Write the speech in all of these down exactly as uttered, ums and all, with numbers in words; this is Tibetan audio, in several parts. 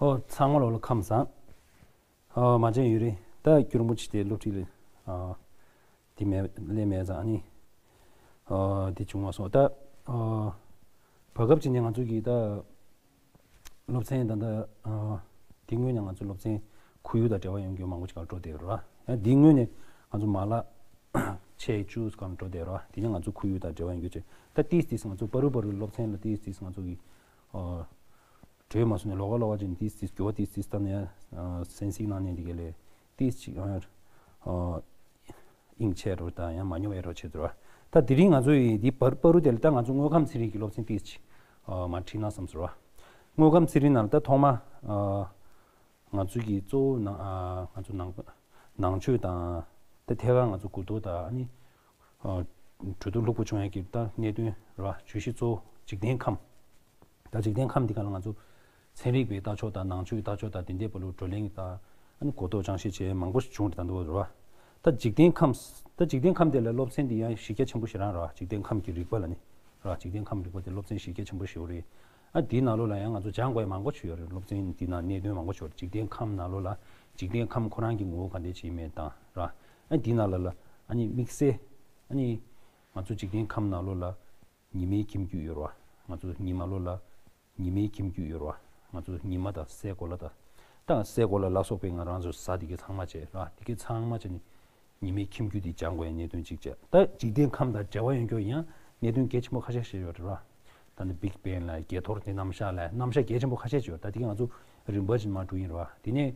ཨོ་ཚང་མ་ལོ་ལ་ཁམས་བཟང་། ཨོ་མ་བྱན་ཡུན་རིང་། ད་སྐྱུར་མོ་ཆེ་དེ་སློབ་ཁྲིད་ལས་ཨ་དེ་མེད་ལས་མེད་ཙང་ཨ་ནི་ཨོ་དེ་བྱུང་བ་སོང་ད། ཨོ་བར་སྐབས་ཅིག་ནས་ང་ཚོ་གི་ད་སློབ་ཚན་ད་ད་ཨོ་དེ་སྔོན་ནས་ང་ཚོ་སློབ་ཚན་ཁོར་ཡུག་དང་འབྲེལ་བ་ཡོད་མཁན་མང་པོ་ཅིག་ག་འགྲོ་བསྡད་ཡོད་རེད་བ། ཡང་དེ་སྔོན་ནས་ང་ཚོ་མ་ལག་ཆེ་བཅུ་གང་འགྲོ་བསྡད་ཡོད་རེད་བ། དེ་ནས་ང་ཚོ་ཁོར་ཡུག་དང་འབྲེལ་བ་ཡོད་མཁན་ཅིག་ད་ཏིས་ཏིས་ང་ཚོ་པ་རུ་པ་རུ་སློབ་ཚན་ལ་ཏིས་ཏིས་ང་ཚོ་གི་ཨོ་གྲོལ་མ་སོང་ནས་ལོགས་ཀ་ལོགས་ཀ་ཅིག་ནས་ཏིས་ཏིས་འགྱུར་བ་ཏིས་ཏིས་བཏང་ནས་ཨ་གསན་གཟིགས་གནང་ནས་འདི་ག་ལས་ཏིས་ཅིག་ཨ་ཨ་དབྱིངས་ཆད་འགྲོ་དང་ཡང་མ་ཉོ་བའི་རོ་བྱེད་འགྲོ། ད་དེ་རིང་ང་ཚོ་ཡི་འདི་པར་པ་རུ་དེ་ལ་ད་ང་ཚོ་དངོས་ཁམས་ཚན་རིག་གི་སློབ་ཚན་ཏིས་ཅིག་ཨ་མ་ཁྲིད་ན་བསམ་སོང་ར། དངོས་ཁམས་ཚན་རིག་ནང་ལ་ད་ཐོག་མ་ཨ་ང་ཚོ་གི་གཙོ་བོ་ནང་ཨ་ང་ཚོ་ནང་ནང་ཆོས་དང་ད་ཐད་ཀར་ང་ཚོ་དགུ་ཐོག་དང་ཨ་ནི། ཨ་གྲོས་བསྡུར་ལྷུག་པོ་བྱུང་ཡག་གི་ད་གནད་དོན་ར་བརྗོད་གཞི་གཙོ་བོ་འཇིག་རྟེན་ཁམས། ད་འཇིག་རྟེན་ཁམས་འདི་ག་ལ་ང་ཚོ་ཚན་རིག་པའི་ལྟ་ཕྱོགས་དང་ནང་ཆོས་ཀྱི་ལྟ་ཕྱོགས་དང་དེ་འདྲའི་བར་ལ་བགྲོ་གླེང་དང་ཨ་ནི་གོ་རྟོགས་སྦྱང་བཤད་བྱས་མང་པོ་ཞིག་བྱུང་རེད་ད་འདུག་ར། ད་འཇིག་རྟེན་ཁམས། ད་འཇིག་རྟེན་ཁམས་དེ་ལ་སློབ་ཚན་འདི་ཡང་གཞི་རྒྱ་ཆེན་པོ་ཞེ་དྲག་ར། འཇིག་རྟེན་ཁམས་ཀྱི་རིག་པ་ལ་ནི་ར། འཇིག་རྟེན་ཁམས་རིག་པ་དེ་སློབ་ཚན་གཞི་རྒྱ་ཆེན་པོ་ཞེ་པོ་རེད། ཨ་དེའི་ནང་ལོགས་ལ་ཡང་ང་ཚོ་སྦྱང་དགོས་ཡག་མང་པོ་ཞིག་ཡོད་རེད། སློབ་ཚན་འདི་ནང་གནད་དོན་མང་པོ་ཞིག་ཡོད་རེད། འཇིག་རྟེན་ཁམས་ནང་ལོགས་ལ་འཇིག་རྟེན་ཁམས་ཁོ་རང་གི་ངོ་བོ་ག་འདྲས་ཅིག་ཡིན་མིན་དང་ར། ཨ་འདི་ནང་ལ་ལ་ཨ་ནི་དམིགས་བསལ་ཨ་ནི་ང་ཚོ་འཇིག་རྟེན་ཁམས་ནང་ལོགས་ལ་ཉི་མའི་ཁྱིམ་རྒྱུད་ཡོད་རེད་བ། ང་ཚོ་ཉི་མ་ལོགས་ལ་ཉི་མའི་ཁྱིམ་རྒྱུད་ཡོད་རེད་བ། ང་ཚོ་ཉི་མ་དང་སའི་གོ་ལ་དང་། ད་སའི་གོ་ལ་ལ་སོགས་པའི་ང་རང་ཚོ་གཟའ་འདི་གའི་ཚང་མ་བྱས་ར། འདི་གའི་ཚང་མ་བྱས་ནི་ཉི་མའི་ཁྱིམ་རྒྱུད་འདི་སྦྱང་དགོས་ཡག་གནད་དོན་གཅིག་བྱས། ད་འཇིག་རྟེན་ཁམས་དང་འབྲེལ་བ་ཡོད་མཁན་ཡང་གནད་དོན་གལ་ཆེན་པོ་ཁ་ཤས་ཤིག་ཡོད་རེད་བ། ད་ནི་Big Bang་ལ་བརྒྱད་ཐོར་དེ་རྣམ་གཞག་ལ་རྣམ་གཞག་གལ་ཆེན་པོ་ཁ་ཤས་ཤིག་ཡོད། ད་དེ་ག་ང་ཚོ་རིམ་པ་བཞིན་མར་འགྲོ་ཡིན་རེད་བ། དེ་ནས་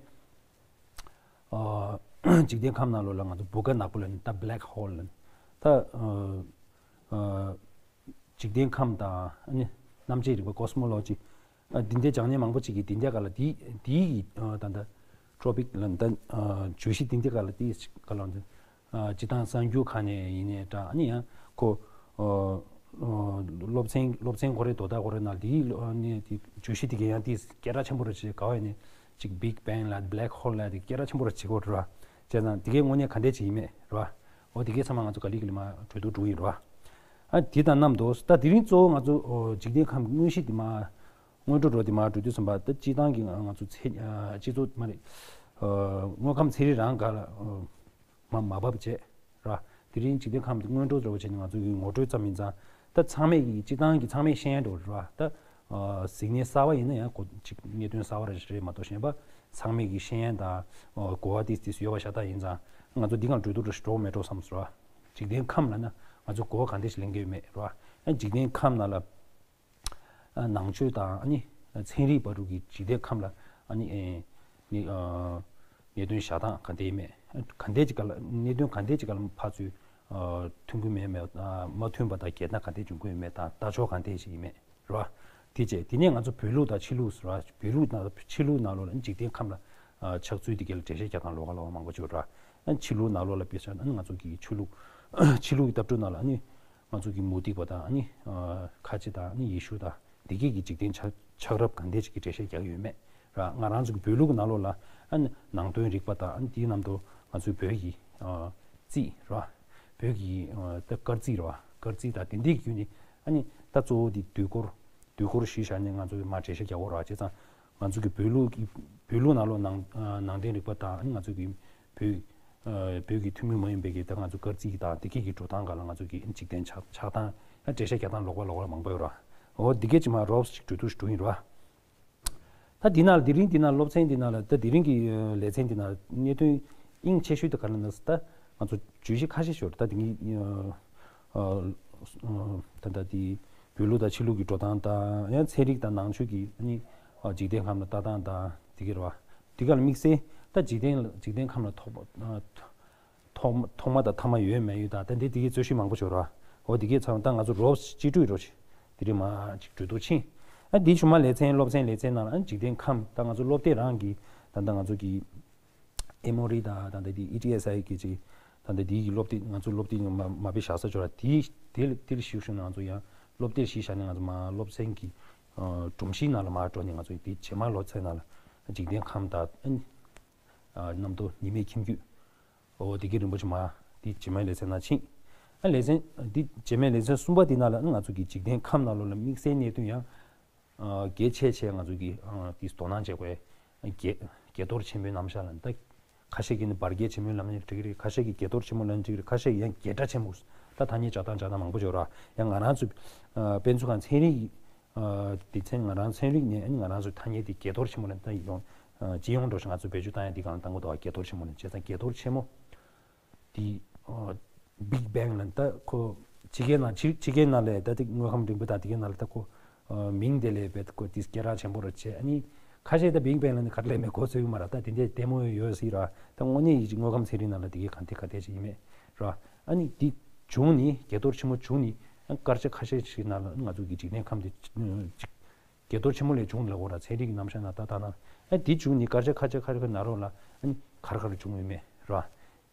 ཨ་འཇིག་རྟེན་ཁམས་ནང་ལོགས་ལ་ང་ཚོ་བུ་ག་ནག་པོ་ལ་ནི་ད་Black Hole་ལ་ནི་ད་ཨ་ཨ་འཇིག་རྟེན་ཁམས་དང་ཨ་ནི་གནམ་དཔྱད་རིག་པ་Cosmology། ཨ་འདི་འདྲའི་སྦྱང་མཁན་མང་པོ་ཅིག་གིས་འདི་འདྲའི་སྒང་ལ་འདི་འདིའི་ཨ་ད་ལྟ་Tropic་ལ་ད་ཨ་བརྗོད་གཞི་འདི་འདྲའི་སྒང་ལ་འདི་སྒང་ལ་འདི་ཨ་སྤྱིར་བཏང་གསར་འགྱུར་ཁག་ནས་ཡིན་ནའི་འདྲ། ཨ་ནི་ཡང་ཁོ་ཨ་ཨ་སློབ་ཚན་སློབ་ཚན་ཁོ་རའི་དོ་བདག་ཁོ་རའི་ནང་འདིའི་ཨ་ནི་འདི་བརྗོད་གཞི་འདི་གའི་ཡང་འདི་སྐད་གྲགས་ཆེན་པོ་རེ་བྱེད་དགའ་བ་ཡིན་ནའི་ཅིག་Big Bang་ལ་Black Hole་ལ་འདི་སྐད་གྲགས་ཆེན་པོ་རེ་བྱེད་དགོས་རེད་བ། བྱས་ཙང་འདི་གའི་དངོས་གནས་ག་འདྲས་ཅིག་ཡིན་མེད་རེད་བ། འོ་འདི་གའི་ཚང་མ་ང་ཚོ་ག་ལེ་ག་ལེ་མར་གྲོས་བསྡུར་འགྲོ་གི་ཡིན་རེད་བ། ཨ་དེ་དང་མཉམ་དུ་ད་དེ་རིང་གཙོ་བོ་ང་ཚོ་ཨོ་འཇིག་རྟེན་ཁམས་ཀྱི་དངོས་གཞི་དེ་མར་སྔོན་འགྲོ་འགྲོ་དེ་མར་འགྲོ་དུས་ཙམ་པ་ད་སྤྱིར་བཏང་གི་ང་ང་ཚོ་ཚན་ཨ་སྤྱི་ཚོགས་མ་རེད། ཨ་དངོས་ཁམས་ཚན་རིག་རང་སྒང་ལ་ཨ་མ་མ་བབས་བྱས་ར། དེ་རིང་འཇིག་རྟེན་ཁམས་དེ་སྔོན་འགྲོ་འདྲ་བོ་བྱས་ནས་ང་ཚོ་གི་ངོ་སྤྲོད་ཙམ་ཡིན་ཙང་ད་ཚང་མས་ཀྱི་སྤྱིར་བཏང་གི་ཚང་མས་ཤེས་ཡོན་འདྲ་བོ་རེད་བ། ད་ཨ་གཟིགས་གནས་གསར་བ་ཡིན་ན་ཡང་གོ་ཅིག་གནད་དོན་གསར་བ་རེ་རེད་མ་གཏོགས་གཞན་པ་ཚང་མས་ཀྱི་ཤེས་ཡོན་དང་ཨ་གོ་བ་ཏིས་ཏིས་ཡོད་པ་ཤ་སྟག་ཡིན་ཙང་ང་ཚོ་འདི་སྒང་གྲོས་བསྡུར་འདྲ་ཞིག་འགྲོ་མེད་འགྲོ་བསམ་སོང་ར། འཇིག་རྟེན་ཁམས་ལབ་ན་ང་ཚོ་གོ་བ་གང་འདྲ་ཞིག་ལེན་གྱི་ཡོད་མེད་རེད་བ། ཨ་འཇིག་རྟེན་ཁམས་ནང་ལ་ཨ་ནང་ཆོས་དང་ཨ་ནི་ཚན་རིག་བར་དུ་གི་འཇིག་རྟེན་ཁམས་ལ་ཨ་ནི་ཨེ་ནི་ཨ་གནད་དོན་བཞག་སྟངས་ག་འདྲ་ཡིན་མེད། ག་འདྲ་ཅིག་ག་ལ་གནད་དོན་ག་འདྲ་ཅིག་ག་ལ་ཕར་ཚུར་ཨ་མཐུན་གྱི་མེད་མེད། ཨ་མ་མཐུན་པ་དང་འགལ་ཟླ་ག་འདྲ་འབྱུང་གི་ཡོད་མེད་དང་ལྟ་ཕྱོགས་ག་འདྲ་ཞིག་ཡིན་མེད། རེད་བ། དེ་བྱས་དེ་ནས་ང་ཚོ་བོད་ལུགས་དང་ཕྱི་ལུགས་ཟེར་བ། བོད་ལུགས་ནང་ཕྱི་ལུགས་ནང་ལོགས་ལ་འཇིག་རྟེན་ཁམས་ལ་ཨ་ཆགས་ཚུལ་དེ་ག་ལ་འགྲེལ་བཤད་རྒྱག་སྟངས་ལོགས་ཀ་ལོགས་ཀ་མང་པོ་ཅིག་ཡོད་ར། ཨ་ཕྱི་ལུགས་ནང་ལོགས་ལ་དཔེ་བཞག་ན་ང་ཚོ་གི་ཆོས་ལུགས་ཕྱི་ལུགས་ཀྱི་ལྟ་གྲུབ་ནང་ལ་ཨ་ནི་ང་ཚོ་གི་མུ་སྟེགས་པ་དང་ཨ་ནི་ཨ་ཁ་ཆེ་དང་ཨ་ནི་ཡེ་ཤུ་དང་དེ་གས་ཀྱི་འཇིག་རྟེན་ཆགས་ཆགས་རབས་ག་འདྲས་ཅིག་གི་འགྲེལ་བཤད་རྒྱག་གི་ཡོད་མེད་ར། ང་རང་ཚོ་གི་བོད་ལུགས་ཀྱི་ནང་ལོགས་ལ་ཨ་ནི་ནང་དོན་རིག་པ་དང་ཨ་ནི་དེའི་ནང་དུ་ང་ཚོའི་བོད་ཀྱི་ཨ་རྩིས་ར། བོད་ཀྱི་ཨ་ད་སྐར་རྩིས་ར་བ། སྐར་རྩིས་དང་དེ་འདྲས་ཀྱི་བརྒྱུད་ནས་ཨ་ནི་ད་གཙོ་བོ་དེ་དུས་འཁོར། དུས་འཁོར་གཞི་བཞག་ནས་ང་ཚོ་གི་མར་འགྲེལ་བཤད་རྒྱག་དགོས་རེད་བ། བྱས་ཙང་ང་ཚོ་གི་བོད་ལུགས་ཀྱི་བོད་ལུགས་ནང་ལོགས་ནང་ནང་བསྟན་རིག་པ་དང་ཨ་ནི་ང་ཚོ་གི་བོད་ཨ་བོད་ཀྱི་ཐུན་མོང་མ་ཡིན་པའི་གི་ད་ང་ཚོ་སྐར་རྩིས་ཀྱི་དང་དེ་གས་ཀྱི་འགྲོ་སྟངས་སྒང་ལ་ང་ཚོ་གི་འཇིག་རྟེན་ཆགས་ཆགས་སྟངས་ཨ་འགྲེལ་བཤད་རྒྱག་སྟངས་ལོགས་ཀ་ལོགས་ཀ་མང་པོ་ཡོད་རེད་བ། འོ་འདི་གས་ཅིག་མར་རོབ་ཅིག་གྲོས་བསྡུར་ཞིག་འགྲོ་ཡིན་རེད་བ། ད་འདི་ནང་དེ་རིང་འདི་ནང་སློབ་ཚན་འདི་ནང་ལ་ད་དེ་རིང་གི་ལེ་ཚན་འདི་ནང་གནད་དོན་དབྱིངས་ཆེ་ཤོས་དེ་ག་རེ་ལབ་ན་ད་ང་ཚོ་བརྗོད་གཞི་ཁ་ཤས་ཤིག་ཡོད་རེད། ད་དེ་གི་ད་ལྟ་དེ་བོད་ལུགས་དང་ཕྱི་ལུགས་ཀྱི་འགྲོ་སྟངས་དང་ཡང་ཚན་རིག་དང་ནང་ཆོས་ཀྱི་ཨ་ནི་འཇིག་རྟེན་ཁམས་ལ་ལྟ་སྟངས་དང་དེ་གི་རེད་བ། དེ་ག་ལ་དམིགས་བསལ་ད་འཇིག་རྟེན་འཇིག་རྟེན་ཁམས་ལ་ཐོགས་པ། ཐོག་མ་ཐོག་མ་དང་ཐ་མ་ཡོད་མེད་ཡོད་དང་ད་འདི་དེ་གའི་རྩོད་གཞི་མང་པོ་ཡོད་ར། འོ་དེ་གའི་ཚང་ད་ང་ཚོ་རོབ་སྤྱི་འགྲོས་རོ་ཆེ་དེ་རིང་མ་ཅིག་གྲོས་བསྡུར་ཕྱིན། ཨ་འདི་ཞུ་མ་ལེ་ཚན་སློབ་ཚན་ལེ་ཚན་ནང་ཨ་འཇིག་རྟེན་ཁམས་ད་ང་ཚོ་སློབ་དེབ་རང་གི་ད་ད་ང་ཚོ་གི་ཨེ་མོ་རི་དང་ད་ད་དེ་ཨི་ཊི་ཨེས་ཨའི་གི་ཅིག་ད་ད་དེ་གི་སློབ་དེབ་ང་ཚོ་སློབ་དེབ་མ་མ་པི་བཞག་ས་ཅོ་ར་དེ་དེ་དེ་ཞུ་ཞུ་ན་ང་ཚོ་ཡང་སློབ་དེབ་གཞི་བཞག་ནས་ང་ཚོ་མ་སློབ་ཚན་གི་སྒྲོམ་གཞིའི་ནང་ལ་མ་འགྲོ་ནས་ང་ཚོ་དེ་རྗེས་མ་སློབ་ཚན་ནང་ལ་འཇིག་རྟེན་ཁམས་ད་ཨ་ནི་གནམ་དུ་ཉི་མའི་ཁྱིམ་རྒྱུད། འོ་དེ་གའི་རིན་པོ་ཆེ་མ་དེ་རྗེས་མའི་ལེ་ཚན་ནང་ཕྱིན། ཨ་ལེ་ཚན་དེ་རྗེས་མའི་ལེ་ཚན་གསུམ་པ་དེ་ནང་ལ་ང་ཚོ་གི་འཇིག་རྟེན་ཁམས་ནང་ལོགས་ལ་དམིགས་བསལ་གནད་དོན་ཡང་གལ་ཆེ་ཆེ་ང་ཚོ་གི་དེ་དོ་སྣང་བྱེད་དགོས། བརྒྱད་བརྒྱད་གཏོར་ཆེན་པོའི་རྣམ་གཞག་ལ་ད། ཁ་ཤས་ཀྱིས་ནི་བར་བརྒྱད་ཆེན་མོའི་ལམ་ནས་འགྲིག་གི་རེད། ཁ་ཤས་ཀྱིས་བརྒྱད་གཏོར་ཆེན་མོ་ལ་འགྲིག་གི་རེད། ཁ་ཤས་ཀྱིས་ཡང་བརྒྱད་སྒྲ་ཆེན་པོ། ད་ཐ་སྙད་སྦྱར་སྟངས་སྦྱར་སྟངས་མང་པོ་ཡོད་ར། ཡང་ང་རང་ཚོ་ཨ་དཔེ་མཛོད་ཁང་ཚན་རིག་ཨ་སྡེ་ཚན། ང་རང་ཚན་རིག་ནས་ཨ་ནི་ང་རང་ཚོའི་ཐ་སྙད་དེ་བརྒྱད་གཏོར་ཆེན་མོ་ལ་ད་ཡོང་ཨ་སྤྱི་ཡོངས་འགྲོ་ཞིང་ང་ཚོ་བེད་སྤྱོད་བཏང་ཡ་འདི་སྒང་ལ་བཏང་གི་འདུག་བརྒྱད་གཏོར་ཆེན་མོ་ལ། བྱས་ཙང་བརྒྱད་གཏོར་ཆེན་མོ་དེ་ཨ་Big Bang ལ་ད་ཁོ་ཕྱི་རྒྱལ་ནང་ཕྱི་ཕྱི་རྒྱལ་ནང་ལ་ད་དེ་དངོས་ཁམས་རིམ་པ་དང་དེ་གའི་ནང་ལ་ད་ཁོ་ཨ་མིང་དེ་ལས་བེད་ཁོ་དེ་སྐད་གྲགས་ཆེན་པོ་རེད་བྱས། ཨ་ནི་ཁ་ཤས་ད་Big Bang ལ་ནི་ག་རེ་ལབ་མེད་གོ་ཚོད་ཡོད་མ་རེད། ད་དེ་འདྲའི་ལྟད་མོ་ཡོད་སྲིད་ར། ད་དངོས་གནས་ཡིན་གཅིག་དངོས་ཁམས་ཚན་རིག་ནང་ལ་དེ་གའི་གང་ཐད་ག་ཐད་ཅིག་ཡིན་མེད་ར། ཨ་ནི་དེ་བྱུང་ནི་བརྒྱད་གཏོར་ཆེན་མོ་བྱུང་ནི་ཨ་སྐར་ཆ་ཁ་ཤས་ཤིག་ནང་ལ་ང་ཚོ་གི་འཇིག་རྟེན་ཁམས་དེ་ཅིག་བརྒྱད་གཏོར་ཆེན་མོ་ལས་བྱུང་ལབ་དགོས་ར། ཚན་རིག་གི་རྣམ་གཞག་ནང་ད་ལྟ་ན་ཨ་དེ་བྱུང་ནི་སྐར་ཆ་ཁ་ཤས་ཁ་ཤས་ནང་ལོགས་ལ་ཨ་ནི་ག་རེ་ག་རེ་བྱུང་ཡོད་མེད་ར།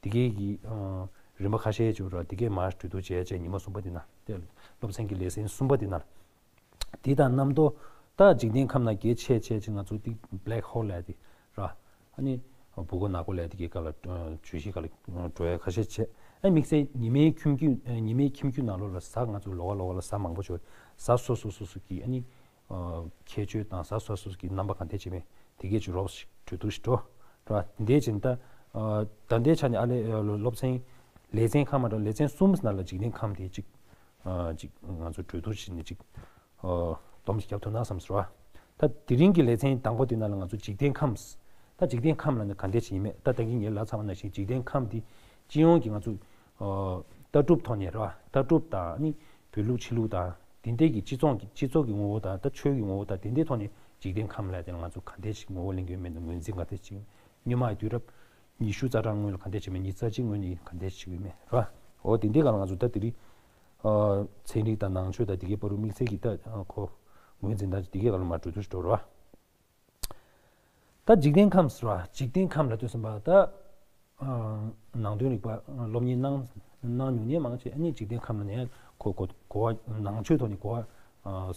དེ་གའི་གི་ཨ་རིམ་པ་ཁ་ཤས་ཅིག་ར། དེ་གའི་མར་གྲོས་བསྡུར་བྱས་བྱས་ཉི་མ་གསུམ་པ་དེ་ན་དེ་སློབ་ཚན་གྱི་ལེ་ཚན་གསུམ་པ་དེ་ན། དེ་དང་རྣམ་རྟོག་ད་འཇིག་རྟེན་ཁམས་ན་གལ་ཆེ་ཆེ་ཆེ་ང་ཚོ་དེ་Black Hole ལབ་དེ་ར། ཨ་ནི་བུ་གུ་ནག་པོ་ལབ་དེ་གའི་སྐབས་ལ་ཨ་བརྗོད་གཞི་སྒང་ལ་འགྲོ་ཡ་ཁ་ཤས་བྱས། ཨ་དམིགས་བསལ་ཉི་མའི་ཁྱིམ་རྒྱུད་ཨ་ཉི་མའི་ཁྱིམ་རྒྱུད་ནང་ལོགས་ལ་གཟའ་ང་ཚོ་ལོ་ག་ལོ་ག་ལ་གཟའ་མང་པོ་ཡོད། གཟའ་སོ་སོ་སོ་སོ་གི་ཨ་ནི་ཨ་ཁྱད་ཆོས་དང་གཟའ་སོ་སོ་སོ་གི་རྣམ་པ་གང་འདྲ་ཅིག་མེད་དེ་གའི་ཅིག་རོབ་ཞིག་གྲོས་བསྡུར་ཞིག་འགྲོ་ར། དེ་འདྲ་བྱས་ནས་ད་ཨ་ད་ལྟའི་ཆ་ནས་ཨ་ལས་ཨ་སློབ་ཚན་ལེ་ཚན་ཁག་མ་འདྲ་ལེ་ཚན་གསུམ་ནང་ལ་འཇིག་རྟེན་ཁམས་དེ་ཅིག་ཨ་ཅིག་ང་ཚོ་གྲོས་བསྡུར་བྱས་ནས་ཅིག་ཨ་སྡོམ་ཞིག་རྒྱབ་ཐུབ་ན་བསམ་སོང་ར། ད་དེ་རིང་གི་ལེ་ཚན་དང་པོ་དེ་ནང་ལ་ང་ཚོ་འཇིག་རྟེན་ཁམས། ད་འཇིག་རྟེན་ཁམས་ལ་ནི་ག་འདྲ་ཅིག་ཡིན་མེད། ད་ད་གིན་ངས་ལབ་ཚར་བ་ནང་བཞིན་འཇིག་རྟེན་ཁམས་འདི་སྤྱི་ཡོངས་ཀྱི་ང་ཚོ་ཨ་ལྟ་གྲུབ་ཐོག་ནས་ར། ལྟ་གྲུབ་དང་ནི་བོད་ལུགས་ཕྱི་ལུགས་དང་དེ་འདྲའི་གི་སྤྱི་ཚོགས་ཀྱི་སྤྱི་ཚོགས་ཀྱི་ངོ་བོ་དང་ད་ཆོས་ཀྱི་ངོ་བོ་དང་དེ་འདྲའི་ཐོག་ནས་འཇིག་རྟེན་ཁམས་ལ་དེ་ལ་ང་ཚོ་ག་འདྲ་ཞིག་ངོ་བོ་ལེན་གྱི་ཡོད་མེད་དང་ངོས་འཛིན་ག་འདྲ་ཞིག་སྔོན་མ་དུས་རབས་ཉི་ཤུ་རྩ་གྲངས་སྔོན་ལ་ག་འདྲ་ཞིག་མེད། ཉི་ཤུ་རྩ་གཅིག་སྔོན་ནས་ག་འདྲ་ཞིག་ཡོད་མེད་ར། འོ་དེ་འདྲའི་སྒང་ལ་ང་ཚོ་ད་དེ་རིང་ཨ་ཚན་རིག་དང་ནང་ཆོས་དང་དེ་གའི་བར་དུ་དམིགས་བསལ་གྱི་ད་ཨ་ཁོ་ངོས་འཛིན་དང་དེ་གའི་སྒང་ལ་མར་གྲོས་བསྡུར་ཞིག་འགྲོ་ར། ད་འཇིག་རྟེན་ཁམས་ཟེར་བ། འཇིག་རྟེན་ཁམས་ལབ་དུས་ཙམ་པ་ད་ཨ་ནང་དོན་རིག་པ་སློབ་གཉེར་གནང་གནང་མྱོང་མཁན་མང་ཆེ་ཨ་ནི་འཇིག་རྟེན་ཁམས་ལ་ནས་གོ་གོ་གོ་བ་ནང་ཆོས་ཐོག་ནས་གོ་བ་ཨ་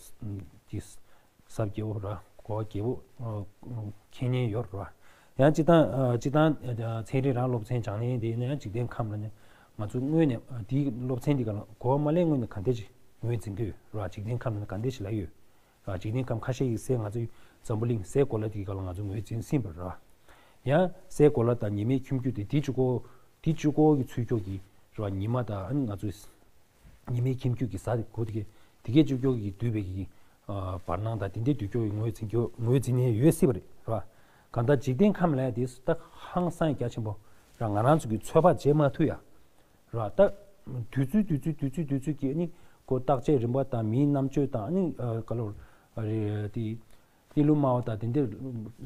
ཅི་ཟབ་རྒྱས་པོ་ར། གོ་བ་རྒྱས་པོ་ཨ་མཁྱེན་མཁན་ཡོད་ར། ཡང་སྤྱིར་བཏང་ཨ་སྤྱིར་བཏང་ཨ་ཚན་རིག་རང་སློབ་ཚན་སྦྱང་མཁན་དེ་ནས་ཡང་འཇིག་རྟེན་ཁམས་ལ་ནས་ང་ཚོ་སྔོན་ནས་ཨ་དེའི་སློབ་ཚན་འདི་ག་ལ་གོ་བ་མ་ལེན་སྔོན་ནས་ག་འདྲ་ཅིག་ངོས་འཛིན་གྱི་ཡོད་ར། འཇིག་རྟེན་ཁམས་ལ་ནས་ག་འདྲ་ཅིག་ལབ་ཡོད། ཨ་འཇིག་རྟེན་ཁམས་ཁ་ཤས་ཀྱི་སའི་ང་ཚོའི་འཛམ་བུ་གླིང་སའི་གོ་ལ་དེ་ག་ལ་ང་ཚོས་ངོས་འཛིན་ཟིན་པ་ར། ཡང་སའི་གོ་ལ་དང་ཉི་མའི་ཁྱིམ་རྒྱུད་དེ་དེ་གཅིག་པོ་དེ་གཅིག་པོ་གི་ཚུལ་འཁྱོག་གི་ར། ཉི་མ་དང་ཨ་ནི་ང་ཚོའི་ཉི་མའི་ཁྱིམ་རྒྱུད་ཀྱི་གཟའ་དེ་གོ་དེ་གའི་དེ་གའི་གཅིག་འཁྱོག་གི་འདུས་པའི་གི་ཨ་བར་སྣང་དང་དེ་འདྲའི་དུས་འཁྱོག་གི་ངོས་འཛིན་རྒྱུ་ངོས་འཛིན་ནས་ཡོད་སྲིད་པ་རེད་ར། གང་ལྟར་འཇིག་རྟེན་ཁམས་ལ་དེ་ད་ཧང་སང་རྒྱ་ཆེན་པོ་ར། ང་རང་ཚོ་གི་ཚོད་དཔག་བྱེད་མ་ཐུབ་ཡ། ར། ད་དུས་ཚོད་དུས་ཚོད་དུས་ཚོད་དུས་ཚོད་ཀྱི་ཨ་ནི་ཁོ་བརྟག་དཔྱད་རིམ་པ་དང་མིའི་རྣམ་དཔྱོད་དང་ཨ་ནི་ཨ་ག་ལོར་ཨ་རེ་དེ་གནས་ལུགས་སྨྲ་བ་དང་དེ་འདྲའི་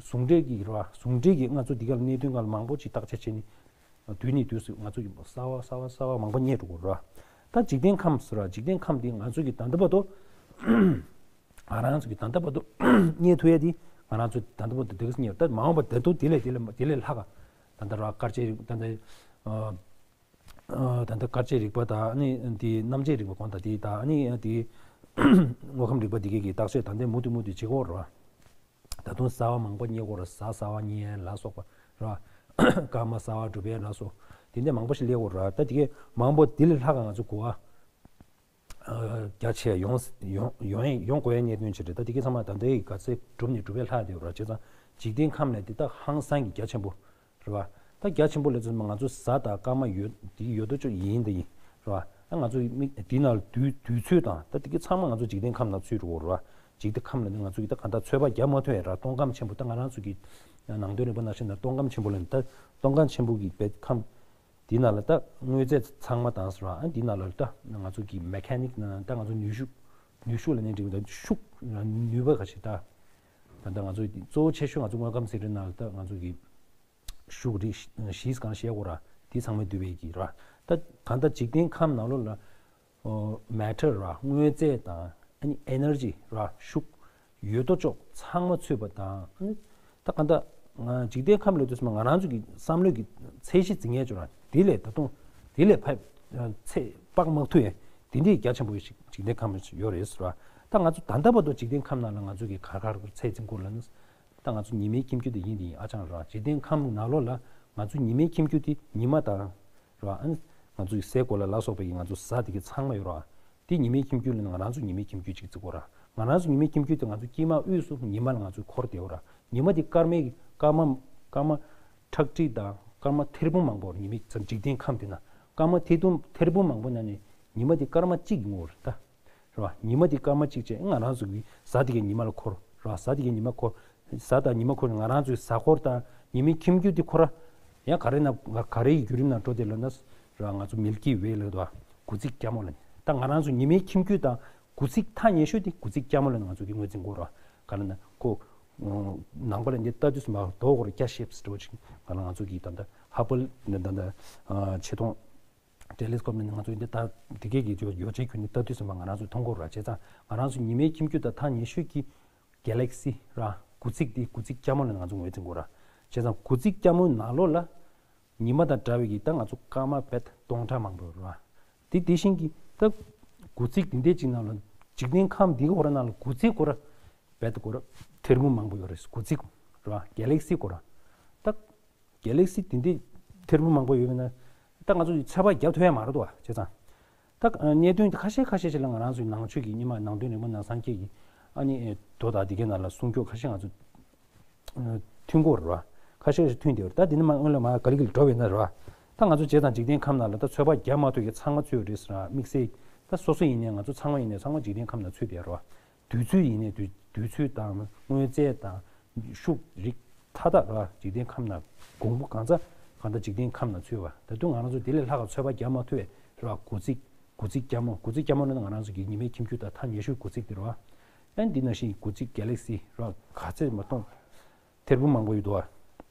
ཟུང་འབྲེལ་གྱི་ར། ཟུང་འབྲེལ་གྱི་ང་ཚོ་འདི་ག་ལ་གནད་དོན་སྒང་ལ་མང་པོ་ཅིག་བརྟག་དཔྱད་བྱས་ནས་དུས་ནས་དུས་སུ་ང་ཚོ་གི་གསར་བ་གསར་བ་གསར་བ་མང་པོ་རྙེད་འགྲོ་གི་ར། ད་འཇིག་རྟེན་ཁམས་ཟེར་ར། འཇིག་རྟེན་ཁམས་འདི་ང་ཚོ་གི་ད་ལྟ་བར་དུ་ང་རང་ཚོ་གི་ད་ལྟ་བར་དུ་རྙེད་ཐུབ་ཡ་འདི་ང་རང་ཚོ་ད་ལྟ་བར་དུ་དེ་ག་རྙེད། ད་མ་འོངས་པ་ད་དུང་དེ་ལས་དེ་ལས་དེ་ལས་ལྷག་ག་ད་ལྟ་ར་སྐར་ཆའི་རིག་ད་ལྟ་ཨ། ཨ་ད་ལྟ་སྐར་ཆའི་རིག་པ་དང་ཨ་ནི་འདི་གནམ་དཔྱད་རིག་པ་གོང་དང་དེ་དང་ཨ་ནི་འདི་དངོས་ཁམས་རིག་པ་འདི་གའི་གི་བརྟག་དཔྱད་ད་ལྟ་མུ་མཐུད་མུ་མཐུད་བྱེད་ཀྱི་ཡོད་རེད་བ། ད་དུང་གསར་བ་མང་པོ་རྙེད་ཀྱི་ཡོད་རེད། གཟའ་གསར་བ་རྙེད་ལ་སོགས་པ་རེད་བ། སྐར་མ་གསར་བ་གྲུབ་པ་ལ་སོགས་དེ་འདྲ་མང་པོ་ཞིག་སླེབས་ཀྱི་ཡོད་རེད་བ། ད་དེ་གའི་མང་པོ་དེ་ལས་ལྷག་ག་ང་ཚོ་གོ་བ་ཨ་རྒྱ་ཆེ་ཡོང་ཡོང་ཡོང་ཡོང་དགོས་ཡ་གནད་དོན་ཅིག་རེད། ད་དེ་གའི་ཚང་མ་ད་ལྟའི་ག་ཚོད་གྲུབ་ནས་གྲུབ་པ་ལྷག་བསྡད་ཡོད་རེད་བ། བྱས་ཙང་འཇིག་རྟེན་ཁམས་ལ་དེ་ད་ཧང་སང་གི་རྒྱ་ཆེན་པོ་རེད་བ། ད་རྒྱ་ཆེན་པོ་ལབ་དུས་ང་ཚོ་གཟའ་དང་སྐར་མ་ཡོད་དེ་ཡོད་དོ་ཅོག་ཡིན་དེ་ཡིན་རེད་བ། ད་ང་ཚོ་མིག་དེ་ནང་དུས་དུས་ཚོད་དང་ད་དེ་གའི་ཚང་མ་ང་ཚོ་འཇིག་རྟེན་ཁམས་ནང་ཚུད་འགྲོ་གི་རེད་བ། འཇིག་རྟེན་ཁམས་ལ་ནི་ང་ཚོ་གི་ད་གང་ལྟར་ཚོད་དཔག་རྒྱག་མ་ཐུབ་ཡ་ར། སྟོང་ཁམས་ཆེན་པོ་ད་ང་རང་ཚོ་གི་ནང་དོན་རིག་པ་ནང་བཞིན་ན་སྟོང་ཁམས་ཆེན་པོ་ལ་ནི་ད་སྟོང་ཁམས་ཆེན་པོ་གི་བེད་ཁམས་དེ་ནང་ལ་ད་དངོས་རྫས་ཚང་མ་དང་ཟེར་བ། ཨ་དེ་ནང་ལ་ད་ང་ཚོ་གི་མེ་ཁ་ནིག་ནང་ད་ང་ཚོ་ནུས་ཤུགས་ནུས་ཤུགས་ལ་ནི་འགྲིག་ད་ཤུགས་ནུས་པ་ག་ཞིག་ད་ད་ད་ང་ཚོ་གཙོ་བོ་ཆེ་ཤོས་ང་ཚོ་དངོས་ཁམས་ཚན་རིག་ནང་ལ་ད་ང་ཚོ་གི་ཤུགས་རིགས་བཞི་སྒང་བཤད་དགོས་ར། དེ་ཚང་མ་འདུས་པའི་གི་ར། ད་གང་ལྟར་འཇིག་རྟེན་ཁམས་ནང་ལོགས་ལ་ཨོ་མེ་ཊར་ར། དངོས་རྫས་དང་ཨ་ནི་ཨེ་ནར་ཇི་ར། ཤུགས་ཡོད་དོ་ཅོག་ཚང་མ་ཚུད་པ་དང་ཨ་ནི་ད་གང་ལྟར་ང་འཇིག་རྟེན་ཁམས་ལབ་དུས་ཙམ་ང་རང་ཚོ་གི་བསམ་བློ་གི་ཚད་གཞི་འཛིན་ཡས་ཅིག་ར། དེ་ལས་ད་དུང་དེ་ལས་ཕ་ཚད་དཔག་མ་ཐུབ་ཡས་དེ་འདྲའི་རྒྱ་ཆེན་པོ་ཞིག་འཇིག་རྟེན་ཁམས་ཡོད་རེད་ཟེར་བ། ད་ང་ཚོ་ད་ལྟ་བར་དུ་འཇིག་རྟེན་ཁམས་ནང་ལ་ང་ཚོ་གི་ག་ག་རེ་ཚད་འཛིན་དགོས་ལབ་ན། ད་ང་ཚོ་ཉི་མའི་ཁྱིམ་རྒྱུད་དེ་ཡིན་དེ་ཡིན། ཨ་ཅང་ར་འཇིག་རྟེན་ཁམས་ནང་ལོགས་ལ་ང་ཚོ་ཉི་མའི་ཁྱིམ་རྒྱུད་དེ་ཉི་མ་དང་ར། ཨ་ནི་ང་ཚོ་གི་སའི་གོ་ལ་ལ་སོགས་པའི་གི་ང་ཚོ་གཟའ་དེ་གི་ཚང་མ་ཡོད་ར། དེ་ཉི་མའི་ཁྱིམ་རྒྱུད་ལ་ང་རང་ཚོ་ཉི་མའི་ཁྱིམ་རྒྱུད་ཅིག་བརྩི་དགོས་ར། ང་རང་ཚོ་ཉི་མའི་ཁྱིམ་རྒྱུད་དེ་ང་ཚོ་དཀྱིལ་མ་དབུས་སུ་ཉི་མ་ལ་ང་ཚོ་འཁོར་བསྡད་ཡོད་ར། ཉི་མ་དེ་སྐར་མའི་གི་ སྐར་མ་སྐར་མ་ཁྲག་ཁྲིག་དང་སྐར་མ་ཐེར་འབུམ་མང་པོ་ཉི་མའི་འཇིག་རྟེན་ཁམས་འདི་ན་སྐར་མ་ཐེར་འབུམ་ཐེར་འབུམ་མང་པོ་ན་ནི་ཉི་མ་འདི་སྐར་མ་གཅིག་གི་ངོ་བོར་ད། རེད་བ། ཉི་མ་འདི་སྐར་མ་གཅིག་བྱས་ང་རང་ཚོ་གི་གཟའ་འདི་གའི་ཉི་མ་ལ་འཁོར། རེད་བ། གཟའ་འདི་གའི་ཉི་མ་འཁོར། གཟའ་དང་ཉི་མ་འཁོར་ང་རང་ཚོའི་གཟའ་འཁོར་དང་ཉི་མའི་ཁྱིམ་རྒྱུད་འདི་འཁོར་ར། ཡང་ག་རེ་ན་ག་རེ་ཡི་བརྒྱུད་རིམ་ནང་འགྲོ་དེ་ལ་ན་ར་ང་ཚོ་མིལ་ཀི་ཝེ་ལ་དགུ་རྩིག་སྐྱ་མོ་ལ་ནི་ད་ང་རང་ཚོ་ཉི་མའི་ཁྱིམ་རྒྱུད་དང་དགུ་རྩིག་ཐག་ཉེ་ཤོས་དེ་དགུ་རྩིག་སྐྱ་མོ་ལ་ནི་ང་ཚོ་གི་ངོས་འཛིན་དགོས་ར། ག་རེ་ན་ཁོ་ནང་པ་ལ་འདི་ལྟ་དུས་སུ་མ་རྡོ་སྐོར་སྐྱ་ཤེབ་སི་འགྲོ་ཅིག་ག་ལ་ང་ཚོ་གི་ད་ལྟ་ཧ་པལ་ད་ལྟ་ཆེ་མཐོང་ཊེ་ལི་སི་ཀོབ་ནས་ང་ཚོ་འདི་ལྟ་འདི་གས་ཀྱི་ཡོ་བྱད་ཁྱོན་ནས་ལྟ་དུས་ཙམ་པ་ང་རང་ཚོས་མཐོང་གི་རེད་བ། བྱས་ཙང་ང་རང་ཚོ་ཉི་མའི་ཁྱིམ་རྒྱུད་དང་ཐག་ཉེ་ཤོས་ཀྱི་གེ་ལེག་སི་ར་དགུ་རྩིག་འདི་དགུ་རྩིག་སྐྱ་མོ་ལ་ང་ཚོ་ངོས་འཛིན་དགོས་ར། བྱས་ཙང་དགུ་རྩིག་སྐྱ་མོའི་ནང་ལོགས་ལ་ཉི་མ་དང་འདྲ་བའི་གི་ད་ང་ཚོ་སྐར་མ་བེད་སྟོང་ཕྲག་མང་པོ་ཡོད་ར། དེ་དེ་བཞིན་གྱི་ད་དགུ་རྩིག་འདི་འདྲའི་ཅིག་ནང་ལ་འཇིག་རྟེན་ཁམས་འདི་ག་ར་ནང་ལ་དགུ་རྩིག་ག་ར་བེད་ག་ར་ཐེར་འབུམ་མང་པོ་ཡོད་རེད། དགུ་རྩིག་ར་གེ་ལེག་སི་ག་ར་ད། གེ་ལེག་སི་དེ་འདྲའི་ཐེར་འབུམ་མང་པོ་ཡོད་པས་ན། ད་ང་ཚོ་ཡི་ཚོད་དཔག་རྒྱབ་ཐུབ་ཡ་མ་རེད་དོ། བྱས་ཙང་། ད་གནད་དོན་ཁ་ཤས་ཁ་ཤས་ཤིག་ལ་ང་རང་ཚོའི་ནང་ཆོས་ཀྱི་རྙིང་མ་ནང་དོན་རིང་མོ་ནང་སངས་རྒྱས་ཀྱི་ཨ་ནི་མདོ་དང་དེ་གའི་ནང་ལ་གསུང་སྐྱོ་ཁ་ཤས་ང་ཚོ་མཐུན་གོ་རེད་བ། ཁ་ཤས་ཤིག་མཐུན་དེ་རེད། ད་དེ་ནི་མ་སྔོན་ལ་མ་ག་ལི་ག་ལི་འགྲོ་བས་ན་རེད་བ། ད་ང་ཚོ་བྱས་ཙང་འཇིག་རྟེན་ཁམས་ནང་ལ་ད་ཚོད་དཔག་རྒྱབ་མ་ཐུབ་ཀྱི་ཚང་མ་ཚུད་རེད་ཟེར་ར། དམིགས་བསལ་ད་སོ་སོ་ཡིན་ནའི་ང་ཚོ་ཚང་མ་ཡིན་ནའི་ཚང་མ་འཇིག་རྟེན་ཁམས་ནང་ཚུད་བསྡད་རེད་བ། དུས་ཚོད་ཡིན་ནའི་དུས་དུས་ཚོད་དང་དངོས་རྫས་དང་ཤུགས་རིགས་མཐའ་དག་ར་འཇིག་རྟེན་ཁམས་ན་གོང་བུ་གང་ཚ་གང་ལྟར་འཇིག་རྟེན་ཁམས་ན་ཚུད་པ། ད་དུང་ང་རང་ཚོ་དེ་ལས་ལྷག་ག་ཚོད་དཔག་རྒྱབ་མ་ཐུབ་པས་ར། དགུ་རྩིག་དགུ་རྩིག་སྐྱ་མོ། དགུ་རྩིག་སྐྱ་མོ་ནི་ང་རང་ཚོ་གི་ཉི་མའི་ཁྱིམ་རྒྱུད་དང་ཐག་ཉེ་ཤོས་དགུ་རྩིག་དེ་ར། ཨན་འདི་ནང་བཞིན་དགུ་རྩིག་གེ་ལེག་སི་ར་ག་ཚད་མ་གཏོང་ཐེར་འབུམ་མང་པོ་ཡོད་དོ།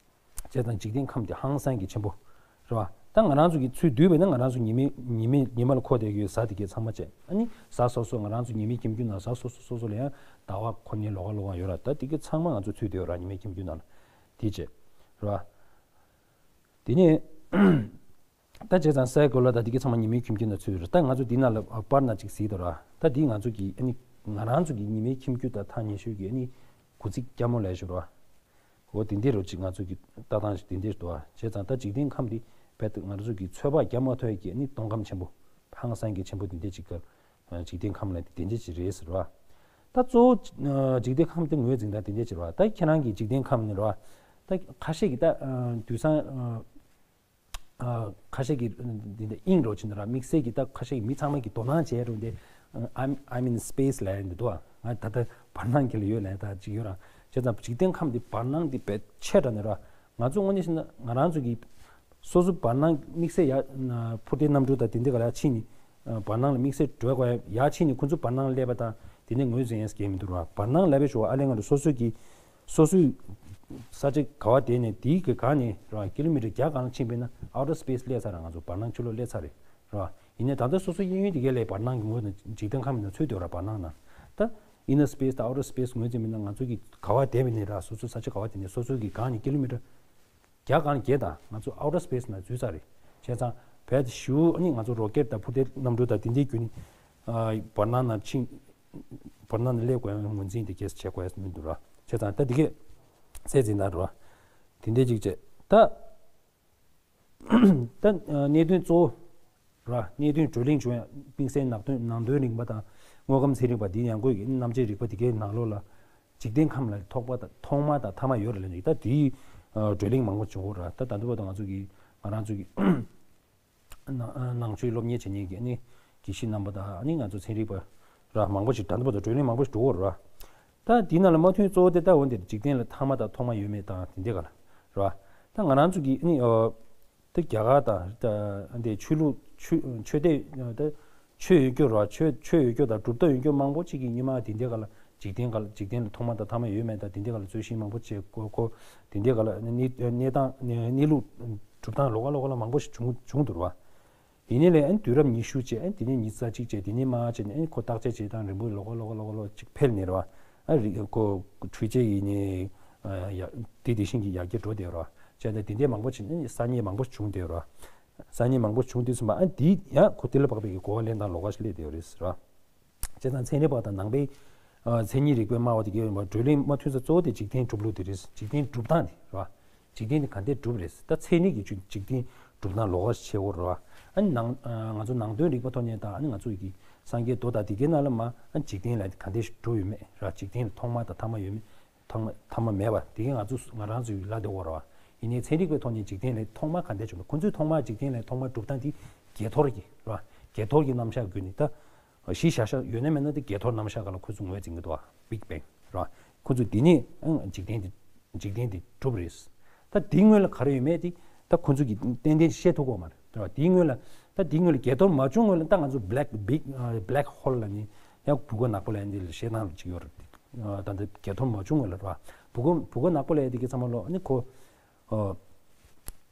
བྱས་ཙང་འཇིག་རྟེན་ཁམས་དེ་ཧང་སང་གི་ཆེན་པོ་རེད་བ། ད་ང་རང་ཚོ་གི་ཚུར་བསྡུས་པས་ན་ང་རང་ཚོ་ཉི་མའི་ཉི་མའི་ཉི་མ་ལ་འཁོར་བསྡད་ཡོད་གཟའ་དེ་གའི་ཚང་མ་བྱས། ཨ་ནི་གཟའ་སོ་སོ་ང་རང་ཚོ་ཉི་མའི་ཁྱིམ་རྒྱུད་ནང་གཟའ་སོ་སོ་སོ་སོ་ལ་ཡང་ཟླ་བ་ཁོ་ནའི་ལོགས་ཀ་ལོགས་ཀ་ཡོད་ར། ད་དེ་གའི་ཚང་མ་ང་ཚོ་ཚུད་བསྡད་ཡོད་ར་ཉི་མའི་ཁྱིམ་རྒྱུད་ནང་ལ། དེ་བྱས་རེད་བ། དེ་ནས་ད་བྱས་ཙང་སའི་གོ་ལ་ད་དེ་གའི་ཚང་མ་ཉི་མའི་ཁྱིམ་རྒྱུད་ནང་ཚུད་ཡོད་ར། ད་ང་ཚོ་དེ་ནང་ལ་པར་ན་ཅིག་གཟིགས་དོ་ར། ད་དེ་ང་ཚོ་གི་ཨ་ནི་ང་རང་ཚོ་གི་ཉི་མའི་ཁྱིམ་རྒྱུད་དང་ཐག་ཉེ་ཤོས་ཀྱི་ཨ་ནི་དགུ་རྩིག་སྐྱ་མོ་ལབ་ཞོར་བ། འོ་དེ་འདྲའི་རོ་ཅིག་ང་ཚོ་གི་ལྟ་སྟངས་ཤིག་དེ་འདྲའི་འདུག་བ། བྱས་ཙང་ད་འཇིག་རྟེན་ཁམས་འདི་རྦད་དེ་ང་ཚོ་གི་ཚོད་དཔག་རྒྱབ་མ་ཐུབ་ཡ་གི་ནི་སྟོང་ཁམས་ཆེན་པོ་ཧང་སང་གི་ཆེན་པོ་དེ་འདྲའི་ཅིག་ག་འཇིག་རྟེན་ཁམས་ལ་དེ་འདྲའི་ཅིག་རེད་ཟེར་བ། ད་གཙོ་བོ་འཇིག་རྟེན་ཁམས་དེ་ངོས་འཛིན་སྟངས་དེ་འདྲའི་ཅིག་རེད་བ། ད་ཁྱེད་རང་གི་འཇིག་རྟེན་ཁམས་ནི་རེད་བ། ད་ཁ་ཤས་ཀྱི་ད་དུས་སང་ཁ་ཤས་ཀྱི་འདི་འདྲ་དབྱིངས་རོ་ཅིག་འདི་ར། དམིགས་བསལ་གྱི་ད་ཁ་ཤས་ཀྱི་མི་ཚང་མ་གི་དོ་སྣང་བྱས་རུང་དེ་I'm I'm in space་ལབ་ཡ་འདི་འདུག་བ། ང་ད་ལྟ་བར་སྣང་གི་ལ་ཡོད་ལབ་ཡ་ད་ཅིག་ཡོད་ར། བྱས་ཙང་འཇིག་རྟེན་ཁམས་འདི་བར་སྣང་འདི་བེད་ཆེ་དྲགས་ནས་ར། ང་ཚོ་དངོས་གནས་བཤད་ན་ང་རང་ཚོ་གི་སོ་སོ་བར་སྣང་དམིགས་བསལ་ཡ་འཕུར་མདེལ་གནམ་གྲུ་དང་དེ་འདྲ་ག་ལ་ཕྱིན་ནས་བར་སྣང་ལ་དམིགས་བསལ་འགྲོ་དགོས་ཡ་ཕྱིན་ནས་ཁོ་ཚོ་བར་སྣང་སླེབས་པ་དང་དེ་ནས་ངོས་འཛིན་ཡས་སྐྱེ་མི་འདུག་ར། བར་སྣང་ལབ་པའི་ཞོར་ཨ་ལས་ང་ཚོ་སོ་སོ་གི་སོ་སོའི་ས་ཆ་ག་བ་དེ་ནས་དེའི་གི་གང་ནས་ར་ཀི་ལོ་མི་ཊར་བརྒྱ་གང་ཕྱིན་པས་ན་outer space་སླེབས་ཚར་ར། ང་ཚོ་བར་སྣང་ཕྱི་ལོགས་སླེབས་ཚར་རེད་ར། ཡིན་ནའི་ད་ལྟ་སོ་སོ་གཡས་གཡོན་དེ་གའི་ལས་བར་སྣང་གི་ངོས་ནས་འཇིག་རྟེན་ཁམས་ནང་ཚུད་འདུག་ར། བར་སྣང་ནང་ད་inner space་དང་outer space་ངོས་འཛིན་མིན་ན་ང་ཚོ་གི་ག་བ་དེ་བས་ནས་ར་སོ་སོ་ས་ཆ་ག་བ་དེ་ནས་སོ་སོ་གི་གང་ནས་ཀི་ལོ་མི་ཊར་བརྒྱ་གང་བརྒྱད་དང་ང་ཚོ་outer space་ནང་འཛུལ་ཚར་རེད། བྱས་ཙང་བལ་ཞུ་ཨ་ནི་ང་ཚོ་རོ་ཀེཊ་དང་འཕུར་མདེལ་གནམ་གྲུ་དང་དེ་འདྲའི་བརྒྱུད་ནས་བར་སྣང་ནང་ཕྱིན། བར་སྣང་ནང་སླེབས་དགོས་ཡ་ངོས་འཛིན་དེ་གས་བྱེད་དགོས་ཡ་མི་འདུག་ར། བྱས་ཙང་ད་དེ་གས་ཚད་འཛིན་ན་ར། དེ་འདྲའི་ཅིག་བྱས་ད། ད་གནད་དོན་གཙོ་བོ་ར། གནད་དོན་བགྲོ་གླེང་བྱུང་ཡ་དམིགས་བསལ་ནང་དོན་ནང་དོན་རིག་པ་དང་དངོས་ཁམས་ཚན་རིག་པ་འདི་ཡང་སྒོས་ཀྱི་རྣམ་འབྱེད་རིག་པ་འདི་གའི་ནང་ལོགས་ལ་འཇིག་རྟེན་ཁམས་ལ་ཐོག་མ་དང་ཐོག་མ་དང་ཐ་མ་ཡོད་རེད་ལབ་ནས་ད་དེའི་བགྲོ་གླེང་མང་པོ་བྱུང་ཡོད་ར། ད་ད་ལྟ་བར་དུ་ང་ཚོ་གི་ང་རང་ཚོ་གི་ནང་ནང་ཆོས་སློབ་གཉེར་བྱེད་མཁན་གྱི་ཨ་ནི་དགེ་བཤེས་རྣམ་པ་དང་ཨ་ནི་ང་ཚོ་ཚན་རིག་པ་ར་མང་པོ་ཞིག་ད་ལྟ་བར་དུ་བགྲོ་གླེང་མང་པོ་ཞིག་འགྲོ་གི་ཡོད་ར། ད་འདི་ནང་ལ་མ་མཐུན་གཙོ་བོ་དེ་ལྟ་བུ་འདི་འཇིག་རྟེན་ལ་ཐ་མ་དང་ཐོག་མ་ཡོད་མེད་དང་དེ་འདྲ་ག་ལ་རེད་བ། ད་ང་རང་ཚོ་གི་ཨ་ནི་ཨ་ད་རྒྱ་གར་དང་ད་འདི་ཆོས་ལུགས་ཆོས་ཆོས་དད་ད་ཆོས་ཡོད་རྒྱུ་རེད་བ། ཆོས་ཆོས་ཡོད་རྒྱུ་དང་གྲུབ་མཐའ་ཡོད་རྒྱུ་མང་པོ་ཅིག་གི་སྔོན་མ་དེ་འདྲ་ག་ལ་འཇིག་རྟེན་ག་ལ་འཇིག་རྟེན་ལ་ཐོག་མ་དང་ཐ་མ་ཡོད་མེད་དང་དེ་འདྲ་ག་ལ་རྩོད་གཞི་མང་པོ་བྱས་གོ་གོ་དེ་འདྲ་ག་ལ་གནས་གནས་སྟངས་གནས་ལུགས་གྲུབ་སྟངས་ལོགས་ཀ་ལོགས་ཀ་ལ་མང་པོ་ཞིག་བྱུང་བྱུང་འདུག་རེད་བ། ཡིན་ནའི་ལས་ཨན་དུས་རབས་ཉི་ཤུ་བྱས། ཨན་དེ་ནས་ཉི་ཤུ་རྩ་གཅིག་བྱས། དེ་ནས་མང་བྱས་ནས་ཨན་ཁོ་བརྟག་དཔྱད་བྱེད་སྟངས་རིང་པོ་ལོག་ལོག་ལོག་ལོག་ཅིག་འཕེལ་ནས་རེད་བ། ཨ་རི་ཁོ་འཕྲུལ་ཆས་ཡིན་ནའི་ཡ་དེ་དེ་བཞིན་གྱི་ཡར་རྒྱས་འགྲོ་བསྡད་རེད་བ། བྱས་ནས་དེ་འདྲའི་མང་པོ་བྱས་ནས་ས་གནས་མང་པོ་བྱུང་བསྡད་རེད་བ། ས་གནས་མང་པོ་བྱུང་དུས་ཙམ་པ་ཨན་དེ་ཡང་ཁོ་དེ་ལ་དཔག་པའི་གི་གོ་བ་ལེན་སྟངས་ལོགས་ཀ་ཞིག་སླེབས་བསྡད་ཡོད་རེད་ཟེར་བ། བྱས་ཙང་ཚན་རིག་པ་དང་ནང་པའི་མཚན་ཉིད་རིག་པའི་སྨྲ་བ་དེ་གའི་བགྲོ་གླེང་མ་མཐུན་ས་གཙོ་བོ་དེ་འཇིག་རྟེན་གྲུབ་ལུགས་དེ་རེད། འཇིག་རྟེན་གྲུབ་སྟངས་དེ་རེད་བ། འཇིག་རྟེན་དེ་ག་འདྲས་གྲུབ་རེད། ད་མཚན་ཉིད་ཀྱི་ཆོས་འཇིག་རྟེན་གྲུབ་སྟངས་ལོགས་ཀ་ཆེ་བོ་རེད་བ། ཨ་ནི་ནང་ང་ཚོ་ནང་དོན་རིག་པ་ཐོག་ནས་དང་ཨ་ནི་ང་ཚོ་གི་སངས་རྒྱས་མདོ་དང་དེ་གའི་ནང་ལ་མ་ཨ་འཇིག་རྟེན་ལ་ག་འདྲས་གྲུབ་ཡོད་མེད་ར། འཇིག་རྟེན་ལ་ཐོག་མ་དང་ཐ་མ་ཡོད་མེད། ཐོག་མ་ཐ་མ་མེད་པ་དེ་གས་ང་ཚོ་ང་རང་ཚོའི་ལ་དེ་འོ་ར་བ། ཡིན་ནའི་ཚན་རིག་པའི་ཐོག་ནས་འཇིག་རྟེན་ལས་ཐོག་མ་ག་འདྲ་བྱུང་ན་ཁོ་ཚོའི་ཐོག་མ་འཇིག་རྟེན་ལས་ཐོག་མ་གྲུབ་སྟངས་དེ་བརྒྱད་ཐོར་གྱི་ར་བ། བརྒྱད་ཐོར་གྱི་རྣམ་གཞག་བརྒྱུད་ནས་ད་གཞི་བཞག་བཞག་ཡོད་ན་མེད་ན་དེ་བརྒྱད་ཐོར་རྣམ་གཞག་སྒང་ལ་ཁོ་ཚོ་ངོས་འཛིན་གྱི་འདུག་བ། Big Bang ར་བ། ཁོ་ཚོས་འདི་ནས་ཨང་འཇིག་རྟེན་འདི་འཇིག་རྟེན་འདི་གྲུབ་རེད། ད་འདི་སྔོན་ལ་ག་རེ་ཡོད་མེད་དེ་ད་ཁོ་ཚོས་ཀྱིས་ཏན་ཏན་བཤད་ཐུབ་ཀྱི་ཡོད་མ་རེད། ར་བ། འདིའི་སྔོན་ལ་ད་འདིའི་སྔོན་ལ་བརྒྱད་ཐོར་མ་བྱུང་སྔོན་ལ་ད་ང་ཚོ་black big black hole ལ་ནི་ཡང་བུ་ག་ནག་པོ་ལ་ཡང་འདི་ལ་བཤད་སྟངས་ཅིག་ཡོད་རེད། ད་ལྟ་བརྒྱད་ཐོར་མ་བྱུང་སྔོན་ལ་ར་བ། བུ་ག་བུ་ག་ནག་པོ་ལ་ཡང་འདི་གའི་ཚང་མ་ལོ་ཨ་ནི་ཁོ། ཨོ།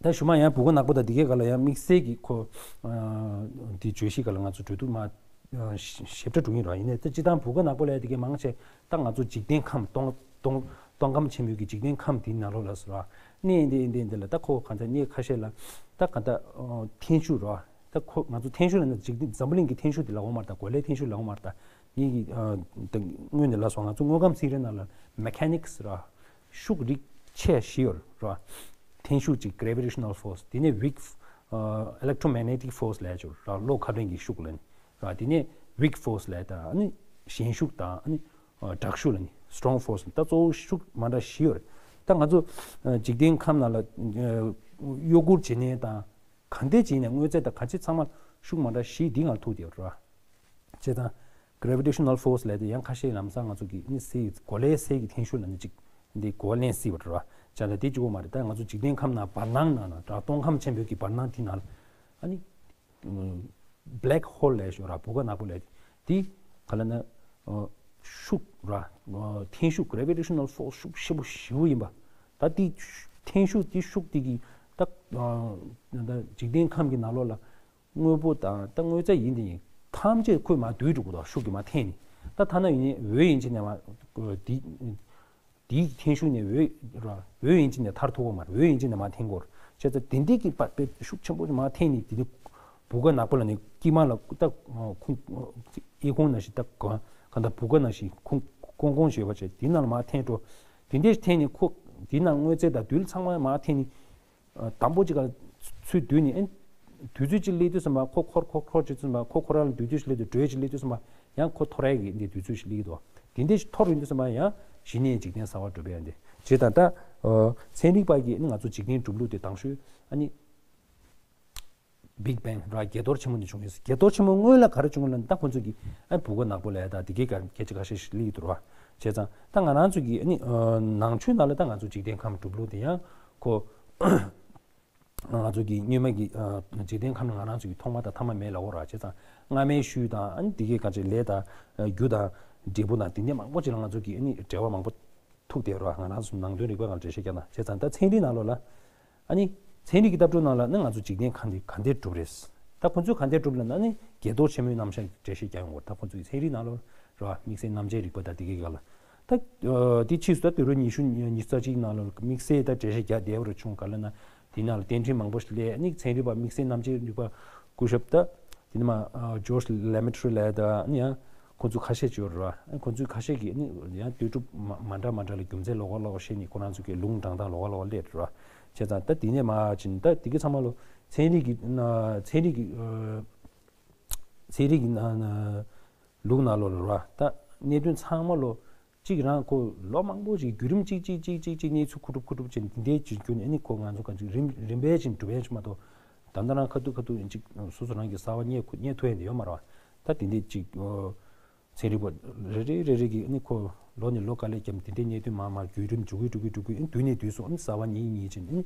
ད་ཞུ་མ་ཡང་བུ་ག་ནག་པོ་དང་འདི་གའི་སྒང་ལ་ཡང་དམིགས་བསལ་གྱི་ཁོ། ཨ། འདི་བརྗོད་གཞི་སྒང་ལ་ང་ཚོ་གྲོས་བསྡུར་མ། ཨ། ཞིབ་ཕྲ་འགྲོ་གི་ཡིན་ར། ཡིན་ནའི་ད་སྤྱིར་བཏང་བུ་ག་ནག་པོ་ལ་ཡང་འདི་གའི་མང་ཆེ་ད་ང་ཚོ་འཇིག་རྟེན་ཁམས་སྟོང་སྟོང་སྟོང་ཁམས་ཆེན་མོའི་གི་འཇིག་རྟེན་ཁམས་འདིའི་ནང་ལོགས་ལ་ཟེར་བ། གནས་འདི་འདི་འདི་ལ་ད་ཁོ་གང་ཚ་གནས་ཁ་ཤས་ལ་ད་གང་ལྟར་ཨོ་ཐན་ཤུགས་ར། ད་ཁོ་ང་ཚོ་ཐན་ཤུགས་ལ་ན་འཇིག་རྟེན་འཛམ་བུ་གླིང་གི་ཐན་ཤུགས་འདི་ལ་འོ་མ་རེད། ད་གོ་ལའི་ཐན་ཤུགས་ལ་འོ་མ་རེད། ད་ངེད་ཀྱི་ཨ། ད་སྔོན་ནས་ལབ་སོང་། ང་ཚོ་དངོས་ཁམས་ཚན་རིག་ནང་ལ་mechanics ར། ཤུགས་རིགས་ཆེ་བཞི་ཡོད་ར། ཐན་ཤུགས་གཅིག gravitational force དེ་ནས་weak ཨ། electromagnetic force ལབ་ཡ་ཅིག་ཡོད་ར། གློག་ཁ་འཕྲིན་གྱི་ཤུགས་ལབ་ནི་ར། དེ་ནས་weak force ལབ་ཡ་དང་ཨ་ནི་གཞན་ཤུགས་དང་ཨ་ནི་ཨ། དྲག་ཤུགས་ལབ་ནི་strong force ད་གཙོ་བོ་ཤུགས་མ་འདྲ་བཞི་ཡོད་རེད། ད་ང་ཚོ་ཨ། འཇིག་རྟེན་ཁམས་ནང་ལ་ཨ། གཡོ་འགུལ་བྱེད་ནས་དང་ག་འདྲས་བྱས་ནས་དངོས་རྫས་དང་ག་ཅི་ཚང་མ་ཤུགས་མ་འདྲ་བཞི་འདི་ནང་ཐུག་བསྡད་ཡོད་ར། བྱས་ཙང་gravitational force ལབ་དེ་ཡང་ཁ་ཤས་ལམ་སང་ང་ཚོ་གི་ནི་སའི་གོ་ལའི་སའི་གི་ཐན་ཤུགས་ལབ་ནི་གཅིག་འདི་གོ་བ་ལེན་སྲིད་པ་རེད་བ། བྱས་ཙང་དེ་གཅིག་པོ་མ་རེད། ད་ང་ཚོ་འཇིག་རྟེན་ཁམས་ནང་བར་སྣང་ནང་ན་ད་སྟོང་ཁམས་ཆེན་པོའི་གི་བར་སྣང་དེ་ནང་ཨ་ནི་black hole ལབ་ཤོག་ར། བུ་ག་ནག་པོ་ལབ་དེ་ག་ལ་ན་ཤུགས་ར་ཐན་ཤུགས་gravitational force ཤུགས་ཆེན་པོ་ཞེ་པོ་ཡིན་པ། ད་དེ་ཐན་ཤུགས་དེ་ཤུགས་དེ་གི་ད་འཇིག་རྟེན་ཁམས་ཀྱི་ནང་ལོགས་ལ། དངོས་པོ་དང་ད་དངོས་རྫས་ཡིན་དེ་ཡིན་ཐམས་ཅད་ཁོས་མར་བསྡུས་འགྲོ་གི་འདུག་ཤུགས་ཀྱིས་མར་འཐེན་ནས། ད་ཐ་ན་ཡིན་ནའི་འོད་ཡིན་གཅིག་ནས་མར་འདི་འདིའི་འཐེན་ཤུགས་ནས་འོད་ར་འོད་ཡིན་གཅིག་ནས་ཐར་ཐུབ་ཀྱི་མ་རེད། འོད་ཡིན་གཅིག་ནས་མར་འཐེན་དགོས་རེད། བྱས་ཙང་དེ་འདྲའི་གི་པ་དཔེ་ཤུགས་ཆེན་པོ་མར་འཐེན་ནས་དེ་ནི་བུ་ག་ནག་པོ་ལ་ནི་དཀྱིལ་མ་ལ་ད་ཁོང་ཨི་ཁུང་ནང་བཞིན་ད་གང་གང་ལྟར་བུ་ག་ནང་བཞིན་ཁུང་ཀོང་ཀོང་བྱས་པ་བྱས་དེ་ནང་ལ་མར་འཐེན་འགྲོ། དེ་འདྲའི་འཐེན་ནས་ཁོ་དེ་ནང་དངོས་རྫས་དང་རྡུལ་ཚང་མ་མར་འཐེན་ནས། དང་པོ་ཅིག་ག་ཚུར་བསྡུས་ནས་ཨེ། དུས་ཚོད་ཅིག་སླེབས་དུས་ཙམ་པ་ཁོ་འཁོར་འཁོར་འཁོར་བྱེད་དུས་ཙམ་པ་ཁོ་འཁོར་ར་ལ་སྡོད་དུས་ཤིག་སླེབས་དུས་འགྲོས་ཅིག་སླེབས་དུས་ཙམ་པ་ཡང་ཁོ་འཐོར་ཡ་གི་འདི་དུས་ཚོད་ཅིག་སླེབས་ཀྱི་འདུག་དེ་འདྲ་ཞིག་འཐོར་ཡོང་དུས་ཙམ་པ་ཡང་གཞི་ནས་འཇིག་རྟེན་གསར་པ་གྲུབ་ཡ་འདི་བྱེད་དང་ད། ཚན་རིག་པ་གིས་ང་ཚོ་འཇིག་རྟེན་གྲུབ་ལུགས་དེ་དང་ཤོས་ཨ་ནི། Big Bang ར་བརྒྱད་གཏོར་ཆེན་མོ་ནས་བྱུང་ཡོད། བརྒྱད་གཏོར་ཆེན་མོ་སྔོན་ལ་ག་རེ་བྱུང་ལབ་ན་ད་ཁོ་ཚོས་ཀྱིས་ཨ་བུ་ག་ནག་པོ་ལབ་ཡ་ད་དེ་གའི་སྐད་ཆ་ཁ་ཤས་ཤིག་སླེབས་ཀྱི་འདུག་ར། བྱས་ཙང་ད་ང་རང་ཚོ་གིས་ཨ་ནི་ནང་ཆོས་ནང་ལ་ད་ང་ཚོ་འཇིག་རྟེན་ཁམས་གྲུབ་ལུགས་དེ་ཡང་ཁོ། ང་ཚོ་གི་སྔོན་མ་གི་འཇིག་རྟེན་ཁམས་ལ་ང་རང་ཚོ་གི་ཐོག་མ་དང་ཐ་མ་མེད་ལབ་ཡོད་ར། བྱས་ཙང་སྔ་མའི་ཤུལ་དང་ཨ་ནི་འདི་གའི་ག་ཅིག་ལས་དང་རྒྱུ་དང་འབྲས་བུ་དང་དེ་འདྲ་མང་པོ་ཅིག་ལ་ང་ཚོ་གི་ཨ་ནི་འབྲེལ་བ་མང་པོ་ཐུག་བསྡད་ཡོད་ར། ང་རང་ཚོ་ནང་དོན་རིག་པའི་སྒང་འགྲེལ་བཤད་རྒྱག་ན། བྱས་ཙང་ད་ཚན་རིག་ནང་ལོགས་ལ་ཨ་ནི་ཚན་རིག་གི་ལྟ་གྲུབ་ནང་ལ་ནི་ང་ཚོ་འཇིག་རྟེན་ག་འདི་ག་འདྲས་གྲུབ་རེད། ད་ཁོ་ཚོས་ག་འདྲས་གྲུབ་ལབ་ན་ཨ་ནི་བརྒྱད་གཏོར་ཆེན་མོའི་རྣམ་གཞག་འགྲེལ་བཤད་རྒྱག་ཡོང་བར། ད་ཁོ་ཚོ་གི་ཚན་རིག་ནང་ལོགས་ར་དམིགས་བསལ་རྣམ་དཔྱོད་རིག་པ་དང་དེ་གའི་སྒང་ལ། ད། ཨ། དེ་ཕྱིས་སུ་ད་དུས་རབས་ཉི་ཤུ་ཉི་ཤུ་རྩ་གཅིག་ནང་ལ་དམིགས་བསལ་ད་འགྲེལ་བཤད་རྒྱག་བསྡད་པ་རེད། བྱུང་ག་ལབ་ན་དེ་ནང་ལ་རྟེན་འབྲེལ་མང་པོ་ཞིག་སླེབས། ཨ་ནི་ཚན་རིག་པ་དམིགས་བསལ་རྣམ་དཔྱོད་རིག་པ་སྐུ་ཞབས་ད་དེ་ནི་མ་ཨ་ཇོརྗ་ལེ་མེ་ཏྲི་ལབ་ཡ་ད་ཨ་ནི་ཡང་ཁོང་ཚོ་ཁ་ཤས་ཅིག་ཡོད་རེད་བ། ཨ་ཁོང་ཚོའི་ཁ་ཤས་ཀྱིས་ཨ་ནི་ཡང་ལྟོས་གྲུབ་མ་མ་འདྲ་མ་འདྲ་ལ་རྒྱུ་མཚན་ལོགས་ཀ་ལོགས་ཀ་བཤད་ནས་ཁོ་རང་ཚོ་གི་ལུང་དྲངས་སྟངས་ལོགས་ཀ་ལོགས་ཀ་སླེབས་རེད་བ། བྱས་ཙང་ད་དེ་ནས་མ་ཕྱིན་ད་དེ་གི་ཚང་མ་ལོ་ཚན་རིག་གི་ན་ཚན་རིག་གི་ཨ། ཚན་རིག་གི་ནང་ན་ལུགས་ནང་ལོགས་ལ་ར་ད་གནད་དོན་ཚང་མ་ལོ་གཅིག་རང་ཁོ་ལོ་མང་པོ་ཞིག་བརྒྱུད་རིམ་གཅིག་གཅིག་གཅིག་གཅིག་གཅིག་གནས་ཚུལ་ཁུ་སྒྲུབ་ཁུ་སྒྲུབ་བྱས་ནས་འདི་འདྲའི་བྱེད་རྒྱུ་ནི་ཨ་ནི་ཁོ་ང་ཚོ་ག་ཚོད་རིམ་རིམ་པས་ཅིག་འགྲུབ་ཡ་ཅིག་མ་གཏོགས། ད་ལྟ་རང་ཁ་ཐུག་ཁ་ཐུག་ཡིན་ཅིག་སོ་སོ་རང་གི་གསར་པ་རྙེད་ཁུ་རྙེད་ཐུབ་ཡ་འདི་ཡོད་མ་རེད་བ། ད་འདི་འདྲའི་ཅིག་ཚན་རིག་པ་རེ་རེ་རེ་རེ་གིས་ཨ་ནི་ཁོ་ལོ་ནས་ལོ་ག་ལེ་བརྒྱབ་འདི་འདྲའི་གནད་དོན་མར་མར་བརྒྱུད་རིམ་འགྲོ་གི་འགྲོ་གི་འགྲོ་གི་ཨ་ནི་དུས་ནས་དུས་སུ་ཨ་ནི་གསར་པ་རྙེད་རྙེད་ཅིག་ཨ་ནི་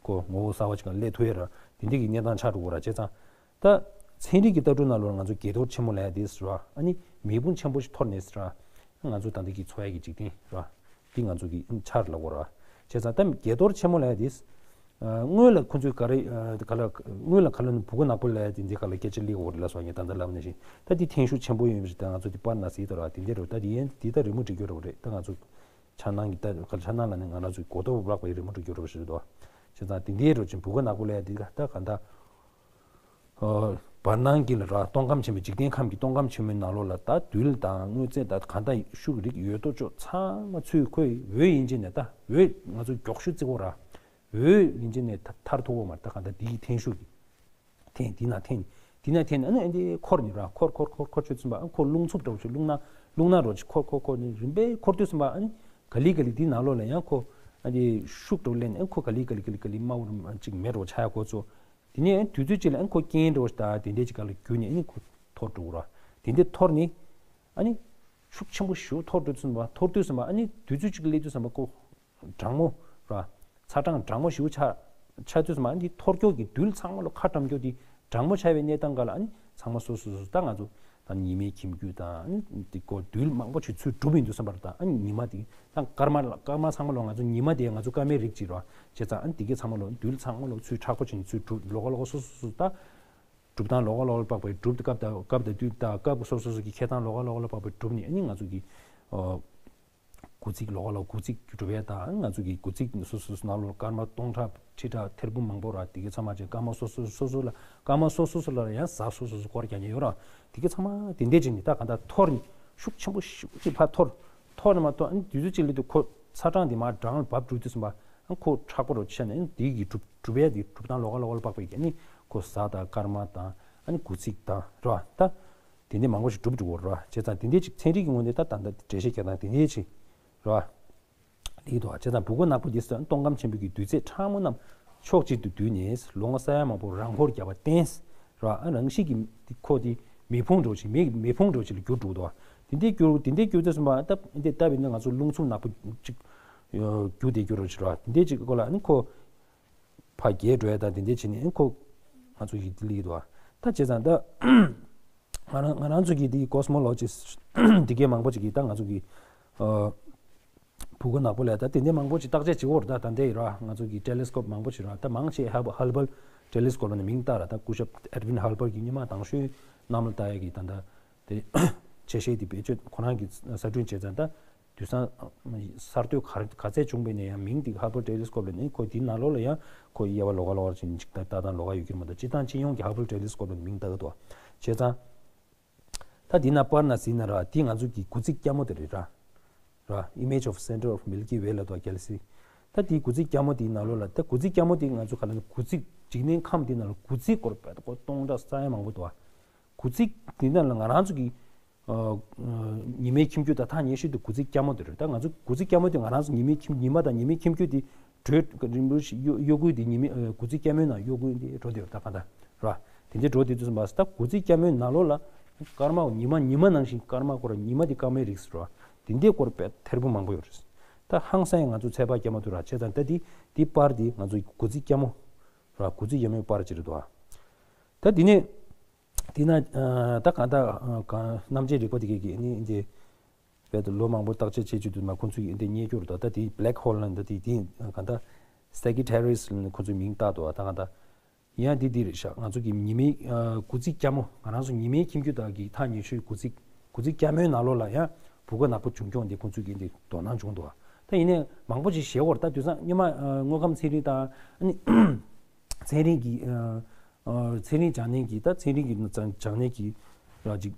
ཁོ་ངོ་བོ་གསར་པ་ཅིག་ག་སླེབས་ཐུབ་ཡ་ར་འདི་འདྲའི་གི་གནས་སྟངས་ཆགས་འགྲོ་གི་ར། བྱས་ཙང་། ད། ཚན་རིག་གི་ལྟ་གྲུབ་ནང་ལོགས་ང་ཚོ་བརྒྱད་གཏོར་ཆེན་མོ་ལབ་ཡ་དེ་ཟེར་བ། ཨ་ནི་མེ་དཔུང་ཆེན་པོ་ཞིག་འཐོར་ནས་ཟེར་བ། ང་ཚོ་ད་ལྟ་གི་འཚོ་ཡ་གི་འཇིག་རྟེན་ར། འདི་ང་ཚོ་གི་འཆར་ལབ་དགོས་ར། བྱས་ཙང་ད་བརྒྱད་གཏོར་ཆེན་མོ་ལབ་ཡ་དེ། ཨ། སྔོན་ལ་ཁོ་ཚོས་ག་རེ་ཨ། ག་ལ་སྔོན་ལ་ག་ལ་ནི་བུ་ག་ནག་པོ་ལབ་ཡ་དེ་འདི་ག་ལ་སྐད་ཆ་སླེབས་ཡོད་རེད་ལབ་སོང་། ངས་ད་ལྟ་ལབ་ནས་བཞིན་ད་འདི་འཐེན་ཤུགས་ཆེན་པོ་ཡོད་པ་ཞིག་ད་ང་ཚོ་འདི་པར་ན་ཟིག་ད་ར་དེ་འདྲ་རེད། ད་འདི་ཡན་འདི་ད་རི་མོ་འབྲི་རྒྱུ་རེད་པ་རེད། ད་ང་ཚོ་འཆར་སྣང་གི་ད་ག་ལ་འཆར་སྣང་ལ་ནི་ང་རང་ཚོའི་གོ་རྟོགས་བརླག་པའི་རི་མོ་འབྲི་རྒྱུ་རེད་པ་ཞིག་རེད་དོ། བྱས་ཙང་དེ་འདྲའི་རོ་ཅན་བུ་ག་ནག་པོ་ལབ་ཡ་འདི་ད་ག་ད། བར་སྣང་གི་ལ་ར་སྟོང་ཁམས་ཆེན་མོའི་འཇིག་རྟེན་ཁམས་ཀྱི་སྟོང་ཁམས་ཆེན་མོའི་ནང་ལོགས་ལ་ད་རྡུལ་དང་དངོས་རྫས་དང་གང་ལྟར་ཤུགས་རིགས་ཡོད་དོ་ཅོག་ཚང་མ་ཚུར་ཁོའི་འོད་ཡིན་གཅིག་ནས་ད་འོད་ང་ཚོ་མགྱོགས་ཤུགས་བརྩི་གོ་ར། འོད་ཡིན་གཅིག་ནས་ཐར་ཐུབ་གོ་མ་རེད། ད་གང་ལྟར་འདིའི་འཐེན་ཤུགས་ཀྱིས་འཐེན་འདི་ན་འཐེན་འདི་ན་འཐེན་ཨ་ནི་ཨ་འདི་འཁོར་ནི་ར་འཁོར་འཁོར་འཁོར་འཁོར་ཆོད་ཚུན་པ་ཨ་ཁོ་རླུང་འཚུབ་འདྲ་བོ་ཞིག་རླུང་ནག་རླུང་ནག་རོ་ཅིག་འཁོར་འཁོར་འཁོར་ནི་རིམ་པས་འཁོར་དུས་ཚུན་པ་ཨ་ནི། ག་ལེ་ག་ལེ་དེའི་ནང་ལོགས་ལ་ཡང་ཁོ་ཨ་ནི་ཤུགས་འགྲོ་ལེན་ཨ་ཁོ་ག་ལེ་ག་ལེ་ག་ལེ་ག་ལེ་དམའ་བོ་ཅིག་མེད་འགྲོ་ཆགས་ཡ་ཁོ་ཚོ། དེ་ནས་དུས་ཚོད་ཅིག་ལ་ཨ་ཁོ་རྐྱེན་འགྲོ་ད་དེ་འདྲས་ཅིག་ག་ལ་གྱུར་ནས་ཨ་ནི་ཁོ་འཐོར་འགྲོ་ར། དེ་འདྲས་འཐོར་ནས་ཨ་ནི་ཤུགས་ཆེན་པོ་ཞིག་འཐོར་འགྲོ་ཚུན་པ་འཐོར་དུས་ཙམ་པ་ཨ་ནི་དུས་ཚོད་ཅིག་སླེབས་དུས་ཙམ་པ་ཁོ་གྲང་མོ་ར། ཚ་གྲང་གྲང་མོ་ཞིག་ཆགས་ཆགས་དུས་ཙམ་པ་ཨ་ནི་འཐོར་སྐྱོ་གི་རྡུལ་ཚང་མ་ལ་ཁ་བཀྲམ་སྐྱོ་དེ་གྲང་མོ་ཆགས་པའི་གནས་སྟངས་ག་ལ་ཨ་ནི་ཚང་མ་སོ་སོ་སོ་སོ་ད་ང་ཚོ་ད་ཉི་མའི་ཁྱིམ་རྒྱུད་དང་ཨ་ནི་དེ་ཀོ་རྡུལ་མང་པོ་ཞིག་ཚུར་གྲུབ་ཡིན་དུས་ཙམ་པར་ད་ཨ་ནི་ཉི་མ་དེ་ད་སྐར་མ་ལ་སྐར་མ་ཚང་མ་ལོ་ང་ཚོ་ཉི་མ་དེ་ང་ཚོ་སྐར་མའི་རིགས་གཅིག་རོ། བྱས་ཙང་ཨ་ནི་དེ་གའི་ཚང་མ་ལོ་རྡུལ་ཚང་མ་ལོ་ཚུར་མཁྲེགས་པོ་ཕྱིན་ཚུར་གྲུབ་ལོགས་ཀ་ལོགས་ཀ་སོ་སོ་སོ་ད་གྲུབ་སྟངས་ལོགས་ཀ་ལོགས་ཀ་ལ་དཔག་པའི་གྲུབ་སྐབས་དང་སྐབས་དང་དུས་དང་སྐབས་སོ་སོ་སོ་གི་འཁྱེར་སྟངས་ལོགས་ཀ་ལོགས་ཀ་ལ་དཔག་པའི་གྲུབ་ནས་ཨ་ནི་ང་ཚོ་གི་ཨ། དགུ་ཚིགས་ལོགས་ཀ་ལོགས་དགུ་ཚིགས་གྲུབ་ཡས་དང་ང་ཚོ་གི་དགུ་ཚིགས་སོ་སོ་སོ་ནང་ལོགས་སྐར་མ་སྟོང་ཕྲག་ཁྲི་ཕྲག་ཐེར་འབུམ་མང་པོ་ར་དེ་གའི་ཚང་མ་ཅན་སྐར་མ་སོ་སོ་སོ་སོ་ལ་སྐར་མ་སོ་སོ་སོ་ལ་ཡང་གཟའ་སོ་སོ་སོ་སྐོར་རྒྱག་མཁན་ཡོད་ར། དེ་གའི་ཚང་མ་དེ་འདྲས་ཅིག་ནི་ད་ག་འདྲ་འཐོར་ནི་ཤུགས་ཆེན་པོ་ཤུགས་ཅིག་ཕར་འཐོར། འཐོར་ནི་མ་གཏོགས་ཨ་ནི་དུས་ཚོད་ཅིག་སླེབས་དུས་ཁོ་ཚ་གྲང་དེ་མར་གྲང་ལ་བབས་འགྲོ་དུས་ཙམ་པ་ཨ་ཁོ་མཁྲེགས་པོ་རུ་ཆགས་ནས་ཨ་ནི་དེ་གི་གྲུབ་གྲུབ་ཡས་དེ་གྲུབ་སྟངས་ལོགས་ཀ་ལོགས་ཀ་ལ་དཔག་པའི་གི་ཨ་ནི་ཁོ་གཟའ་དང་སྐར་མ་དང་ཨ་ནི་དགུ་ཚིགས་དང་ར་ད། དེ་འདྲའི་མང་པོ་ཞིག་གྲུབ་འགྲོ་གི་རེད་བ། བྱས་ཙང་དེ་འདྲའི་ཅིག་ཚན་རིག་གི་ངོས་ནས་ད་ད་ལྟ་འགྲེལ་བཤད་རྒྱག་སྟངས་དེ་འདྲའི་ཅིག་རེད་བ། ལེགས་འདུག་བ། བྱས་ཙང་བུ་ག་ནག་པོ་འདི་སྟོང་སྐམ་ཆེན་པོའི་གི་རྡུལ་རྫས་ཕྲ་མོ་རྣམས་ཕྱོགས་གཅིག་ཏུ་བསྡུས་ནས་ལོ་ངོ་ས་ཡ་མང་པོ་རང་འཁོར་བརྒྱབ་པར་བརྟེན། རེད་བ། རང་བཞིན་གྱི་ཁོ་དེ་མེ་ཕུང་འདྲ་བོ་ཞིག་མེ་མེ་ཕུང་འདྲ་བོ་ཞིག་ལ་གྱུར་འགྲོ་གི་འདུག་བ། དེ་འདྲའི་གྱུར་དེ་འདྲའི་གྱུར་དུས་ཙམ་པ་ད་འདི་ལྟ་བུའི་ནི་ང་ཚོ་རླུང་འཚུབ་ནག་པོ་ཅིག་རྒྱུ་དེ་གྱུར་རོ་ཞིག་རེད་བ། དེ་འདྲའི་ཅིག་གི་སྐོར་ལ་ནི་ཁོ། ཕར་རྒྱས་འགྲོ་ཡ་དང་དེ་འདྲས་བྱས་ནས་ཁོ་ང་ཚོ་ཡིད་ལི་ཡིད་བ། ད་བྱས་ཙང་ད་ང་རང་ང་རང་ཚོ་གི་དེ་ཀོ་སི་མོ་ལོ་ཇི་སི་ཊི་དེ་གའི་མང་པོ་ཅིག་གིས་ད་ང་ཚོ་གི་ཨ་བུ་ག་ནག་པོ་ལ་ད་དེ་འདྲས་མང་པོ་ཅིག་བརྟག་དཔྱད་བྱེད་འོར་ད་ད་འདྲས་ཡིན་ར། ང་ཚོ་གི་ཊེ་ལེ་སི་ཀོབ་མང་པོ་ཅིག་ར། ད་མང་ཆེ་ཧལ་བར་ཊེ་ལེ་སི་ཀོབ་ལ་ནི་མིང་བཏགས་ར། ད་སྐུ་ཞབས་ཨེ་ཌི་ཝིན་ཧལ་བར་གྱིས་སྔོན་མ་དང་ཤོས་གནམ་ལ་བལྟ་ཡ་གི་ད་ད་དེ་ཆེ་ཤེལ་དེ་བེད་སྤྱོད་ཁོ་རང་གི་གསར་སྐྲུན་བྱས་ཙང་ད། དུས་སང་གསར་གཏོད་ག་ག་ཚད་བྱུང་བས་ནས་ཡང་མིང་དེ་ཧབ་བྷལ་ཊེ་ལེ་སི་ཀོབ་ལ་ནི་ཁོ་དེའི་ནང་ལོགས་ལ་ཡང་ཁོ་དབྱེ་བ་ལོགས་ཀ་ལོགས་ཀ་ཅིག་ཅིག་ལྟ་སྟངས་ལོགས་ཀ་ཡོད་ཀྱི་མ་གཏོགས་སྤྱིར་བཏང་སྤྱི་ཡོངས་ཀྱི་ཧབ་བྷལ་ཊེ་ལེ་སི་ཀོབ་ལ་ནི་མིང་བཏགས་འདུག་བ། བྱས་ཙང་ད་དེ་ན་པར་ན་ཟིན་ན་ར་དེ་ང་ཚོ་གི་དགུ་ཚིགས་སྐྱ་མོ་དེ་རེད་ར། ར་Image of Center of Milky Way ལ་དོ་གལ་སྲིད། ད་དེའི་དགུ་ཚིགས་སྐྱ་མོ་དེའི་ནང་ལོགས་ལ་ད་དགུ་ཚིགས་སྐྱ་མོ་དེ་ང་ཚོ་ག་ལ་ནི་དགུ་ཚིགས་འཇིག་རྟེན་ཁམས་དེའི་ནང་ལ་དགུ་ཚིགས་སྐོར་བས་ཁོ་སྟོང་ཕྲག་ས་ཡ་མང་པོ་འདུག་བ། དགུ་ཚིགས་དེ་ནང་ལ་ང་རང་ཚོ་གི་ཨ། ཉི་མའི་ཁྱིམ་རྒྱུད་དང་ཐག་ཉེ་ཤོས་དེ་དགུ་ཚིགས་སྐྱ་མོ་དེ་རེད། ད་ང་ཚོ་དགུ་ཚིགས་སྐྱ་མོ་དེ་ང་རང་ཚོ་ཉི་མའི་ཁྱིམ་ཉི་མ་དང་ཉི་མའི་ཁྱིམ་རྒྱུད་དེ་དྲོད་རིམ་པར་ཞིག་གཡོ་གཡོ་འགུལ་དེ་ཉི་མའི་ཨ། དགུ་ཚིགས་སྐྱ་མོའི་ནང་གཡོ་འགུལ་དེ་འགྲོ་དེ་རེད། ད་གང་ལྟར་ར། དེ་འདྲའི་འགྲོ་དེ་དུས་ཙམ་པ་ད་དགུ་ཚིགས་སྐྱ་མོའི་ནང་ལོགས་ལ་སྐར་མ་ཉི་མ་ཉི་མ་ནང་བཞིན་སྐར་མ་སྐོར་ཉི་མ་དེ་སྐར་མའི་རིགས་སུ་ར། དེ་འདྲའི་སྐོར་དཔེ་ཐེར་འབུམ་མང་པོ་ཡོད་རེད། ད་ཧང་སང་ཡང་ང་ཚོ་ཚད་པ་སྐྱ་མོ་དུ་ར་བྱས་ཙང་ད་དེ་དེ་པར་དེ་ང་ཚོ་དགུ་ཚིགས་སྐྱ་མོ་ར་དགུ་ཚིགས་སྐྱ་མོའི་པར་ཅིག་རེད་འདུག་ཨ། ད་དེ་ནས། དེས་ན་ད་གང་ལྟར་གང་རྣམ་འབྱེད་རིག་པ་དེ་གས་ཀྱིས་ནི་འདི་རྦད་དེ་ལོ་མང་པོ་བརྟག་དཔྱད་བྱེད་བཅུག་དུས་མ་ཁོང་ཚོས་ཀྱིས་འདི་རྙེད་རྒྱུར་དོ། ད་དེ་Black Hole ལ་འདི་དེ་དེ་གང་ལྟར་Sagittarius ལ་ཁོང་ཚོས་མིང་བཏགས་དོ། ད་གང་ལྟར་ཡང་འདི་འདི་རེད་ཤག་ང་ཚོ་གི་ཉི་མའི་དགུ་ཚིགས་སྐྱ་མོ་ང་རང་ཚོ་ཉི་མའི་ཁྱིམ་རྒྱུད་དག་གི་ཐག་ཉེ་ཤོས་དགུ་ཚིགས་དགུ་ཚིགས་སྐྱ་མོའི་ནང་ལོགས་ལ་ཡང་བུ་ག་ནག་པོ་བྱུང་ཀྱང་འདི་ཁོང་ཚོས་ཀྱིས་འདི་དོ་སྣང་བྱུང་འདུག་ད་ཡིན་ནའི་མང་པོ་ཞིག་བཤད་དགོས་རེད། ད་དུས་སང་སྔོན་མ་དངོས་ཁམས་ཚན་རིག་དང་ཨ་ནི། ཚན་རིག་གི་ཨ། ཨ། ཚན་རིག་སྦྱང་ནས་ཀྱི་ད་ཚན་རིག་གི་སྦྱང་ནས་ཀྱི་ར་ཅིག་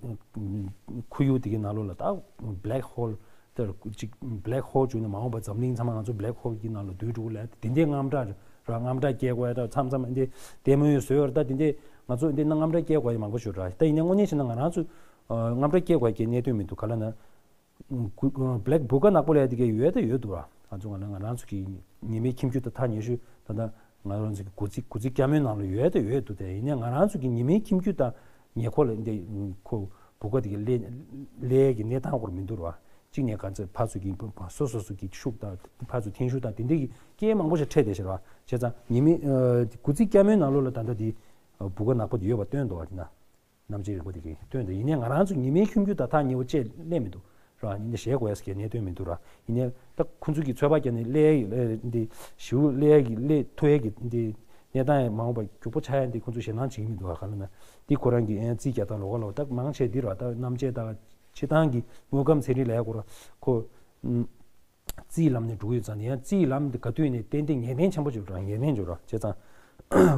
ཁོར་ཡུག་དེ་གའི་ནང་ལོགས་ལ་ད་Black Hole དེར་ཅིག་Black Hole བྱུང་ནས་མ་འོངས་པ་འཛམ་གླིང་ཚང་མ་ང་ཚོ་Black Hole གྱི་ནང་ལ་སྡུད་འགྲོ་གི་ལས་དེ་འདྲའི་དངངས་སྐྲག་ར་དངངས་སྐྲག་སྐྱེ་དགོས་ཡ་ད་མཚམས་མཚམས་འདི་ལྟད་མོ་ཡོད་བཟོས་ཡོད་ར། ད་དེ་འདྲའི་ང་ཚོ་འདི་ན་དངངས་སྐྲག་སྐྱེ་དགོས་ཡ་མང་པོ་ཞིག་ར། ད་ཡིན་ནའི་དངོས་གནས་བྱས་ན་ང་རང་ཚོ་ཨ། དངངས་སྐྲག་སྐྱེ་དགོས་ཡ་གི་གནད་དོན་མི་འདུག་ག་ལ་ན། གུ- Black བུ་ག་ནག་པོ་ལབ་ཡ་དེ་ག་ཡོད་ད་ཡོད་འདུག་ར། ང་ཚོ་ང་ང་རང་ཚོ་གི་ཉི་མའི་ཁྱིམ་རྒྱུད་དང་ཐག་ཉེ་ཤོས་ད་ལྟ་ང་རང་ཚོ་གི་དགུ་ཚིགས་དགུ་ཚིགས་སྐྱ་མོའི་ནང་ལ་ཡོད་ད་ཡོད་འདུག་དེ་ཡིན་ནའི་ང་རང་ཚོ་གི་ཉི་མའི་ཁྱིམ་རྒྱུད་དང་ཉེ་འཁོར་ལ་འདི་ཁོ་བུ་ག་དེ་ག་སླེབས་སླེབས་ཡ་གི་གནས་སྟངས་སྐོར་མི་འདུག་ར། གཅིག་ནས་ག་ཚོད་ཕར་ཚུར་གྱི་སོ་སོ་སོ་གི་ཤུགས་དང་ཕར་ཚུར་འཐེན་ཤུགས་དང་དེ་འདྲ་གི་རྐྱེན་མང་པོ་ཞིག་འཕྲད་བསྡད་ཤག་ར། བྱས་ཙང་ཉི་མའི་ཨ། དགུ་ཚིགས་སྐྱ་མོའི་ནང་ལོགས་ལ་ད་ལྟ་དེ་བུ་ག་ནག་པོ་དེ་ཡོད་པ་སྟོན་འདུག་བ་དེ་ན། རྣམ་འབྱེད་རིག་པ་དེ་གིས་སྟོན་ཏེ། ཡིན་ནའི་ང་རང་ཚོ་ཉི་མའི་ཁྱིམ་རྒྱུད་དང་ཐག་ཉེ་བོ་བཅས་སླེབས་མི་འདུག་ར། ཡིན་ནའི་ཞེད་དགོས་ཡ་ཟེར་གྱི་གནད་དོན་མི་འདུག་ར། ཡིན་ནའི་ད་ཁོ་ཚོ་གིས་ཚོད་དཔག་བརྒྱབ་ནས་སླེབས་ཡ་འདི་ཞེ་པོ་སླེབས་ཡ་གི་སླེབས་ཐུབ་ཡ་གི་འདི་གནས་སྟངས་ཡང་མ་འོངས་པ་མགྱོགས་པོ་ཆགས་ཡ་འདི་ཁོ་ཚོ་ཞེད་སྣང་བྱེད་ཀྱི་མི་འདུག་ར། ག་ལ་ན་འདི་ཁོ་རང་གི་ཨེ་རྩིས་རྒྱག་སྟངས་ལོགས་ཀ་ལོགས་ད་མང་ཆེ་འདི་ར། ད་རྣམ་འབྱེད་དང་སྤྱིར་བཏང་གི་དངོས་ཁམས་ཚན་རིག་ལ་ཡ་ཁོ་ར་ཁོ། རྩིས་ལམ་ནས་འགྲོ་གི་ཡོད་ཙང་ནས་ཡང་རྩིས་ལམ་འདི་ག་དུས་ནས་ཏན་ཏན་ངེས་གཏན་ཆེན་པོ་ཅིག་ར། ངེས་གཏན་ཅིག་ར། བྱས་ཙང་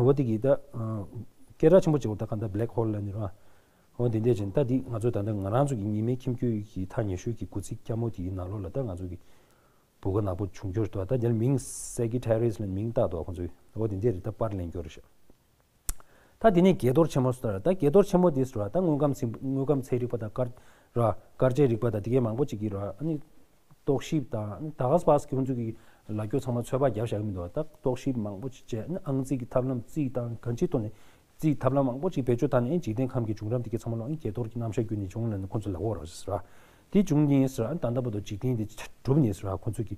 འོ་དེ་གི་ད་སྐད་གྲགས་ཆེན་པོ་ཅིག་འོ་ད་ག་འདྲ་Black Hole ལ་ནི་ར། འོ་དེ་འདྲས་ཅིག་ད་འདི་ང་ཚོ་ད་ལྟ་ང་རང་ཚོ་གི་ཉི་མའི་ཁྱིམ་རྒྱུད་ཀྱི་ཐག་ཉེ་ཤོས་ཀྱི་དགུ་ཚིགས་སྐྱ་མོ་དེའི་ནང་ལོགས་ལ་ད་ང་ཚོ་གི་བུ་ག་ནག་པོ་བྱུང་རྒྱུ་རེད་དོ། ད་དེར་མིང་Sagittarius ལ་མིང་བཏགས་དོ་ཁོ་ཚོས། འོ་དེ་འདྲས་རེད། ད་པར་ལེན་རྒྱུ་རེད་ཤག་ད་དེ་ནས་དགྱེས་རྡོར་ཆེན་མོ་ཟེར་ར། ད་དགྱེས་རྡོར་ཆེན་མོ་དེ་ཟེར་ར། ད་དངོས་ཁམས་ཚན་དངོས་ཁམས་ཚན་རིག་པ་དང་སྐར་ར་སྐར་ཆའི་རིག་པ་དང་དེ་གའི་མང་པོ་ཅིག་གིས་ར་ཨ་ནི་ རྟོག་ཞིབ་དང་ད་ག་སེ་བ་སེ་ཁོང་ཚོ་གི་ལ་རྒྱོ་ཚང་མ་ཚོད་དཔག་རྒྱབ་བཞག་གི་མི་འདུག་ད་རྟོག་ཞིབ་མང་པོ་ཅིག་བྱས་ཨང་རྩིས་ཀྱི་ཐབས་ལམ་རྩིས་དང་གང་ཅིའི་ཐོག་ནས་རྩིས་ཐབས་ལམ་མང་པོ་ཅིག་བེད་སྤྱོད་བཏང་ནས་འཇིག་རྟེན་ཁམས་ཀྱི་བྱུང་རབས་དེ་གའི་ཚང་མ་ལོ་ཨང་བརྒྱད་གཏོར་གྱི་རྣམ་གཞག་བརྒྱུད་ནས་བྱུང་ལབ་ནས་ཁོང་ཚོ་ལབ་ཡོད་རེད་ཟེར་བ། དེ་བྱུང་ནས་ཟེར་བ་ད་ལྟ་བར་དུ་འཇིག་རྟེན་དེ་གྲུབ་ནས་ཟེར་བ་ཁོང་ཚོ་གི་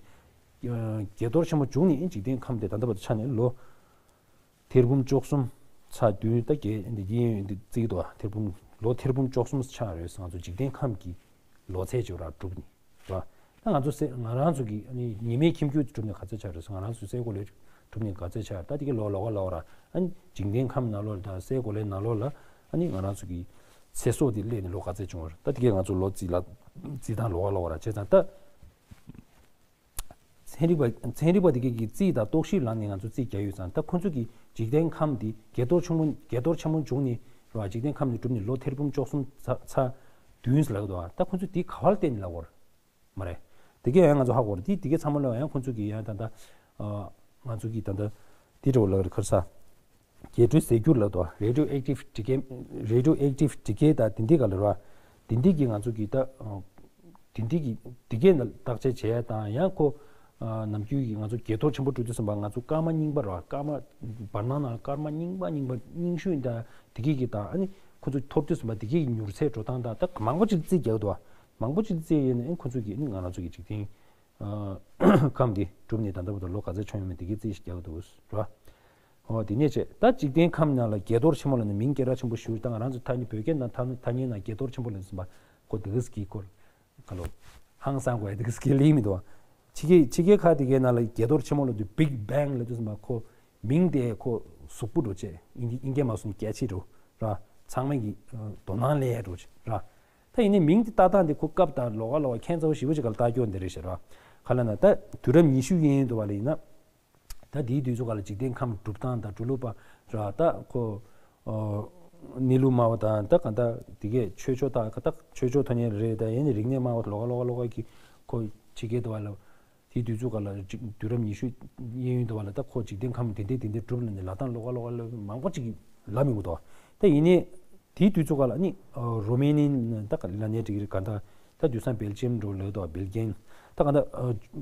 བརྒྱད་གཏོར་ཆེན་པོ་བྱུང་ནས་འཇིག་རྟེན་ཁམས་དེ་ད་ལྟ་བར་དུ་ཆགས་ནས་ལོ། ཐེར་འབུམ་བཅུ་གསུམ་ཚེག་བདུན་ད་བརྒྱད་འདི་ཡིན་འདི་བརྩིས་འདུག་ཐེར་འབུམ་ལོ་ཐེར་འབུམ་བཅུ་གསུམ་ཆགས་རེད། ང་ཚོ་འཇིག་རྟེན་ཁམས་ཀྱི་ལོ་ཚད་ཅིག་ར་གྲུབ་ནས་ར། ད་ང་ཚོ་སེ་ང་རང་ཚོ་གི་ཨ་ནི་ཉི་མའི་ཁྱིམ་རྒྱུད་གྲུབ་ནས་ག་ཚོད་ཆགས་རེད་ཟེར་ང་རང་ཚོ་སའི་གོ་ལའི་གྲུབ་ནས་ག་ཚོད་ཆགས་རེད། ད་དེ་གའི་ལོ་ལོགས་ཀ་ལོགས་ར་ཨ་ནི་འཇིག་རྟེན་ཁམས་ནང་ལོགས་ལ་ད་སའི་གོ་ལའི་ནང་ལོགས་ལ་ཨ་ནི་ང་རང་ཚོ་གི་ཚེ་སྲོག་འདི་སླེབས་ནས་ལོ་ག་ཚོད་བྱུང་བ་རེད། ད་དེ་གའི་ང་ཚོ་ལོ་རྩིས་ལ་རྩིས་སྟངས་ལོགས་ཀ་ལོགས་ར་བྱས་ཙང་ད། ཚན་རིག་པ་ཚན་རིག་པ་དེ་གས་ཀྱིས་རྩིས་དང་རྟོག་ཞིབ་ལངས་ནས་ང་ཚོ་རྩིས་རྒྱག་ཡོད་ཙང་ད་ཁོ་ཚོ་གིས་འཇིག་རྟེན་ཁམས་འདི་བརྒྱད་གཏོར་ཆེན་པོ་བརྒྱད་གཏོར་ཆེན་པོ་བྱུང་ནས་རེད་བ། འཇིག་རྟེན་ཁམས་ནས་གྲུབ་ནས་ལོ་ཐེར་འབུམ་བཅུ་གསུམ་ཚེག་ཚེག་བདུན་ཟེར་ལབ་ཀྱི་འདུག་བ། ད་ཁོ་ཚོས་དེ་ག་བར་བརྟེན་ནས་ལབ་ཀྱི་ཡོད་རེད། མ་རེད། དེ་གས་ཡང་ང་ཚོ་ཧ་གོ་རེད། དེ་དེ་གས་ཚང་མ་ལ་ཡང་ཁོ་ཚོ་གིས་ཡང་ད་ལྟ་ང་ཚོ་གིས་ད་ལྟ་དེ་འདྲ་བོ་ལབ་རེད་ཁར་ས། རྒྱས་སྤྲོས་ཟད་འགྱུར་ལབ་དོ། Radioactive decay Radioactive decay ད་དེ་འདི་ག་ལ་ར། དེ་འདི་གི་ང་ཚོ་གི་ད་དེ་འདི་གི་དེ་གས་ན་བརྟག་དཔྱད་བྱས་དང་ཡང་ཁོ་ནམ་རྒྱུན་གྱི་ང་ཚོ་བརྒྱད་གཏོར་ཆེན་པོ་འགྲོ་དུས་ཙམ་པ་ང་ཚོ་སྐར་མ་རྙིང་པ་ར་སྐར་མ་བར་སྣང་ནང་སྐར་མ་རྙིང་པ་རྙིང་པ་རྙིང་ཤོས་ད་དེ་གས་ཀྱི་ད་ཨ་ནི་ཁོ་ཚོ་འཐོར་དུས་ཙམ་པ་དེ་གས་ཀྱི་མྱུར་ཚད་འགྲོ་སྟངས་ད་ད་མང་པོ་ཅིག་རྩིས་རྒྱག་དོ། མང་པོ་ཅིག་རྩིས་ཡིན་ན་ཁོ་ཚོ་གི་ཨ་ནི་ང་རང་ཚོ་གི་འཇིག་རྟེན། ཁམས་འདི་གྲུབ་ནས་ད་ལྟ་བར་དུ་ལོ་ག་ཚོད་བྱུང་ཡོད་མེད་དེ་གའི་རྩིས་ཤིག་རྒྱག་འདུག་ར། འོ་དེ་ནས་བྱས་ད་འཇིག་རྟེན་ཁམས་ནང་ལ་བརྒྱད་གཏོར་ཆེན་མོ་ལ་ནི་མིང་སྐད་གྲགས་ཆེན་པོ་ཞུ་ད་ང་རང་ཚོ་ཐ་སྙད་བོད་སྐད་ནང་ཐ་ཐ་སྙད་ནང་བརྒྱད་གཏོར་ཆེན་པོ་ལ་ཟིན་པ་ཁོ་དེ་ག་སྐྱིད་ཁོ་ག་ལོ་ཧང་སང་གོ་ཡ་དེ་ག་སྐྱིད་ལིང་མི་འདུག་བ། ཕྱི་རྒྱལ་ཕྱི་རྒྱལ་ཁག་དེ་གའི་ནང་ལ་བརྒྱད་གཏོར་ཆེན་མོ་ལ་དུ་Big Bang ལ་དུ་ཟིན་པ་ཁོ་མིང་དེ་ཁོ་གཟུགས་པོ་འགྲོ་བྱས་ཨིན་ཨིན་སྐད་མ་གསུང་སྐད་ཆེ་འགྲོ་ར་ཚང་མ་གི་དོ་སྣང་ལས་འགྲོ་བྱས་ར། ད་ཡིན་ནའི་མིང་འདི་བཏགས་སྟངས་འདི་ཁོ་སྐབས་དང་ལོགས་ཀ་ལོགས་ཀ་ཁྱད་མཚར་པོ་ཞེ་པོ་ཅིག་ག་ལ་བཏགས་ཀྱོག་འདི་རེད་ཤག་ར། ག་ལ་ན་ད་དུས་རབས་ཉི་ཤུ་ཡིན་འདུག་བ་ལ་ཡིན་ན། ད་དེའི་དུས་ཚོད་ག་ལ་འཇིག་རྟེན་ཁམས་གྲུབ་སྟངས་དང་གྲུབ་ལུགས་པ་ར་ད་ཁོ་ཨོ་གནས་ལུགས་སྨྲ་བ་དང་ད་ག་ད་དེ་གས་ཆོས་ཕྱོགས་དང་ག་ད་ཆོས་ཕྱོགས་ཐོན་ཡས་རེད། ད་ཡིན་ནའི་རིག་གནས་སྨྲ་བ་ལོགས་ཀ་ལོགས་ཀ་ལོགས་ཀ་གི་ཁོ་ཕྱི་རྒྱལ་འདུག་བ་ལ། དེའི་དུས་ཚོད་ག་ལ་ཅིག་དུས་རབས་ཉི་ཤུ་གཡས་གཡོན་དུ་བ་ལ་ད་ཁོ་འཇིག་རྟེན་ཁམས་དེ་འདྲས་དེ་འདྲས་གྲུབ་ལ་ནི་ལ་དང་ལོག་ག་ལོག་ག་ལ་མང་པོ་ཅིག་ལབ་མི་འདུག་ད་ཡིན་ནའི་དེའི་དུས་ཚོད་ག་ལ་ནི་རོ་མེ་ནི་ད་ག་ལ་ནས་ཅིག་ག་ད་ད་དུས་སང་བེལ་ཇིམ་འགྲོ་ལོས་དོ་བེལ་ཇན་ད་ག་ད་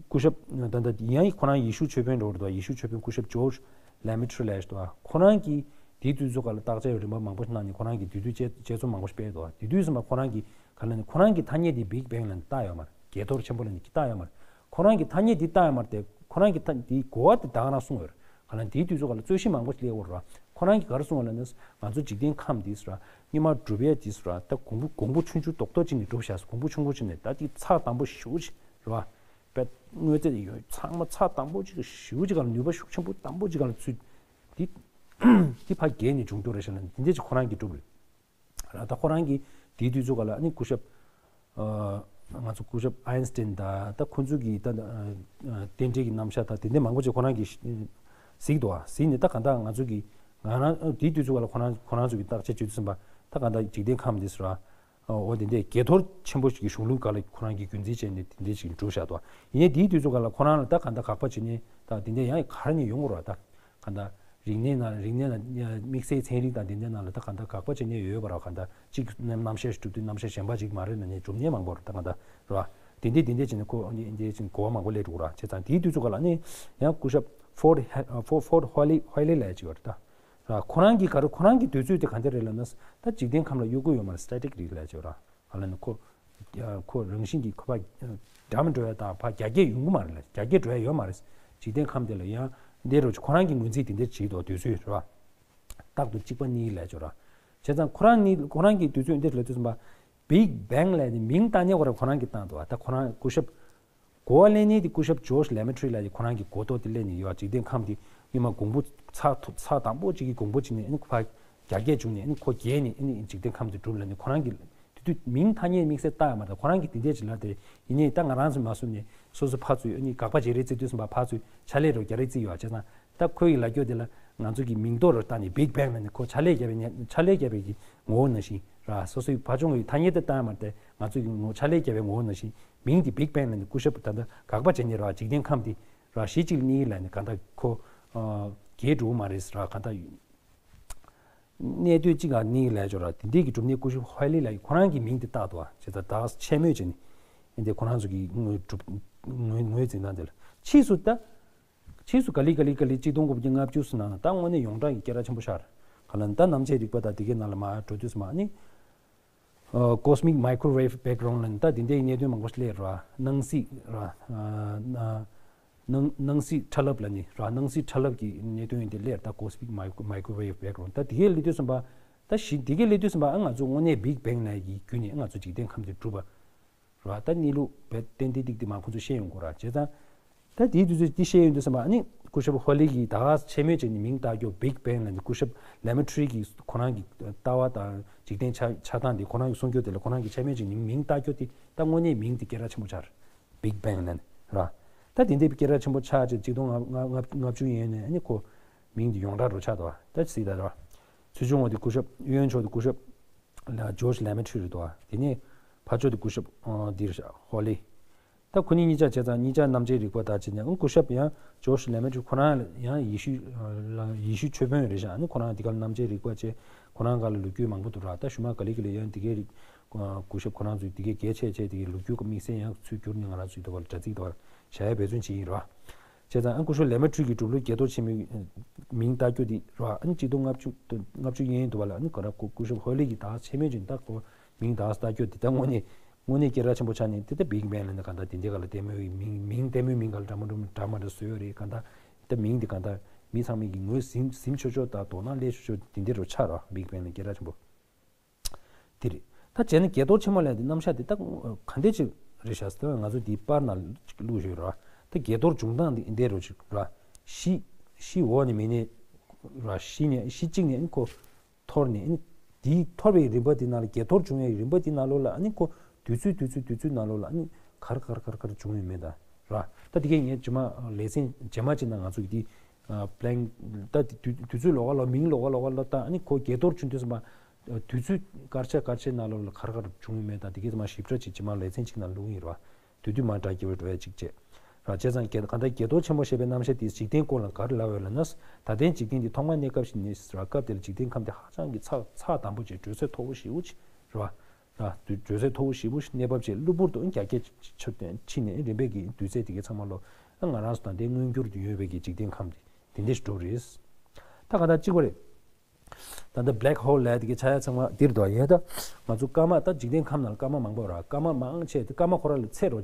སྐུ་ཞབས་ད་ད་ཡང་ཁོ་རང་ཡེ་ཤུ་ཆོས་དཔོན་འགྲོ་རེད་དོ། ཡེ་ཤུ་ཆོས་དཔོན་སྐུ་ཞབས་ཇོརྗ་ལེ་མེ་ཊི་རི་ལས་དོ། ཁོ་རང་གིས་དེའི་དུས་ཚོད་ག་ལ་བརྟག་དཔྱད་རིམ་པ་མང་པོ་གནང་ནས་ཁོ་རང་གིས་དུས་ཚོད་དཔྱད་དཔྱད་རྩོམ་མང་པོ་ཞིག་སྤེལ་དོ། དེ་དུས་ཙམ་པ་ཁོ་རང་གིས་ག་ལ་ནི་ཁོ་རང་གི་ཐ་སྙད་དེ་Big Bang་ལ་ནི་བཏགས་ཡོད་མ་རེད། བརྒྱད་གཏོར་ཆེན་པོ་ལ་ནི་བཏགས་ཡོད་མ་རེད། ཁོ་རང་གི་ཐ་སྙད་དེ་བཏགས་ཡོད་མ་རེད་དེ་ཁོ་རང་གི་ཐ་དེའི་གོ་བ་དེ་ད་ག་རང་གསུངས་ཡོད་རེད། ག་ལ་དེའི་དུས་ཚོད་ག་ལ་རྩོད་གཞི་མང་པོ་ཞིག་སླེབས་ཡོད་རེད། ཁོ་རང་གིས་ག་རེ་གསུངས་ཡོད་ལབ་ན་ང་ཚོ་འཇིག་རྟེན་ཁམས་འདི་ཟེར་ར་སྔོན་མ་གྲུབ་ཡས་འདི་ཟེར་ར་ད་གོང་བུ་གོང་བུ་ཆུང་ཆུང་རྡོག་རྡོག་ཅིག་ནས་གྲུབ་བཞག་གོང་བུ་ཆུང་ཆུང་ཅིག་ནས་ད་དེ་ཚགས་དམ་པོ་ཞེ་པོ་ཅིག་རེད་བ། དཔེ་དངོས་རྫས་ཡོད་ཚང་མ་ཚགས་དམ་པོ་ཅིག་ཞེ་པོ་ཅིག་ག་ལ་ནུས་པ་ཤུགས་ཆེན་པོ་དམ་པོ་ཅིག་ག་ལ་ཚུད་འདི་འདི་ཕ་རྒྱལ་ནས་བྱུང་རྒྱུ་རེད་ཤག་ལབ་ནས་དེ་འདྲས་ཅིག་ཁོ་རང་གིས་གྲུབ་རེད། ར་ད་ཁོ་རང་གིས་དེའི་དུས་ཚོད་ག་ལ་ཨ་ནི་སྐུ་ཞབས་ཨ་ང་ཚོ་སྐུ་ཞབས་ཨའིན་སི་ཊིན་དང་ད་ཁོ་ཚོ་གི་ད་ཨ་རྟེན་འབྲེལ་གྱི་རྣམ་གཞག་དང་དེ་འདྲ་མང་པོ་ཅིག་ཁོ་རང་གིས་གཟིགས་འདུག་ཨ། གཟིགས་ནས་ད་ག་ད་ང་ཚོ་གི་ང་རང་ཨ་དེའི་དུས་ཚོད་ག་ལ་ཁོ་རང་ཁོ་རང་ཚོ་གི་བརྟག་དཔྱད་བྱེད་དུས་ཙམ་པ་ད་ག་ད་འཇིག་རྟེན་ཁམས་འདི་ཟེར་བ་འོ་དེ་འདྲའི་བརྒྱད་གཏོར་ཆེན་པོ་ཞིག་གི་གཞུང་ལུགས་སྒང་ལ་ཁོ་རང་གིས་རྒྱུན་འཛིན་བྱས་ནས་དེ་འདྲའི་ཞིག་འགྲུབ་བཞག་འདུག་ཨ། ཡིན་ནའི་དེའི་དུས་ཚོད་ག་ལ་ཁོ་རང་ལ་ད་ག་ད་དགག་པ་བྱེད་ནས་ད་དེ་འདྲའི་ཡང་ག་རེ་ནས་ཡོང་དགོས་རེད་བ་ད། གང་ལྟར་རིག་གནས་ནང་རིག་གནས་ནང་དམིགས་བསལ་ཚན་རིག་དང་དེ་འདྲའི་ནང་ལ་ད་གང་ལྟར་དགག་པ་བྱེད་མཁན་ཡོད་པ་ར། གང་ལྟར་གཅིག་རྣམ་བཤད་ཞིག་གྲུབ་དུས་རྣམ་བཤད་གཞན་པ་ཅིག་མ་རེད་ན་ནས་གྲུབ་མཁན་མང་པོ་རེད་ད་གང་ལྟར་ར། དེ་འདྲའི་དེ་འདྲའི་བྱས་ནས་ཁོ་འདི་འདྲའི་ཅིག་གོ་བ་མང་པོ་སླེབས་འགྲོ་གི་ར། བྱས་ཙང་དེའི་དུས་ཚོད་ག་ལ་ནི་ཡང་སྐུ་ཞབས་ཧྥོར་ཧ་ཧྥོ་ཧྥོར་ཧོ་ལི་ཧོ་ལི་ལབ་ཅིག་ཡོད་རེད་ད་ར། ཁོ་རང་གིས་ག་རེ་ཁོ་རང་གི་དུས་ཚོད་དེ་ག་འདྲ་རེད་ལབ་ན་ད་འཇིག་རྟེན་ཁམས་ལ་གཡོ་འགུལ་ཡོད་མ་རེད། སི་ཊེ་ཊིག་རེད་ལབ་ཅིག་ཡོད་ར། ག་ལ་ནི་ཁོ་ཁོ་རང་བཞིན་གྱིས་ཁོ་པ་འགྲམ་འགྲོ་ཡ་དང་ཕ་རྒྱ་སྐྱེད་ཡོང་གི་མ་རེད་ལ། རྒྱ་སྐྱེད་འགྲོ་ཡ་ཡོད་མ་རེད། འཇིག་རྟེན་ཁམས་དེ་ལ་ཡང་འདི་རུ་ཁོ་རང་གི་ངོས་འཛིན་དེ་འདྲ་བྱེད་དོ། དུས་ཚོད་རེད་བ། རྟག་ཏུ་གཅིག་པ་གཉིས་ལས་ཅོ་ར། བྱས་ཙང་ཁོ་རང་ནི་ཁོ་རང་གི་དུས་ཚོད་འདི་ལ་དུས་ཙམ་པ་Big Bang་ལས་ནི་མིང་བཏགས་ནས་ཁོ་རང་ཁོ་རང་གིས་བཏགས་འདུག་བ། ད་ཁོ་རང་སྐུ་ཞབས་གོ་བ་ལེན་ནས་དེ་སྐུ་ཞབས་ཇོརྗ་ལེ་མེ་ཊི་རི་ལ་ཡི་ཁོ་རང་གི་གོ་རྟོགས་དེ་ལེན་ནས་ཡོད་བ། འཇིག་རྟེན་ཁམས་དེ་སྔོན་མ་གོང་བུ་ཚགས་ཐུབ་ཚགས་དམ་པོ་གཅིག་གི་གོང་བུ་གཅིག་ནས་ཨ་ནི་ཁོ་ཕར་རྒྱ་སྐྱེད་བྱུང་ནས་ཨ་ནི་ཁོ་རྒྱས་ནས་ཨ་ནི་འཇིག་རྟེན་ཁམས་དེ་གྲུབ་ལ་ནི་ཁོ་རང་གི་དེ་དུས་མིང་ཐ་སྙད་དམིགས་བསལ་བཏགས་ཡོད་མ་རེད། ཁོ་རང་གིས་དེ་འདྲས་ཅིག་ལབ་དེ་ཡིན་ནའི་ད་ང་རང་ཚོ་མ་བཟུང་ནས་སོ་སོ་ཕར་ཚུར་ཨ་ནི་དགག་པ་བྱེད་རེས་བརྩི་དུས་ཙམ་པ་ཕར་ཚུར་ཕྱག་ལས་རོ་རྒྱག་རེས་བརྩི་ཡོད་བྱས་ཙང་། ད་ཁོའི་ལབ་རྒྱུ་དེ་ལ་ང་ཚོ་གི་མིང་འདོགས་རུ་བཏང་ནས་Big Bang་ལ་ནི་ཁོ་ཕྱག་ལས་བརྒྱབ་པའི་ཕྱག་ལས་བརྒྱབ་པའི་གི་ངོ་བོ་ནང་བཞིན་ར། སོ་སོའི་ཕ་ཆུང་གི་ཐ་སྙད་དེ་བཏང་ཡ་མ་རེད་དེ་ང་ཚོ་གི་ངོ་ཕྱག་ལས་བརྒྱབ་པའི་ངོ་བོ་ནང་བཞིན་མིང་དེ་Big Bang་ལ་ནི་སྐུ་ཞབས་ད་ལྟ་དགག་པ་བྱས་ནས་ར་འཇིག་རྟེན་ཁམས་དེ་ར་གཞི་གཅིག་གཉིས་ལ་ནི་གང་ལྟར་ཁོ་རྒྱས་འགྲོ་གི་མ་རེད་ར། གང་ལྟར་གནས་སྡོད་གཅིག་ག་གཉིས་ལ་ཅོ་ར་དེ་འདྲས་ཀྱི་གྲུབ་གནས་སྐུ་ཞབས་ཧོ་ལི་ལ་ཁོ་རང་གི་མིང་དེ་བཏགས་འདུག་བ། བྱས་ཙང་ད་ཆད་མོད་བྱས་ནས་འདི་ཁོ་རང་ཚོ་གི་དངོས་གྲུབ་ ངོས་ངོས་འཛིན་སྟངས་དེ་ལ་ཕྱིས་སུ་ད། ཕྱིས་སུ་ག་ལེ་ག་ལེ་ག་ལེ་གཅིག་སྟོང་དགུ་བརྒྱ་ལྔ་བཅུ་ཙམ་ནང་ལ་ད་དངོས་གནས་ཡོངས་གྲགས་ཀྱི་སྐད་གྲགས་ཆེན་པོ་ཆགས་རེད། ག་ལ་ད་ནམ་ཕྱེད་རིག་པ་དང་དེ་གའི་ནང་ལ་མར་འགྲོ་དུས་ཙམ་པ་ཨ་ནི། ཨ། Cosmic Microwave Background ལ་ནི་ད་དེ་འདྲའི་གནད་དོན་མང་པོ་ཞིག་སླེབས་ར། སྣང་སྲིད་ར། ཨ། ན། སྣང་སྣང་སྲིད་ཕྲ་རླབས་ལ་ནི་ར། སྣང་སྲིད་ཕྲ་རླབས་ཀྱི་གནད་དོན་དེ་སླེབས་ར། ད་Cosmic Micro- Microwave Background ད་དེ་གའི་སླེབས་དུས་ཙམ་པ། ད་གཞི་དེ་གའི་སླེབས་དུས་ཙམ་པ་ཨ་ང་ཚོ་དངོས་གནས་Big Bang ལབ་ཀྱི་བརྒྱུད་ནས་ཨ་ང་ཚོ་འཇིག་རྟེན་ཁམས་དེ་གྲུབ་པ། ར། ད་གནས་ལུགས་རྦད་ཏན་ཏན་ཏིག་ཏིག་མར་ཁོང་ཚོས་བཤད་ཡོང་གི་ར། བྱས་ཙང་། ད་དེའི་དུས་ཚོད་འདི་བཤད་ཡོང་དུས་ཙམ་པ་ཨ་ནི་སྐུ་ཞབས་ཧོ་ལི་གིས་ད་ག་ཆེན་མོའི་ཆེད་ནས་མིང་བཏགས་རྒྱུ་Big Bang ལ་ནི་སྐུ་ཞབས་ལེ་མེ་ཊི་རི་གིས་ཁོ་རང་གི་ལྟ་བ་དང་འཇིག་རྟེན་ཆགས་ཆགས་སྟངས་དེ་ཁོ་རང་གིས་གསུང་རྒྱུ་དེ་ལ་ཁོ་རང་གི་ཆེན་མོའི་ཆེད་ནས་མིང་བཏགས་རྒྱུ་དེ་ད་དངོས་གནས་མིང་དེ་སྐད་གྲགས་ཆེན་པོ་ཆགས་རེད། Big Bang ལ་ནི་ར། ད་དེ་འདྲའི་སྐད་གྲགས་ཆེན་པོ་ཆགས་རྗེས་གཅིག་སྟོང་ལྔ་བཅུ་ཡན་ནས་ཨ་ནི་ཁོ་མིང་དེ་ཡོངས་གྲགས་རུ་ཆགས་འདུག་ད་ཅི་ཟེར་ད་ར། ཚུལ་ཆུང་བ་དེ་སྐུ་ཞབས་གཡོན་ཕྱོགས་དེ་སྐུ་ཞབས་ཇོརྗ་ལེ་མེ་ཊི་རི་རེད་འདུག་དེ་ནས་ཕར་ཕྱོགས་དེ་སྐུ་ཞབས་འདིར་ཧོ་ལི། ད་ཁོ་གཉིས་གཉིས་ཆ་བྱས་ཙང་གཉིས་ཆ་རྣམ་འབྱེད་རིག་པ་དང་བྱས་ནས་སྐུ་ཞབས་ཡང་ཇོརྗ་ལེ་མེ་ཊི་རི་ཁོ་རང་ཡང་ཡེ་ཤུ་ཡེ་ཤུ་ཆོས་དཔོན་རེད་ཤག་ཨ་ནི་ཁོ་རང་འདི་ག་ལ་རྣམ་འབྱེད་རིག་པ་བྱས། ཁོ་རང་སྒང་ལ་ལོ་རྒྱུས་མང་པོ་འདུག་ར། ད་ཞུ་མ་ག་ལེ་ག་ལེ་ཡང་འདི་གའི་རིག་སྐུ་ཞབས་ཁོ་རང་ཚོས་འདི་གའི་གལ་ཆེ་ཆེ་འདི་གའི་ལོ་རྒྱུས་དམིགས་བསལ་ཡང་ཚུར་བསྒྱུར་ནས་ང་རང་ཚོའི་འདི་བར་དྲ་ཚིགས་འདི་བར་བྱ་ཡ་འབད་བརྩོན་བྱེད་ཀྱི་ཡིན་ར། བྱས་ཙང་ཨ་སྐུ་ཞབས་ལེ་མེ་ཊི་རི་གི་གྲུབ་ལུགས་བརྒྱད་གཏོར་ཆེན་མོའི་མིང་བཏགས་རྒྱུ་འདི་ར། ཨ་ནི་གཅིག་སྟོང་ལྔ་བཅུ་ལྔ་བཅུ་ཡན་འདུག་བ་ལ། ཨ་ནི་ག་ར་སྐུ་སྐུ་ཞབས་ཧོ་ལི་གིས་ད་ཆེན་མོའི་ཅིག་ད་ཁོ་མིང་བཏགས་བཏགས་རྒྱུ་འདི་ད་དངོས་གནས་དངོས་གནས་སྐད་གྲགས་ཆེན་པོ་ཆགས་ནས་དེ་ད་Big Bang ལ་ནི་ག་ད་དེ་འདྲའི་ག་ལ་ལྟད་མོའི་མིང་མིང་ལྟད་མོའི་མིང་ག་ལ་འདྲ་མ་འདྲ་འདྲ་མ་འདྲ་བཟོས་ཡོད་རེད། ག་ད་ད་མིང་འདི་ག་ད་མི་ཚང་མས་ཀྱི་ངོས་ཟིན་ཟིན་ཆོག་ཆོག་ད་དོ་སྣང་སླེབས་ཆོག་ཆོག་དེ་འདྲའི་རུ་ཆགས་ར། Big Bang ལ་སྐད་གྲགས་ཆེན་པོ། དེ་རེད། ད་བྱས་ན་བརྒྱད་གཏོར་ཆེན་མོ་ལབ་དེ་རྣམ་གཞག་དེ་ད་ག་འདྲ་ཅིག་རེད་ཤག་ཟེར་ན་ང་ཚོ་འདིའི་པར་ནང་ཅིག་བླུགས་ཡོད་ར། ད་བརྒྱད་གཏོར་བྱུང་སྟངས་འདི་འདི་རུ་ཅིག་ར། གཞི་གཞི་འོག་ནས་མེ་ནས་ར། གཞི་ནས་གཞི་གཅིག་ནས་ཨ་ནི་ཁོ་འཐོར་ནས་ཨ་ནི་དེའི་འཐོར་བའི་རིམ་པ་དེ་ནང་ལ་བརྒྱད་གཏོར་བྱུང་བའི་རིམ་པ་དེ་ནང་ལོགས་ལ་ཨ་ནི་ཁོ་དུས་ཚོད་དུས་ཚོད་དུས་ཚོད་ནང་ལོགས་ལ་ཨ་ནི་ག་རེ་ག་རེ་ག་རེ་ག་རེ་བྱུང་ཡོད་མེད་ད་ར། ད་དེ་གས་ངས་རྗེས་མ་ལེ་ཚན་རྗེས་མ་ཅིག་ནང་ང་ཚོ་གི་དེ། ཨ། པི་ལེང་། ད་དུས་དུས་ཚོད་ལོགས་ཀ་ལོགས་མིང་ལོགས་ཀ་ལོགས་ཀ་ལོགས་ད་ཨ་ནི་ཁོ་བརྒྱད་གཏོར་བྱུང་དུས་ཙམ་པ། དུས་ཚོད་སྐར་ཆ་སྐར་ཆའི་ནང་ལོགས་ལ་ག་རེ་ག་རེ་བྱུང་ཡོད་མེད་དང་དེ་གའི་ཚང་མ་ཞིབ་ཕྲ་ཅིག་རྗེས་མ་ལེ་ཚན་གཅིག་ནང་བླུག་གི་ཡིན་རེད་བ། དུས་དུས་མ་འདྲ་སྐྱེ་བོའི་འགྲོ་ཡ་གཅིག་བྱས། ར་བྱས་ཙང་རྒྱལ་གང་ལྟར་བརྒྱད་གཏོར་ཆེན་པོ་ཞེས་པའི་རྣམ་གཞག་དེས་འཇིག་རྟེན་སྐོར་ལ་ག་རེ་ལབ་ཡོད་ལབ་ན། ད་ལྟའི་འཇིག་རྟེན་འདི་ཐོག་མར་གནས་སྐབས་ཤིག་ནས་ར། སྐབས་དེར་འཇིག་རྟེན་ཁམས་དེ་ཧ་ཅང་གི་ཚགས་ཚགས་དམ་པོ་བྱས་དྲོད་ཚད་མཐོ་བོ་ཞེ་པོ་ཅིག་རེད་བ། ལ་དུས་དྲོད་ཚད་མཐོ་བོ་ཞེ་པོ་ཞིག་གནས་བབ་བཅས་གློ་བུར་དུ་རྒྱ་སྐྱེད་ཆེ་ཆེ་ཕྱིན་ནས་རིམ་པས་ཀྱི་དུས་ཚད་དེ་གའི་ཚང་མ་ལོ། ང་རང་ཚོ་ད་ལྟའི་མངོན་གྱུར་དུ་ཡོད་པའི་གི་འཇིག་རྟེན་ཁམས་དེ་དེ་འདྲ་ཞིག་འགྲོ་རེད། ད་ག་ད་གཅིག་པ་རེད། ད་ལྟ་Black Hole ལབ་དེ་གའི་ཆགས་ཡ་ཚང་མ་འདིར་འདུག་ཡིན་ད། ང་ཚོ་སྐར་མ་ད་འཇིག་རྟེན་ཁམས་ནང་ལ་སྐར་མ་མང་པོ་ར། སྐར་མ་མང་ཆེ་དེ་སྐར་མ་ཁོ་ར་ལ་ཚད་རོ།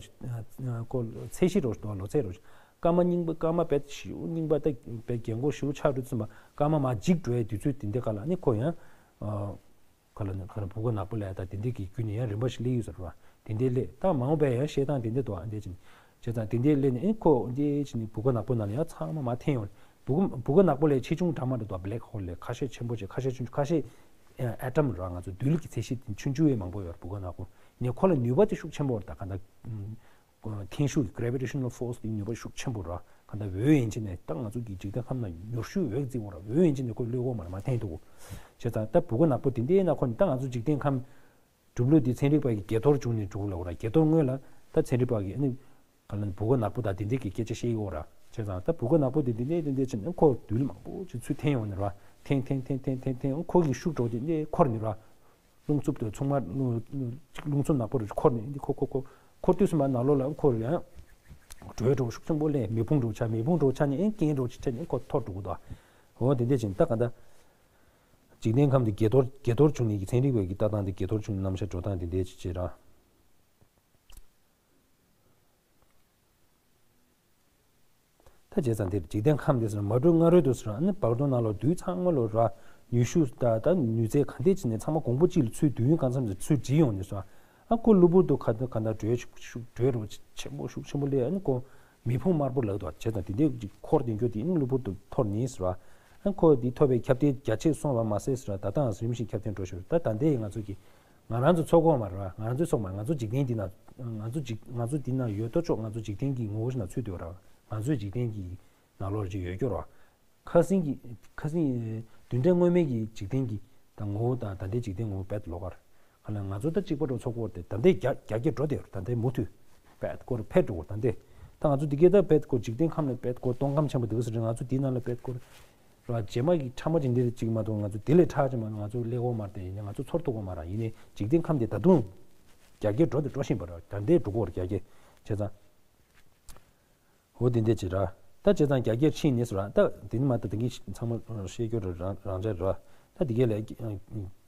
ཁོ་ཚད་གཞི་རོ་འདུག་ལོ་ཚད་རོ། སྐར་མ་རྙིང་པ་སྐར་མ་དཔེ་ཞེ་པོ་རྙིང་པ་ད་དཔེ་རྒན་གོག་ཞེ་པོ་ཆགས་འགྲོ་ཙམ་པ་སྐར་མ་མར་འཇིག་འགྲོ་ཡའི་དུས་ཚོད་དེ་འདྲ་ག་ལ་ནི་ཁོ་ཡང་། ག་ལ་ནི་ག་ལ་བུ་ག་ནག་པོ་ལས་ད་དེ་འདྲས་ཀྱི་རྒྱུ་ནི་ཡང་རིམ་པ་ཞིག་སླེབས་ཡོད་ཟེར་བ། དེ་འདྲས་སླེབས་ད་མ་འོངས་པའི་ཡང་བཤད་སྟངས་དེ་འདྲས་འདུག་ཨ། འདྲས་ཅིང་བྱས་ཙང་དེ་འདྲས་སླེབས་ནས་ཨེ་ཁོ་འདྲས་ཅིག་ནི་བུ་ག་ནག་པོ་ནང་ལ་ཡང་ཚང་མ་མར་འཐེན་ཡོང་། བུ་ག་བུ་ག་ནག་པོ་ལས་ཆེ་ཆུང་འདྲ་མ་འདྲ་འདུག་Black Hole ལས་ཁ་ཤས་ཆེན་པོ་བྱས་ཁ་ཤས་ཆུང་ཆུང་ཁ་ཤས་ཨེ་ཨེ་ཊམ་ར་ང་ཚོ་རྡུལ་གྱི་ཚད་གཞི་དེ་ཆུང་ཆུང་བས་མང་པོ་ཡོད་བུ་ག་ནག་པོ་ནས་ཁོ་ལ་ནུས་པ་དེ་ཤུགས་ཆེན་པོ་རེད་ད་ག་ད། འཐེན་ཤུགས་ཀྱི་gravitational force དེ་ནུས་པ་ཤུགས་ཆེན་པོ་ར། གང་ལྟར་འོད་ཡན་ཆད་ནས་ད་ང་ཚོ་གི་འཇིག་རྟེན་ཁམས་ན་མྱུར་ཤུགས་འོད་བརྩི་འོང་ར། འོད་ཡན་ཆད་ནས་ཁོ་གློད་འོང་མ་ར་མ་འཐེན་ཐུབ་གོ། བྱས་ཙང་ད་བུ་ག་ནག་པོ་དེ་འདྲའི་ནང་ཁོ་ནི་ད་ང་ཚོ་འཇིག་རྟེན་ཁམས་གྲུབ་ལུགས་དེ་ཚན་རིག་པ་གི་བརྒྱད་གཏོར་བྱུང་ནས་གྲུབ་ལབ་ར། བརྒྱད་གཏོར་སྔོན་ལ་ད་ཚན་རིག་པ་གི་ཨ་ནི་ག་ལ་བུ་ག་ནག་པོ་དང་དེ་འདྲའི་གི་སྐད་ཆ་བཤད་ཡོད་ར། བྱས་ཙང་ད་བུ་ག་ནག་པོ་དེ་དེ་འདྲའི་དེ་འདྲའི་བྱས་ནས་ཁོ་རྡུལ་མང་པོ་ཅིག་ཚུར་འཐེན་ཡོང་ནས་ར། འཐེན་འཐེན་འཐེན་འཐེན་འཐེན་འཐེན་ཁོ་གི་ཤུགས་འགྲོ་དེ་འདྲའི་འཁོར་ནས་ར། རླུང་འཚུབ་དང་ཆུང་མ་རླུང་རླུང་འཚུབ་ནག་པོ་རུ་འཁོར་ནས་འདི་ཁོ་ཁོ་ཁོ་འཁོར་དུས་སུ་མ་ནང་ལོགས་ལ་འཁོར་ཡང་དྲོད་འགྲོ་ཤུགས་ཆེན་པོ་ལས་མེ་ཕུང་འགྲོ་ཆ་མེ་ཕུང་འགྲོ་ཆ་ནས་ཨེ་རྐྱེན་འགྲོ་ཆ་ནས་ཁོ་འཐོར་འགྲོ་གི་འདུག་འོ་དེ་འདྲས་ཅིག་ད་ག་ད་འཇིག་རྟེན་ཁམས་འདི་བརྒྱད་གཏོར་བརྒྱད་གཏོར་བྱུང་ནས་ཀྱི་ཚན་རིག་པའི་གི་ལྟ་སྟངས་འདི་བརྒྱད་གཏོར་བྱུང་ནས་རྣམ་གཞག་འགྲོ་སྟངས་འདི་འདྲས་ཅིག་བྱེད་ར། ད་བྱས་ཙང་འདིར་འཇིག་རྟེན་ཁམས་འདི་ཟེར་ན་མ་གྲོས་སྔ་རོལ་དུ་ཟེར་ན་ཨ་ནི་བར་དོ་ནང་ལོགས་རྡུལ་ཚང་མ་ལོ་ར་ནུས་ཤུགས་ད་ད་ནུས་རྩལ་ག་འདྲས་བྱས་ནས་ཚང་མ་གོང་བུ་གཅིག་ལ་ཚུད་རྡུལ་གང་འཚམ་ཟེར་ཚུད་བྲིས་ཡོང་ནས་སོ། ཨ་ཁོ་གློ་བུར་དུ་ག་ད་ག་ད་དྲོད་ཤུགས་དྲོད་རོ་ཆེན་པོ་ཤུགས་ཆེན་པོ་སླེབས་ཨ་ནི་ཁོ་མེ་ཕུང་དམར་པོ་ལག་ཏུ་བྱས་ཙང་དེ་འདྲས་ཀྱི་འཁོར་དེ་འགྱོ་དེ་ཨ་ནི་གློ་བུར་དུ་འཐོར་ནས་སོ། ཨ་ཁོ་དེ་ཐོབ་པའི་ཁྱབ་གདལ་རྒྱ་ཆེ་སོང་བ་མ་ཟད་སོ་ད་ལྟའང་རིམ་བཞིན་ཁྱབ་གདལ་འགྲོ་ཞོར་ད་ད་ལྟའི་ང་ཚོ་གི་ང་རང་ཚོ་ཚོགས་གོ་མ་རེད་བ། ང་རང་ཚོའི་ཚོགས་མ་ང་ཚོ་འཇིག་རྟེན་འདི་ན་ང་ཚོ་འཇིག་ང་ཚོ་འདི་ན་ཡོད་དོ་ཅོག་ང་ཚོ་འཇིག་རྟེན་གྱི་ངོ་བོ་ཞིག་ན་ཚུད་འདུག་ར། ང་ཚོའི་འཇིག་རྟེན་གྱི་ནང་ལོགས་ཅིག་ཡོད་རྒྱུ་ར། ཁ་སང་གི་ཁ་སང་རྡུལ་ཕྲན་སྔོན་མའི་གི་འཇིག་རྟེན་གྱི་ད་ངོ་བོ་དང་ད་ལྟའི་འཇིག་རྟེན་ངོ་བོ་རྦད་ལོགས་ཀ་རེད། ག་ལ་ང་ཚོ་ད་གཅིག་པ་འགྲོ་ཚོགས་གོ་དེ་ད་ལྟའི་རྒྱ་རྒྱ་སྐྱེད་འགྲོ་དེ་ད་ལྟའི་མུ་མཐུད་རྦད་སྐོར་འཕེལ་འགྲོ་གོ་ད་ལྟའི་ད་ང་ཚོ་འདི་གའི་ད་རྦད་སྐོར་འཇིག་རྟེན་ཁམས་ལ་རྦད་སྐོར་སྟོང་ཁམས་ཆེན་པོ་འདུག་ཟེར་ང་ཚོ་འདི་ནང་ལ་རྦད་སྐོར། ར་རྗེས་མ་གི་ཕྲ་མ་ཅིག་འདིར་ཅིག་མ་གཏོགས་ང་ཚོ་དེ་ལས་ཕྲ་ཅིག་མ་གཏོགས་ང་ཚོ་སླེབས་ཀྱི་ཡོད་མ་རེད་དེ་ཡིན་ན་ང་ཚོ་ཚོར་ཐུབ་ཀྱི་ཡོད་མ་རེད། ཡིན་ནའི་འཇིག་རྟེན་ཁམས་དེ་ད་དུང་རྒྱ་སྐྱེད་འགྲོ་དེ་འགྲོ་བཞིན་པ་རེད། ད་ལྟའི་འགྲོ་གི་ཡོད་རེད་རྒྱ་སྐྱེད་བྱས་ཙང་། འོ་དེ་འདྲ་ཅིག་ར། ད་བྱས་ཙང་རྒྱ་སྐྱེད་ཕྱིན་ནས་སུ་ར། ད་དེ་ནི་མ་ད་དེང་གི་ཚང་མ་ཤེས་རྒྱུ་ར་རང་རང་འཇགས་ར། ད་དེ་གས་ལས་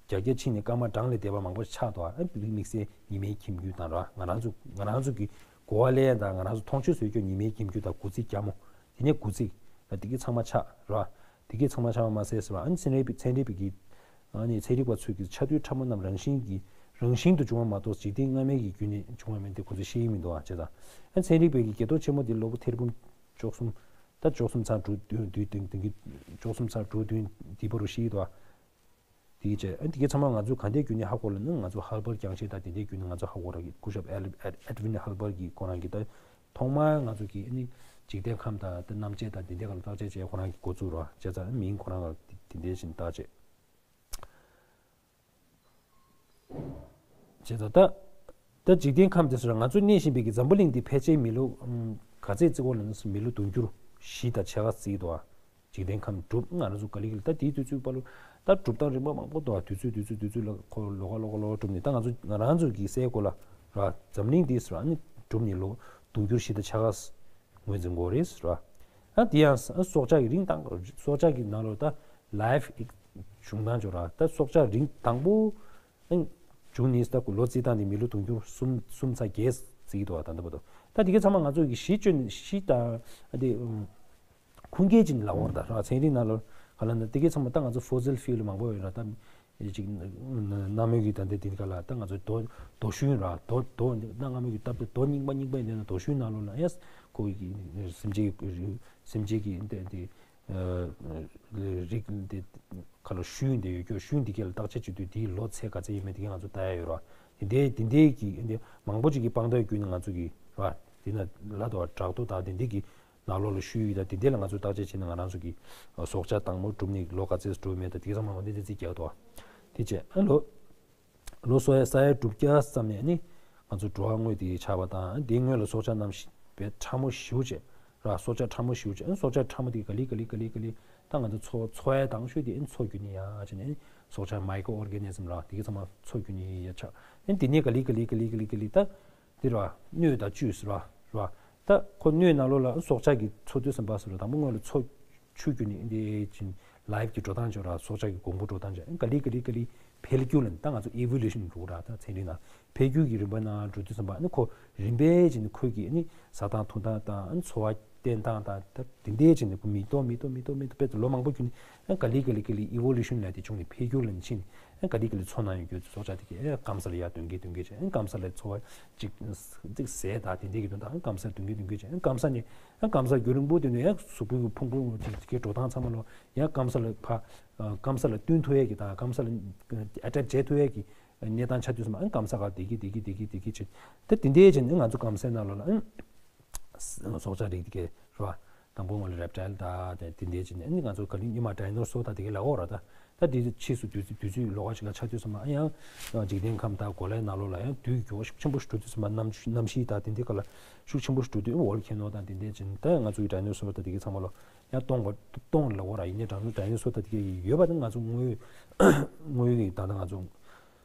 རྒྱ་སྐྱེད་ཕྱིན་ནས་སྐར་མ་གྲངས་ལས་འདས་པ་མང་པོ་ཆགས་འདུག་ཨ་དམིགས་བསལ་ཉི་མའི་ཁྱིམ་རྒྱུད་དང་ར། ང་རང་ཚོ་ང་རང་ཚོ་གི་གོ་བ་ལེན་དང་ང་རང་ཚོ་མཐོང་ཆོས་བཟོ་རྒྱུ་ཉི་མའི་ཁྱིམ་རྒྱུད་དང་དགུ་ཚིགས་རྒྱ་མོ། དེ་ནས་དགུ་ཚིགས་ལ་དེ་གས་ཚང་མ་ཆགས་ར། དེ་གས་ཚང་མ་ཆགས་པ་མ་ཟད་སུ་ར། ཨ་ནི་ཚན་རིག་པའི་ཚན་རིག་པའི་གི་ཨ་ནི་ཚན་རིག་པ་ཚོས་ཀྱི་ཆ་རྡུལ་ཕྲ་མོ་རྣམས་རང་བཞིན་གྱིས་རང་བཞིན་དུ་འབྱུང་བ་མ་གཏོགས་འཇིག་རྟེན་སྔ་མའི་གི་བརྒྱུད་ནས་བྱུང་བ་མིན་ཏེ་ཁོ་ཚོས་ཤེས་ཀྱི་མི་འདུག་ཨ་བྱས་ཙང་། ཨ་ཚན་རིག་པའི་གི་སྐྱེ་སྟོབས་ཆེན་མོ་འདི་ལོ་བོ་ཐེར་འབུམ་བཅུ་གསུམ། ད་བཅུ་གསུམ་ཚེག་དྲུག་བདུན་བདུན་བདུན་བདུན་བཅུ་གསུམ་ཚེག་དྲུག་བདུན་འདི་བར་དུ་ཤེས་ཀྱི་འདུག་ཨ། དེ་གི་བྱས་ཨ་དེ་གི་ཚང་མ་ང་ཚོས་ག་འདྲའི་བརྒྱུད་ནས་ཧ་གོ་ལ་ནི་ང་ཚོ་ཧལ་བར་རྒྱང་ཤེལ་དང་དེ་འདྲའི་བརྒྱུད་ནས་ང་ཚོ་ཧ་གོ་ར་གི་སྐུ་ཞབས་ཨེ་ཨེ་ཨེ་ཌ་ཝིན་ཧལ་བར་གི་ཁོ་རང་གི་ད་ཐོག་མར་ང་ཚོ་གི་ཨ་ནི་འཇིག་རྟེན་ཁམས་དང་ད་གནམ་དཔྱད་དང་དེ་འདྲའི་སྐོར་ལ་བརྟག་དཔྱད་བྱས་ཁོ་རང་གི་འགོ་བཙུགས་ར་བྱས་ཙང་མིང་ཁོ་རང་ལ་དེ་འདྲའི་བཞིན་བཏགས་བྱས། བྱས་ཙང་ད། ད་འཇིག་རྟེན་ཁམས་དེ་ཚོ་ལ་ང་ཚོ་གནས་བཞིན་པའི་གི་འཛམ་བུ་གླིང་འདི་ཕལ་ཆེར་མི་ལོ་ཨམ་ག་ཚད་བརྩི་དགོས་ལབ་ན་མི་ལོ་དུང་ཕྱུར་བཞི་དང་ཕྱེད་ཀ་བརྩིས་འདུག་ཨ། འཇིག་རྟེན་ཁམས་གྲུབ་ང་རང་ཚོ་ག་ལེ་ག་ལེ་ད་དེའི་དུས་ཚོད་བར་ལ་ད་གྲུབ་སྟངས་རིམ་པ་མང་པོ་འདུག་ཨ། དུས་ཚོད་དུས་ཚོད་དུས་ཚོད་ལ་ཁོ་ལོགས་ཀ་ལོགས་ཀ་ལོགས་ཀ་གྲུབ་ནས་ད་ང་ཚོ་ང་རང་ཚོ་གི་སའི་གོ་ལ་ར་འཛམ་གླིང་འདི་ཟེར་བ་ནི་གྲུབ་ནས་ལོ་དུང་ཕྱུར་བཞི་དང་ཕྱེད་ཀ་ངོས་འཛིན་དགོས་རེད་ཟེར་བ། ཨ་དེ་ཡང་ས་སྲོག་ཆགས་ཀྱི་རིང་དང་སྲོག་ཆགས་ཀྱི་ནང་ལོགས་ད་ལའིཕ་བྱུང་སྟངས་ཅིག་ར་ད་སྲོག་ཆགས་རིང་དང་པོ་ཨ་བྱུང་ནས་ད་ལོ་རྩིས་སྟངས་དེ་མི་ལོ་དུང་ཕྱུར་གསུམ་གསུམ་ཚེག་བརྒྱད་བརྩིས་འདུག་ད་ལྟ་བར་དུ། ད་དེ་གའི་ཚང་མ་ང་ཚོ་གི་གཞི་བཅོལ་ནས་གཞི་དང་ཨ་དེ་ཁུངས་སྐྱེལ་ཅིག་ལ་འོར་ད་ར་ཚན་རིག་ནང་ལོགས་ག་ལ་ན་དེ་གའི་ཚང་མ་ད་ང་ཚོ་ཕོ་སིལ་ཕིའུལ་མང་པོ་ཡོད་ར་ད། ཅིག་གནའ་མོའི་གི་ད་ལྟ་དེ་ག་ལ་ད་ང་ཚོ་རྡོ་རྡོ་ཤུན་ར་རྡོ་རྡོ་གནའ་སྔ་མོའི་གི་སྟབས་བདེ་རྡོ་རྙིང་པ་རྙིང་པ་ཡིན་ན་རྡོ་ཤུན་ནང་ལོགས་ལ་ཡང་ཁོ་གི་སེམས་ཅན་གྱི་སེམས་ཅན་གྱི་འདི་འདི་རིགས་འདི་ག་ལ་ཤུན་འདི་ཡོད་རྒྱུ་ཤུན་འདི་ག་ལ་བརྟག་དཔྱད་བྱེད་དུས་དེའི་ལོ་ཚད་ག་ཚད་ཡིན་མིན་དེ་ག་ང་ཚོ་ལྟ་ཡ་ཡོད་ར། དེ་འདྲའི་དེ་འདྲའི་གི་འདི་མང་པོ་ཅིག་གི་དཔང་རྟགས་བརྒྱུད་ནས་ང་ཚོ་གི་ར་དེ་ན་ལ་དོ་བྲག་རྡོ་དང་དེ་འདྲའི་གི་ནང་ལོགས་ལ་ཤུལ་ཡོད་ད་དེ་འདྲ་ལ་ང་ཚོས་བརྟག་དཔྱད་བྱས་ནས་ང་རང་ཚོ་གི་སྲོག་ཆགས་དང་པོ་གྲུབ་ནས་ལོ་ག་ཚོད་གྲུབ་མེད་ད་དེ་ཚང་མ་འོ་འདི་འདི་རྩིས་རྒྱག་ཏོ། དེ་བྱས་ཨ་ལོ་ལོ་སོ་ཡ་ས་ཡ་དྲུག་བརྒྱ་ཙམ་ནས་ནི་ང་ཚོ་འགྲོ་བ་དངོས་དེ་ཆགས་པ་དང་དེའི་སྔོན་ལ་སྲོག་ཆགས་རྣམས་ཤི་བའི་ཕྲ་མོ་ཞེ་པོ་བྱས་ར་སྲོག་ཆགས་ཕྲ་མོ་ཞེ་པོ་བྱས་ཨ་སྲོག་ཆགས་ཕྲ་མོ་དེ་ག་ལེ་ག་ལེ་ག་ལེ་ག་ལེ་ད་ང་ཚོ་འཚོ་འཚོ་ཡ་དང་ཤོས་དེ་ཨ་འཚོ་བ་བརྒྱུད་ནས་ཡ་བྱས་ནས་སྲོག་ཆགས་མའི་ཀྲོ་ཨོར་ག་ནི་ཛམ་ར་དེ་ག་ཚང་མ་འཚོ་བ་བརྒྱུད་ནས་ཡ་ཆགས་ཨ་དེ་ནས་ག་ལེ་ག་ལེ་ག་ལེ་ག་ལེ་ག་ལེ་ད། དེ་རེད་བ། སྣོད་དང་བཅུད་ཟེར་བ། རེད་བ། ད་ཁོ་སྣོད་ནང་ལོགས་ལ་སྲོག་ཆགས་ཀྱི་འཚོ་དུས་ཙམ་པ་ཟེར་བ་དང་པོ་སྔོན་ལ་འཚོ་བཅུད་རྒྱུ་ནི་འདི་ཅིང་ལའིཕ་གི་འགྲོ་སྟངས་ཅིག་ར་སྲོག་ཆགས་ཀྱི་གོང་བུ་འགྲོ་སྟངས་ཅིག་ག་ལེ་ག་ལེ་ག་ལེ་འཕེལ་རྒྱུ་ལ་ད་ང་ཚོ་ཨི་ཝོ་ལུ་ཤན་འགྲོ་ར་ད་ཚན་རིག་ནང་འཕེལ་རྒྱུ་གི་རིམ་པ་ནང་འགྲོ་དུས་ཙམ་པ་ནི་ཁོ་རིམ་པས་ཅིང་ཁོ་གི་ནི་ཟ་སྟངས་འཐུང་སྟངས་དང་འཚོ་བ་བསྟེན་སྟངས་དང་ད་དེ་འདྲའི་ཅིག་ནི་ཁོ་མི་ཏོག་མི་ཏོག་མི་ཏོག་མི་ཏོག་དཔེ་ལོ་མང་པོ་རྒྱུ་ནི་ག་ལེ་ག་ལེ་ག་ལེ་ཨི་ཝོ་ལུ་ཤན་ལ་དེ་བྱུང་ནས་འཕེལ་རྒྱུ་ལ་ཕྱིན། ཨ་ག་དེ་ག་ལེ་མཚོ་ནང་ཡོད་རྒྱུ་སྲོག་ཆགས་དེ་གས་ཨ་སྐམ་ས་ལ་ཡར་ཐོན་གྱི་ཐོན་གྱི་བྱས་ཨ་སྐམ་ས་ལ་འཚོ་བ་ཅིག་ཅིག་ཟས་དང་དེ་འདྲས་ཀྱི་དོན་དག་ཨ་སྐམ་སར་ཐོན་གྱི་ཐོན་གྱི་བྱས་ཨ་སྐམ་ས་ནས་ཨ་སྐམ་སར་རྒྱུན་རིང་པོ་དེ་ནས་ཨ་གཟུགས་པོའི་ཕུང་པོ་དེ་གའི་འགྲོ་སྟངས་ཚང་མ་ལོ་ཡང་སྐམ་ས་ལ་ཕ་སྐམ་ས་ལ་བསྟུན་ཐུབ་ཡས་ཀྱི་དང་སྐམ་ས་ལ་ཨ་ཊེག་བྱེད་ཐུབ་ཡས་ཀྱི་གནས་སྟངས་ཆགས་དུས་ཙམ་ཨ་སྐམ་ས་ག་དེ་གི་དེ་གི་དེ་གི་དེ་གི་བྱས་ད་དེ་འདྲས་བྱས་ནས་ང་ཚོ་སྐམ་སའི་ནང་ལོགས་ལ་ཨ། སྲོག་ཆགས་རིགས་དེ་གས་རེད་བ། དང་པོ་ང་ལ་རེབ་ཊལ་དང་དེ་དེ་འདྲས་ཅིག་ནས་ཨ་ནི་ང་ཚོ་ག་ལེ་སྔོན་མ་ཌའི་ནོ་སོར་དང་དེ་གས་ལབ་ཡོད་རེད་ད། ད་དེ་ཕྱིས་སུ་དུས་ཚོད་དུས་ཚོད་ལོགས་ཀ་ཞིག་ལ་ཆགས་དུས་ཙམ་པ་ཨ་ཡང་འཇིག་རྟེན་ཁམས་དང་གོ་ལའི་ནང་ལོགས་ལ་ཡང་དུས་འགྱུར་བ་ཤུགས་ཆེན་པོ་ཞིག་འགྲོ་དུས་ཙམ་པ་གནམ་གནམ་གཤིས་དང་དེ་འདྲས་ག་ལ་ཤུགས་ཆེན་པོ་ཞིག་འགྲོ་དུས་ཝོལ་ཁེ་ནོ་དང་དེ་འདྲས་ཅིག་ད་ང་ཚོའི་ཌའི་ནོ་སོར་དང་དེ་གས་ཚང་མ་ལོ་ཡང་སྟོངས་པ་སྟོངས་ལབ་ཡོད་རེད། ཡིན་ནའི་ཌའི་ནོ་ཌའི་ནོ་སོར་དང་དེ་གས་ཡོད་པ་དང་ང་ཚོ་དངོས་དངོས་ཡོད་ཀྱི་ད་ལྟ་ང་ཚོ།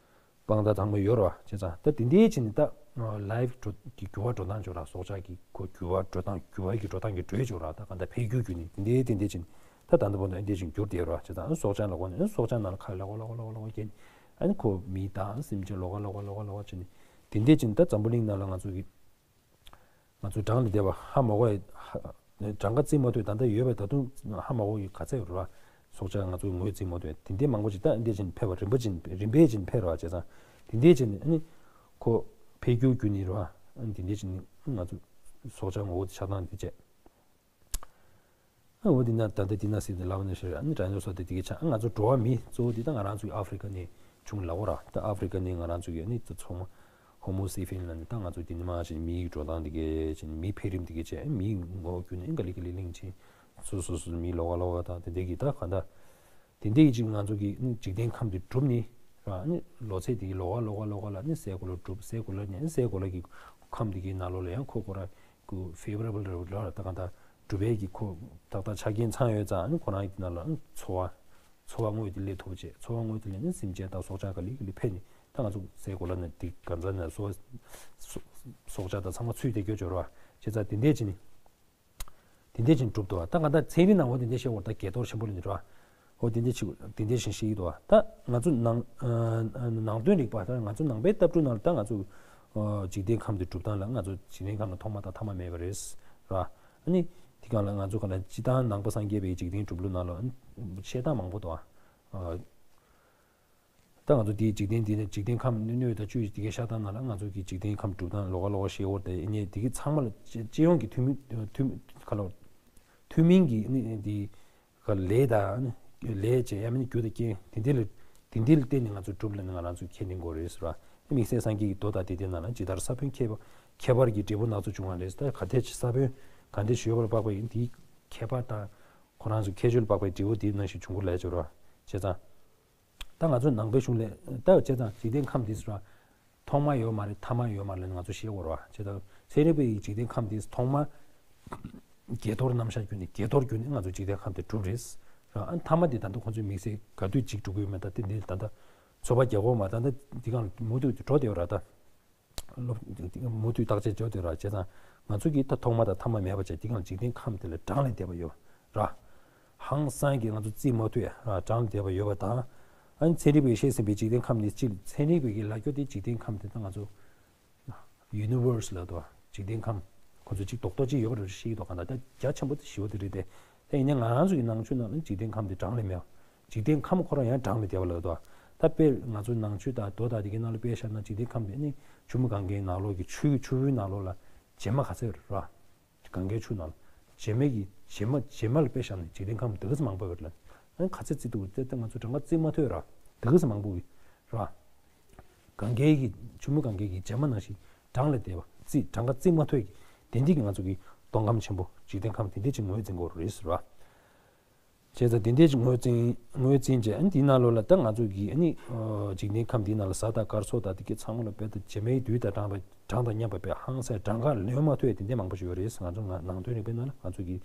དཔང་རྟགས་དང་པོ་ཡོད་རེད་བ། བྱས་ཙང་ད་དེ་འདྲའི་ཕྱིན་ནས་ད་ལའིཕ་འགྲོ་གི་འགྱུར་བ་འགྲོ་སྟངས་ཅིག་ཡོད་རེད། སྲོག་ཆགས་ཀྱི་ཁོ་འགྱུར་བ་འགྲོ་སྟངས་འགྱུར་བ་གི་འགྲོ་སྟངས་ཀྱི་འགྲོས་ཅིག་ཡོད་རེད། ད་ག་ད་འཕེལ་འགྱུར་བརྒྱུད་ནས་དེ་འདྲའི་དེ་འདྲའི་ཕྱིན་ད་ད་ལྟ་བར་དུ་འདི་ཅིག་འགྱུར་བསྡད་ཡོད་རེད་བ། བྱས་ཙང་སྲོག་ཆགས་ལ་གོ་ནས་སྲོག་ཆགས་ནང་ལ་ཁ་ལོག་ལོག་ལོག་ལོག་བརྒྱབ་ནས་ཨ་ནི་ཁོ་མི་དང་སེམས་ཅན་ལོགས་ཀ་ལོགས་ཀ་ལོགས་ཀ་ལོགས་ཀ་བྱས་ནས་དེ་འདྲའི་ཕྱིན་ད་འཛམ་བུ་གླིང་ནང་ལ་ང་ཚོ་གི་ང་ཚོའི་གྲངས་ལས་འདས་པ་ཧ་མ་གོ་ཡ་ཧ་གྲངས་ཀ་བརྩི་མ་ཐུབ་ད་ལྟ་ཡོད་པའི་ད་དུང་ཧ་མ་གོ་ཡི་ག་ཚད་ཡོད་རེད་བ། སྲོག་ཆགས་ང་ཚོའི་ངོས་བརྩི་མ་ཐུབ་དེ་འདྲའི་མང་པོ་ཅིག་ད་འདི་བཞིན་འཕེལ་བ་རིམ་པ་ཅིག་རིམ་པས་ཅིག་འཕེལ་བ་བྱས་ཙང་དེ་འདྲའི་ཅིག་ནི་ཨ་ནི་ཁོ་འཕེལ་འགྱུར་བརྒྱུད་ནས་རེད་བ། ཨ་ནི་དེ་འདྲའི་ཅིག་ནི་ང་ཚོ་སྲོག་ཆགས་ངོ་བོ་དེ་ཆགས་སྟངས་དེ་བྱས། ཨ་འོ་དེ་ན་ད་ལྟ་དེ་ན་སྲིད་དེ་ལབ་ནས་ཤེས་རེད། ཨ་ནི་ཌའི་ནོ་སོར་དེ་དེ་གའི་ཆ་ང་ཚོ་འགྲོ་བ་མི་གཙོ་བོ་དེ་ད་ང་རང་ཚོའི་ཨ་ཧྥི་རི་ཀ་ནས་བྱུང་ལབ་དགོས་ར། ད་ཨ་ཧྥི་རི་ཀ་ནས་ང་རང་ཚོའི་ཨ་ནི་ད་ཚང་མ་ཧོ་མོ་སེ་ཕི་ཡན་ལབ་ནས་ད་ང་ཚོ་དེ་ནས་མར་ཕྱིན་མིའི་འགྲོ་སྟངས་དེ་གའི་ཕྱིན་མིའི་འཕེལ་རིམ་དེ་གའི་ཆ་མིའི་ངོ་བོ་བརྒྱུད་ནས་ག་ལེ་ག་ལེ་གླིང་ཆེན་སོ་སོ་སོ་མིའི་ལོགས་ཀ་ལོགས་ཀ་དང་དེ་འདྲ་གི་ད་ག་ད་དེ་འདྲ་གི་ཅིག་ང་ཚོ་གི་འཇིག་རྟེན་ཁམས་དེ་གྲུབ་ནས་ར་ཨ་ནི་ལོ་ཚད་དེ་གི་ལོགས་ཀ་ལོགས་ཀ་ལོགས་ཀ་ལ་ཨ་ནི་སའི་གོ་ལ་གྲུབ། སའི་གོ་ལ་ནས་ཨ་ནི་སའི་གོ་ལ་གི་ཁམས་དེ་གའི་ནང་ལོགས་ལ་ཡང་ཁོ་ཁོ་ར། ཁོ་ཕེ་ཝ་རེ་བལ་རེད་ལ་ད་གང་ལྟར་གྲུབ་པའི་གི་ཁོ་ཏག་ཏག་ཆ་རྐྱེན་ཚང་ཡོད་ཙང་ཨ་ནི་ཁོ་རང་གི་དེ་ནང་ལ་ཨ་ནི་འཚོ་བ་འཚོ་བ་དངོས་དེ་སླེབས་ཐུབ་པ་བྱས། འཚོ་བ་དངོས་དེ་ལ་ནི་སེམས་ཅན་དང་སྲོག་ཆགས་ག་ལེ་ག་ལེ་འཕེལ་ནས་ད་ང་ཚོ་སའི་གོ་ལ་ནས་དེ་གང་ཙམ་ནས་སྲོག་སྲོག་སྲོག་ཆགས་དང་ཚང་མ་ཚུད་བསྡད་རྒྱུ་འབྱོར་བ་བྱས་ཙང་དེ་འདྲས་བྱས་ནས་ དེ་འདྲ་ཅིག་གྲུབ་འདུག་ད་ག་ད་ཚན་རིག་ནང་འོ་དེ་འདྲ་བཤད་འོ་ད་བརྒལ་གཏོར་ཆེན་པོ་ལ་ནི་ར། འོ་དེ་འདྲ་ཅིག་དེ་འདྲ་ཞིག་བཤད་ཀྱི་འདུག་ད་ང་ཚོ་ནང་ཨ་ནང་དོན་རིག་པ་ད་ང་ཚོ་ནང་པའི་ལྟ་གྲུབ་ནང་ལ་ད་ང་ཚོ་ཨ་འཇིག་རྟེན་ཁམས་དེ་གྲུབ་སྟངས་ལ་ང་ཚོ་འཇིག་རྟེན་ཁམས་ལ་ཐོག་མ་དང་ཐ་མ་མེད་པ་རེད་ར། ཨ་ནི་དེ་གང་ལ་ང་ཚོ་ག་ལ་སྤྱི་བཏང་ནང་པ་སངས་རྒྱས་པའི་འཇིག་རྟེན་གྲུབ་ལུགས་ནང་ལ་ཨ་ནི་བཤད་སྟངས་མང་པོ་འདུག་ཨ། ད་ང་ཚོ་དེའི་འཇིག་རྟེན་འདི་ནི་འཇིག་རྟེན་ཁམས་སྣོད་དང་བཅུད་དེ་གའི་ཤ་སྟག་ནང་ལ་ང་ཚོ་གི་འཇིག་རྟེན་ཁམས་གྲུབ་སྟངས་ལོགས་ཀ་ལོགས་ཀ་ཤེས་འོར་དེ་ཡིན་ནའི་དེ་གི་ཚང་མ་ལ་སྤྱི་སྤྱི་ཡོངས་ཀྱི་ཐུན་མིན་ཐུན་ག་ལ་ཐུན་མིན་གྱི་ནི་འདི་ག་ལས་དང་ལས་བྱས་ཡ་མིན་རྒྱུ་དང་རྐྱེན་དེ་འདི་ལ་དེ་འདི་ལ་བརྟེན་ནས་ང་ཚོ་གྲུབ་ལ་ནི་ང་རང་ཚོ་ཁས་ལེན་དགོས་རེད་ཟེར་བ། དམིགས་བསལ་སངས་རྒྱས་ཀྱི་མདོ་དང་དེ་དེ་ནང་ལ་ཇི་ལྟར་ས་བོན་ཁྱད་པར་ཁྱད་པར་གྱི་འབྲས་བུ་སྣ་ཚོགས་འབྱུང་བ་རེད། ད་ག་དེ་ས་བོན་ག་འདྲ་ཞིག་ཡོད་པར་དཔག་པ་ཡིན་དེའི་ཁྱད་པར་དང་ཁོ་རང་ཚོ་ཁྱད་ཆོས་ལ་དཔག་པའི་འབྲས་བུ་དེ་ནང་བཞིན་འབྱུང་གི་ལས་སྦྱོར་བ་བྱས་ཙང་། ད་ང་ཚོ་ནང་པའི་གཞུང་ལས་ད་བྱས་ཙང་འཇིག་རྟེན་ཁམས་འདི་ཟེར་བ་ཐོག་མ་ཡོད་མ་རེད་ཐ་མ་ཡོད་མ་རེད་ང་ཚོ་ཤེས་དགོས་རེད་བ། བྱས་ཙང་ཚན་རིག་པའི་འཇིག་རྟེན་ཁམས་འདི་ཐོག་མ་བརྒལ་གཏོར་རྣམ་གཞག་བརྒྱུད་ནས་བརྒལ་གཏོར་བརྒྱུད་ནས་ང་ཚོ་འཇིག་རྟེན་ཁམས་དེ་གྲུབ་རེད་ར། ཨ་ཐ་མ་དེ་ད་ལྟ་ཁོང་ཚོའི་དམིགས་བསལ་ག་དུས་གཅིག་གྲུབ་ཀྱི་ཡོད་མེད་ད་དེ་འདི་ད་ལྟ་ཚོད་དཔག་རྒྱག་དགོས་མ་ད་ལྟ་འདི་གང་མུ་མཐུད་དུ་འགྲོ་བསྡད་ཡོད་ར་ད། སློབ་མུ་མཐུད་བརྟག་དཔྱད་བྱས་ཏེ་ར་བྱས་ཙང་ང་ཚོ་གིས་ད་ཐོག་མ་དང་ཐ་མ་མེད་པ་བྱས་དེ་གང་འཇིག་རྟེན་ཁམས་དེ་ལ་གྲངས་ལས་འདས་པ་ཡོད་ར། ཧང་སང་གི་ང་ཚོ་རྩིས་མ་ཐུབ་ར་གྲངས་ལས་འདས་པ་ཡོད་པ་དང་། ཨ་ནི་ཚན་རིག་པས་བཤད་ཟིན་པའི་འཇིག་རྟེན་ཁམས་ནི་སྤྱིར་ཚན་རིག་པས་ཀྱི་ལབ་རྒྱུ་དེ་འཇིག་རྟེན་ཁམས་དེ་ད་ང་ཚོ་ཡུ་ནི་ཝར་སི་ལབ་འདུག་འཇིག་རྟེན་ཁམས་ཁོ་ཚོ་གཅིག་རྡོག་རྡོག་གཅིག་ཡོད་པ་རེད་ཤེས་ཀྱི་འདུག་གང་ལྟར་ད་རྒྱ་ཆེན་པོ་དེ་ཞེ་པོ་དེ་རེད་དེ། དེ་ཡིན་ནའི་ང་རང་ཚོ་གི་ནང་ཆོས་ནང་ལ་འཇིག་རྟེན་ཁམས་དེ་གྲངས་ལས་མེད། འཇིག་རྟེན་ཁམས་ཁོ་རང་ཡང་གྲངས་ལས་འདས་པ་ལབ་འདུག་ད་དཔེར་ང་ཚོ་ནང་ཆོས་དང་མདོ་དང་དེ་གའི་ནང་ལ་དཔེ་བཞག་ན་འཇིག་རྟེན་ཁམས་དེ་ནི་ཆུ་མོ་གངྒཱའི་ནང་ལོགས་ཀྱི་ཆུ་ཆུ་བོའི་ནང་ལོགས་ལ་བྱེ་མ་ག་ཚོད་རེད་ར། གངྒཱའི་ཆུ་ནང་ལ་བྱེ་མའི་གི་བྱེ་མ་བྱེ་མ་ལ་དཔེ་བཞག་ན་འཇིག་རྟེན་ཁམས་དེ་ག་ཚོད་མང་པོ་ཡོད་རེད་ལ། ཨ་ནི་ག་ཚོད་བརྩི་འདུག་དེ་ལྟ་ང་ཚོ་གྲངས་ཀ་བརྩི་མ་ཐུབ་ར། དེ་ག་ཚོད་མང་པོ་ཡོད་ར། གངྒཱའི་གི་ཆུ་མོ་གངྒཱའི་གི་བྱེ་མ་ནང་བཞིན་གྲངས་ལས་འདས་པ་རྩིས་གྲངས་ཀ་བརྩི་མ་ཐུབ་ཀྱི་དེ་འདྲ་གི་ང་ཚོ་གི་སྟོང་ཁམས་ཆེན་པོ་འཇིག་རྟེན་ཁམས་དེ་འདྲ་ཅིག་ངོས་འཛིན་དགོས་རེད་ཟེར་བ། བྱས་ཙང་དེ་འདྲ་ཅིག་ངོས་འཛིན་ངོས་འཛིན་བྱས་ཨ་ནི་དེའི་ནང་ལོགས་ལ་ད་ང་ཚོ་གི་ཨ་ནི་འཇིག་རྟེན་ཁམས་དེའི་ནང་ལ་གཟའ་དང་སྐར་ཚོགས་དང་དེ་གའི་ཚང་མ་ལ་རྦད་དེ་བྱེ་མའི་རྡུལ་དང་གྲངས་པ་གྲངས་དང་མཉམ་པ་དཔེ་ཧང་སང་གྲངས་ཀ་ལོན་མ་ཐུབ་ཡ་དེ་འདྲ་མང་པོ་ཞིག་ཡོད་རེད། ང་ཚོ་ང་ནང་དོན་རིག་པའི་ནང་ལ་ང་ཚོ་གི་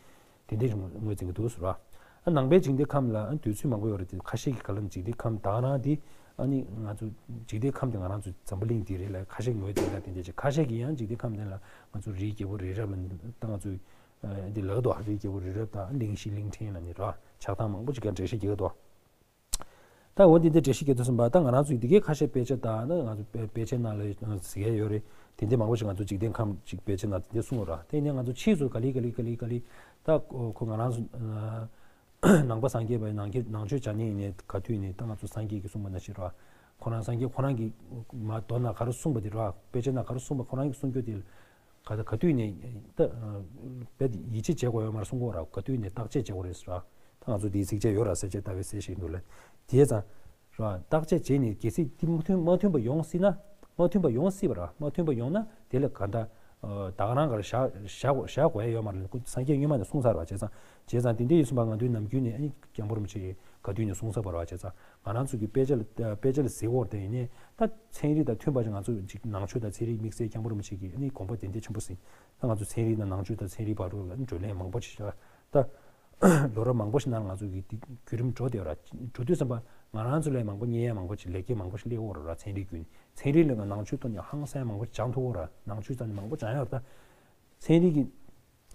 དེ་འདྲ་ཞིག་ངོས་འཛིན་གྱི་འདུག་ཟེར་བ། ཨ་ནང་པའི་འཇིག་རྟེན་ཁམས་ལ་ཨ་དུས་ཚོད་མང་པོ་ཡོད་རེད་དེ་ཁ་ཤས་ཀྱིས་ག་ལ་འཇིག་རྟེན་ཁམས་ད་ག་རང་དེ་ཨ་ནི་ང་ཚོ་འཇིག་རྟེན་ཁམས་དེ་ང་རང་ཚོ་འཛམ་བུ་གླིང་འདི་རེད་ལ་ཁ་ཤས་ངོས་འཛིན་ལ་དེ་འདྲ་ཅིག་ཁ་ཤས་ཀྱིས་ཡང་འཇིག་རྟེན་ཁམས་དེ་ལ་ང་ཚོ་རིའི་རྒྱལ་པོ་རི་རབ་ལ་ད་ང་ཚོ་འདི་ལབ་འདུག་རིའི་རྒྱལ་པོ་རི་རབ་དང་གླིང་བཞི་གླིང་ཕྲན་ལ་ནི་ར་ཆགས་སྟངས་མང་པོ་ཅིག་ག་འགྲེལ་བཤད་རྒྱག་འདུག་ད་འོ་འདི་འདྲ་འགྲེལ་བཤད་རྒྱག་དུས་ཙམ་པ་ད་ང་རང་ཚོའི་འདི་གའི་ཁ་ཤས་དཔེ་ཆ་དང་ན་ང་ཚོ་དཔེ་དཔེ་ཆའི་ནང་ལ་གཟིགས་ཡ་ཡོད་རེད། དེ་འདྲ་མང་པོ་ཞིག་ང་ཚོ་འཇིག་རྟེན་ཁམས་ཅིག་དཔེ་ཆའི་ནང་དེ་འདྲ་གསུངས་ཡོད་ར། དེ་ནས་ང་ཚོ་ཕྱིས་སུ་ག་ལེ་ག་ལེ་ག་ལེ་ག་ལེ་ད་ཁོ་ང་རང་ཚོ་ནང་པ་སངས་རྒྱས་པའི་ནང་གི་ནང་ཆོས་སྦྱང་མཁན་ཡིན་ནའི་ག་དུས་ནས་ད་ང་ཚོ་སངས་རྒྱས་ཀྱིས་གསུངས་པ་ནང་བཞིན་ར། ཁོ་རང་སངས་རྒྱས་ཁོ་རང་གིས་མ་མདོ་ན་ག་རེ་གསུངས་པ་དེ་ར་དཔེ་ཆ་ན་ག་རེ་གསུངས་པ་ཁོ་རང་གིས་གསུང་རྒྱུ་དེ་ག་ད་ག་དུས་ནས་ད་རྦད་ཡིད་ཆེས་བྱེད་དགོས་ཡོད་མ་རེད་གསུང་གི་ཡོད་ར། ག་དུས་ནས་བརྟག་དཔྱད་བྱེད་དགོས་རེད་ཟེར་ར། ད་ང་ཚོ་དེའི་ཚིགས་བཅད་ཡོད་ར་གསལ་བྱེད་ལྟ་བའི་གསལ་བཤད་འདུག་ལ། དེ་ཙང་ར་བརྟག་དཔྱད་བྱས་ནས་གལ་སྲིད་དེ་མ་མཐུན་མ་མཐུན་པ་ཡོང་སྲིད་ན་མ་མཐུན་པ་ཡོང་སྲིད་པ་ར་མ་མཐུན་པ་ཡོང་ན་དེ་ལ་ག་ད་ད་ག་རང་ག་ར་བཞག་བཞག་བཞག་དགོས་ཡ་ཡོད་མ་རེད། སངས་རྒྱས་སྔོན་མ་ནས་གསུངས་ཚར་བ་བྱས་ཙང་བྱས་ཙང་དེ་འདྲ་ཡིན་སོང་པ་ང་ཚོའི་ནམ་རྒྱུན་ནས་ཨ་ནི་སྐྱབས་མགོན་རིན་པོ་ཆེ་ག་དུས་ནས་གསུངས་ཚར་བ་ར་བྱས་ཙང་ང་རང་ཚོ་གི་དཔེ་ཆ་ལ་དཔེ་ཆ་ལ་གཟིགས་འོར་དེ་ཡིན་ནས་ད་ཚན་རིག་དང་མཐུན་པ་ཞིག་ང་ཚོ་ཅིག་ནང་ཆོས་དང་ཚན་རིག་དམིགས་བསལ་སྐྱབས་མགོན་རིན་པོ་ཆེ་གིས་ཨ་ནི་དགོངས་པ་དེ་འདྲ་ཆེན་པོ་ཟིན། ད་ང་ཚོ་ཚན་རིག་དང་ནང་ཆོས་དང་ཚན་རིག་བར་དུ་ལ་བགྲོ་གླེང་མང་པོ་ཞིག་བྱས། ད་ལོ་རབས་མང་པོ་ཞིག་ནང་ལ་ང་ཚོ་གི་འདི་བརྒྱུད་རིམ་འགྲོ་བསྡད་ཡོད་ར། འགྲོ་དུས་ཙམ་པ་ང་རང་ཚོ་ལས་མང་པོ་རྙེད་ཡ་མང་པོ་ཅིག་ལེགས་སྐྱེས་མང་པོ་ཞིག་སླེབས་ཡོད་ར། ཚན་རིག་བརྒྱུད་ནས་ཚན་རིག་ལས་ང་ནང་ཆོས་ཐོག་ནས་ཧང་སང་མང་པོ་སྦྱང་ཐུབ་ཡོད་ར། ནང་ཆོས་རྩ་ནས་མང་པོ་སྦྱང་ཡོད་ར། ད་ཚན་རིག་གི་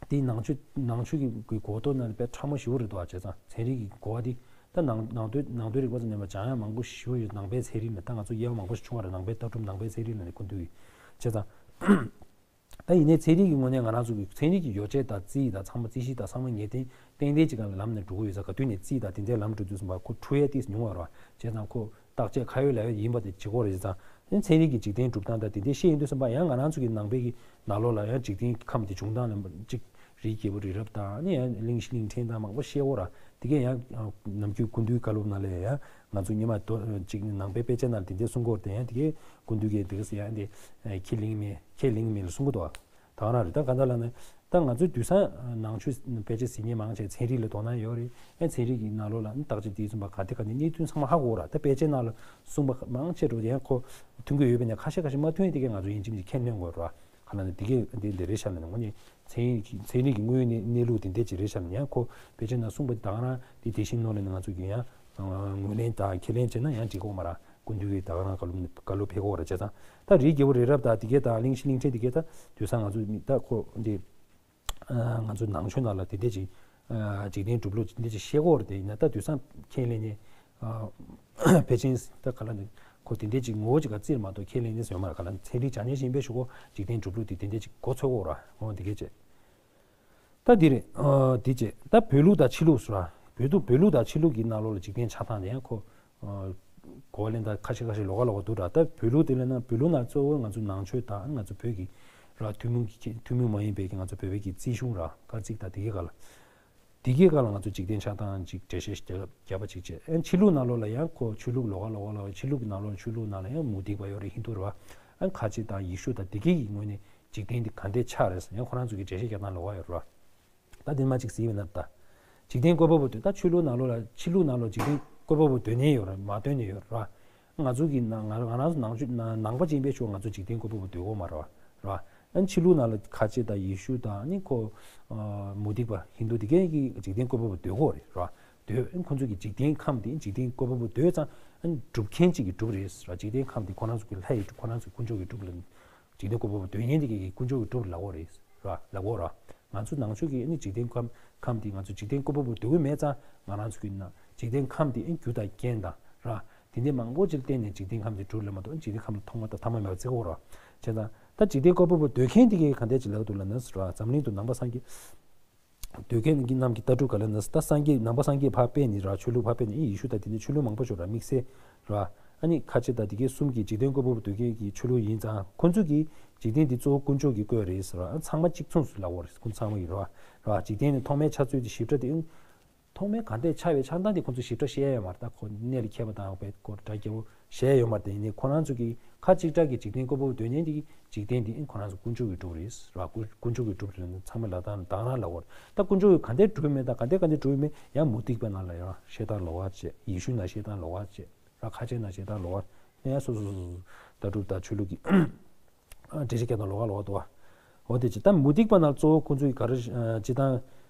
འདི་ནང་ཆོས་ནང་ཆོས་ཀྱི་གོ་རྟོགས་ནང་ལ་དཔེ་ཕྲ་མོ་ཞེ་པོ་རེད་འདུག་བ། བྱས་ཙང་ཚན་རིག་གི་གོ་བ་འདི་ད་ནང་ནང་དོན་ནང་དོན་རིག་པ་ཚོ་ནས་མ་སྦྱང་ཡ་མང་པོ་ཞེ་པོ་ཡོད། ནང་པའི་ཚན་རིག་ནས་ད་ང་ཚོ་དབྱེ་བ་མང་པོ་ཞིག་བྱུང་བ་རེད། ནང་པའི་ལྟ་གྲུབ་ནང་པའི་ཚན་རིག་ནང་ནས་སྐུ་མདུན་གྱི་བྱས་ཙང་། ད་ཡིན་ནའི་ཚན་རིག་གི་ངོས་ནས་ང་རང་ཚོ་གི་ཚན་རིག་གི་ཡོ་བྱད་དང་རྩིས་དང་ཚང་མ་རྩིས་གཞི་དང་ཚང་མ་ངེས་གཏན་ཏན་ཏན་ཅིག་ག་ལམ་ནས་འགྲོ་གི་ཡོད་ཙང་ག་དུས་ནས་རྩིས་དང་དེ་འདྲའི་ལམ་འགྲོ་དུས་ཙམ་པ་ཁོ་འཁྲུལ་ཡས་ཏིས་ཉུང་བ་རེད་བ། བྱས་ཙང་ཁོ་བརྟག་དཔྱད་ཁ་ཡོད་ལག་ཡོད་ཡིན་པ་དེ་ཇི་གོ་རེད། བྱས་ཙང་ཚན་རིག་གི་འཇིག་རྟེན་གྲུབ་སྟངས་དང་དེ་འདྲའི་ཤེས་ཡོང་དུས་ཙམ་པ་ཡང་ང་རང་ཚོ་གི་ནང་པའི་གི་ནང་ལོགས་ལ་ཡང་འཇིག་རྟེན་ཁམས་དེ་བྱུང་སྟངས་ལ་ཅིག་རིའི་རྒྱལ་པོ་རི་རབ་དང་ནི་ཡང་གླིང་བཞི་གླིང་ཕྲན་དང་མང་པོ་བཤད་འོ་ར། དེ་གས་ཡང་ནམ་རྒྱུན་སྐུ་མདུན་བཀའ་སློབ་ནང་ལས་ཡང་ང་ཚོ་ཉི་མ་དོ་ཅིག་ནང་པའི་དཔེ་ཆ་ནང་དེ་འདྲས་གསུང་གི་ཡོད་རེད། དེ་ཡང་དེ་གས་སྐུ་མདུན་གྱིས་དེ་གས་ཡང་དེ་ཁས་ལེན་མེད་ཁས་ལེན་མེད་ལ་གསུང་གི་འདུག་ད་ག་རང་རེད། ད་ག་འདྲ་ལ་ནི་ད་ང་ཚོའི་དུས་སང་ནང་ཆོས་དཔེ་ཆ་གཟིགས་མཁན་མང་ཆེ་ཚན་རིག་ལ་དོ་སྣང་ཡོད་རེད། ཡང་ཚན་རིག་གི་ནང་ལོགས་ལ་བརྟག་དཔྱད་དེ་ཚུན་པ་ག་དེ་ག་ནས་གནས་ཚུལ་ཚང་མ་ཧ་གོ་ར། ད་དཔེ་ཆའི་ནང་ལ་གསུངས་པ་མང་ཆེ་འགྲོ་དེ་ཡང་ཁོ་མཐུན་གྱི་ཡོད་པ་ནས་ཁ་ཤས་ཁ་ཤས་མ་མཐུན་དེ་གས་ང་ཚོ་ཡིན་གཅིག་མིན་གཅིག་ཁས་ལེན་དགོས་ར། ག་ལ་ནི་དེ་གས་འདི་འདི་རེད་ཤག་ལ་ནི་དངོས་གནས་ཚན་རིག་གི་ཚན་རིག་གི་དངོས་ཡོད་གནས་གནས་ལུགས་དེ་འདྲས་ཅིག་རེད་ཤག་ལ་ནི་ཡང་ཁོ་དཔེ་ཆ་ནང་གསུངས་པ་དེ་ད་ག་རང་དེ་དེ་བཞིན་ནོར་ལ་ནི་ང་ཚོ་གི་ཡང་ངོས་ལེན་དང་ཁས་ལེན་བྱས་ན་ཡང་འགྲིག་གོ་མ་ར། སྐུ་མདུན་གྱིས་ད་ག་རང་བཀའ་སློབ་བཀའ་སློབ་ཕེབས་གོ་ར། བྱས་ཙང་ད་རིའི་རྒྱལ་པོ་རི་རབ་དང་དེ་གས་དང་གླིང་བཞི་གླིང་ཕྲན་དེ་གས་ད་དུས་སང་ང་ཚོ་ད་ཁོ་འདི་ ང་ཚོ་ནང་ཆོས་ནང་ལ་དེ་འདྲས་ཅིག་འཇིག་རྟེན་གྲུབ་ལུགས་དེ་འདྲས་ཅིག་བཤད་ཀྱི་ཡོད་རེད། དེ་ཡིན་ན་ད་དུས་སང་ཁས་ལེན་ནས་ཕལ་ཆེར་ད་ག་ལ་ནི་ཁོ་དེ་འདྲས་ཅིག་ངོ་བོ་ཅིག་ག་བརྩིས་མ་གཏོགས་ཁས་ལེན་ནས་ཡོད་མ་རེད། ག་ལ་ནི་ཚན་རིག་སྦྱང་མཁན་ཞིག་ཡིན་པའི་ཞུ་གོ་འཇིག་རྟེན་གྲུབ་ལུགས་དེ་དེ་འདྲས་ཅིག་མགོ་ཚོད་ཀྱི་ཡོད་རེད། འོ་དེ་གས་བྱས། ད་འདི་རེད། ཨ། འདི་བྱས། ད་བོད་ལུགས་དང་ཕྱི་ལུགས་ཟེར་བ། བོད་དུ་བོད་ལུགས་དང་ཕྱི་ལུགས་ཀྱི་ནང་ལོགས་ལ་འཇིག་རྟེན་ཆགས་སྟངས་དེ་ཡང་ཁོ། ཨ། གོ་བ་ལེན་སྟངས་ཁ་ཤས་ཁ་ཤས་ལོགས་ཀ་ལོགས་ཀ་འདུག་ར། ད་བོད་ལུགས་དེ་ལབ་ན་བོད་ལུགས་ནང་གཙོ་བོ་ང་ཚོ་ནང་ཆོས་དང་ང་ཚོ་བོད་ཀྱི་ར་ཐུན་མོང་གི་ཐུན་མོང་མ་ཡིན་པའི་གི་ང་ཚོ་བོད་པའི་གི་རྩིས་གཞུང་ར་སྐར་རྩིས་དང་དེ་གའི་སྒང་ལ། དེ་གའི་སྒང་ལ་ང་ཚོ་འཇིག་རྟེན་ཆགས་སྟངས་ཅིག་འགྲེལ་བཤད་རྒྱབ་པ་ཅིག་བྱས། ཨ་ནི་ཕྱི་ལུགས་ནང་ལོགས་ལ་ཡང་ཁོ་ཆོས་ལུགས་ལོགས་ཀ་ལོགས་ཀ་ལ་ཕྱི་ལུགས་ཀྱི་ནང་ལོགས་ཆོས་ལུགས་ནང་ལ་ཡང་མུ་སྟེགས་པ་ཡོད་རེད། ཧིན་དུ་རེད་བ། ཨ་ནི་ཁ་ཆེ་དང་ཡེ་ཤུ་དང་དེ་གའི་གི་ངོས་ནས་འཇིག་རྟེན་འདི་ག་འདྲས་ཆགས་རེད་ཟེར་ཡང་ཁོ་རང་ཚོ་གི་འགྲེལ་བཤད་རྒྱག་སྟངས་ལོགས་ཀ་ཡོད་རེད་བ། ད་དེ་མ་ཅིག་གཟིགས་པ་ན་ད། འཇིག་རྟེན་བཀོད་པ་པོ་དེ་ད་ཆོས་ལུགས་ནང་ལོགས་ལ་ཕྱི་ལུགས་ནང་ལོགས་འཇིག་རྟེན་བཀོད་པ་པོ་འདོད་མཁན་ཡོད་རེད། མ་འདོད་མཁན་ཡོད་རེད་བ། ང་ཚོ་གི་ནང་ང་ང་རང་ཚོ་ནང་ཆོས་ནང་ནང་པ་ཅིག་ཡིན་པའི་ཆོས་ང་ཚོ་འཇིག་རྟེན་བཀོད་པ་པོ་འདོད་ཀྱི་མ་རེད་བ། རེད་བ། ཨ་ནི་ཕྱི་ལུགས་ནང་ལ་ཁ་ཆེ་དང་ཡེ་ཤུ་དང་ཨ་ནི་ཁོ། ཨ། མུ་སྟེགས་པ་ཧིན་དུ་དེ་གའི་གི་འཇིག་རྟེན་བཀོད་པ་པོ་འདོད་ཀྱི་ཡོད་རེད། རེད་བ། འདོད། ཨ་ནི་ཁོ་ཚོ་གི་འཇིག་རྟེན་ཁམས་དེ་འཇིག་རྟེན་བཀོད་པ་པོ་འདོད་ཙང་ཨ་ནི་སྒྲུབ་མཁན་ཅིག་གིས་སྒྲུབ་རེད། རེད་བ། འཇིག་རྟེན་ཁམས་དེ་ཁོ་རང་ཚོ་གི་ལྷ་ཡིས་སྒྲུབ། ཁོ་རང་ཚོ་གི་དཀོན་མཆོག་གིས་སྒྲུབ་ལ། འཇིག་རྟེན་བཀོད་པ་པོ་འདོད་མཁན་དེ་གིས་དཀོན་མཆོག་གིས་སྒྲུབ་ལབ་ཀྱི་ཡོད་རེད། ར། ལབ་ཀྱི་ཡོད་ར། ང་ཚོ་ནང་ཆོས་ཀྱིས་ཨ་ནི་འཇིག་རྟེན་ཁམས་ཁམས་དེ་ང་ཚོ་འཇིག་རྟེན་བཀོད་པ་པོ་འདོད་ཀྱི་མེད་ཙང་ང་རང་ཚོ་གི་ན་འཇིག་རྟེན་ཁམས་དེ་ཨ་ནི་རྒྱུ་དང་རྐྱེན་དང་ར། དེ་འདྲའི་མང་པོ་ཅིག་བརྟེན་ནས་འཇིག་རྟེན་ཁམས་དེ་གྲུབ་ལབ་མ་གཏོགས་འཇིག་རྟེན་ཁམས་ལ་ཐོག་མ་དང་ཐ་མ་མེད་པ་བརྩི་གི་ཡོད་ར། བྱས་ཙང་ད་འཇིག་རྟེན་བཀོད་པ་པོ་འདོད་མཁན་དེ་གིས་ག་འདྲས་ཅིག་ལབ་ཀྱི་འདུག་ལབ་ན་ར། འཛམ་གླིང་དུ་ནང་པ་སངས་རྒྱས། འདོད་མཁན་གྱི་རྣམས་ཀྱི་ལྟ་གྲུབ་ག་ལ་ན་ད་སངས་རྒྱས་ནང་པ་སངས་རྒྱས་ཕར་སྤེལ་ནས་ར། ཆོས་ལུགས་ཕར་སྤེལ་ནས་ཨི་ཡེ་ཤུ་དང་དེ་འདྲའི་ཆོས་ལུགས་མང་པོ་ཞིག་ར་དམིགས་བསལ་ར། ཨ་ནི་ཁ་ཆེ་དང་དེ་གའི་གསུམ་གྱི་འཇིག་རྟེན་བཀོད་པ་པོ་འདོད་མཁན་གྱི་ཆོས་ལུགས་ཡིན་ཙང་ཁོ་ཚོ་གིས་འཇིག་རྟེན་འདི་གཙོ་བོ་དཀོན་མཆོག་གིས་བཀོད་རེད་ཟེར་ར། ཨ་ཚང་མ་གཅིག་མཚུངས་སུ་ལབ་ཀྱི་ཡོད་རེད། ཁོ་ཚང་མ་གིས་ར། ར། འཇིག་རྟེན་ནི་ཐོག་མའི་ཆགས་ཚུལ་དེ་ཞིབ་ཕྲ་དེ་ཨ་ཐོག་མའི་ག་འདྲས་ཆགས་པའི་ཆགས་སྟངས་དེ་ཁོ་ཚོས་ཞིབ་ཕྲ་བཤད་ཡོད་མ་རེད། ད་ཁོ་གནས་ལ་མཁས་པ་དང་དཔེ་སྐོར་སྒྲ་རྒྱས་པོ་བཤད་ཡོད་མ་རེད། དེ་ཡིན་ནའི་ཁོ་རང་ཚོ་གིས་ཁ་གཅིག་གྲགས་ཀྱི་འཇིག་རྟེན་བཀོད་པ་པོ་འདོད་མཁན་དེ་གིས་འཇིག་རྟེན་དེ་ཨ་ཁོ་རང་ཚོ་དཀོན་མཆོག་གིས་གྲུབ་རེད་ར། དཀོན་དཀོན་མཆོག་གིས་གྲུབ་རེད་ལབ་ནས་ཚང་མས་ལབ་སྟངས་དང་རང་ལབ་ཀྱི་ཡོད་རེད། ད་དཀོན་མཆོག་གིས་ག་འདྲས་གྲུབ་མེད་དང་ག་འདྲས་ག་འདྲས་གྲུབ་མེད་ཡང་མུ་སྟེགས་པའི་ནང་ལ་ཡང་བཤད་སྟངས་ལོགས་ཀ་བྱས། ཡེ་ཤུའི་ནང་བཤད་སྟངས་ལོགས་ཀ་བྱས། ར། ཁ་ཆེའི་ནང་བཤད་སྟངས་ལོགས་ཀ་ཡང་སོ་སོ་སོ་སོ་ལྟ་གྲུབ་དང་ཆོས་ལུགས་ཀྱི་འགྲེལ་བཤད་རྒྱག་སྟངས་ལོགས་ཀ་ལོགས་ཀ་འདུག་བ། འོ་དེ་ཅི་ད་མུ་སྟེགས་པ་ནང་གཙོ་བོ་ཁོ་ཚོས་ག་རེ་བྱེད་སྟངས།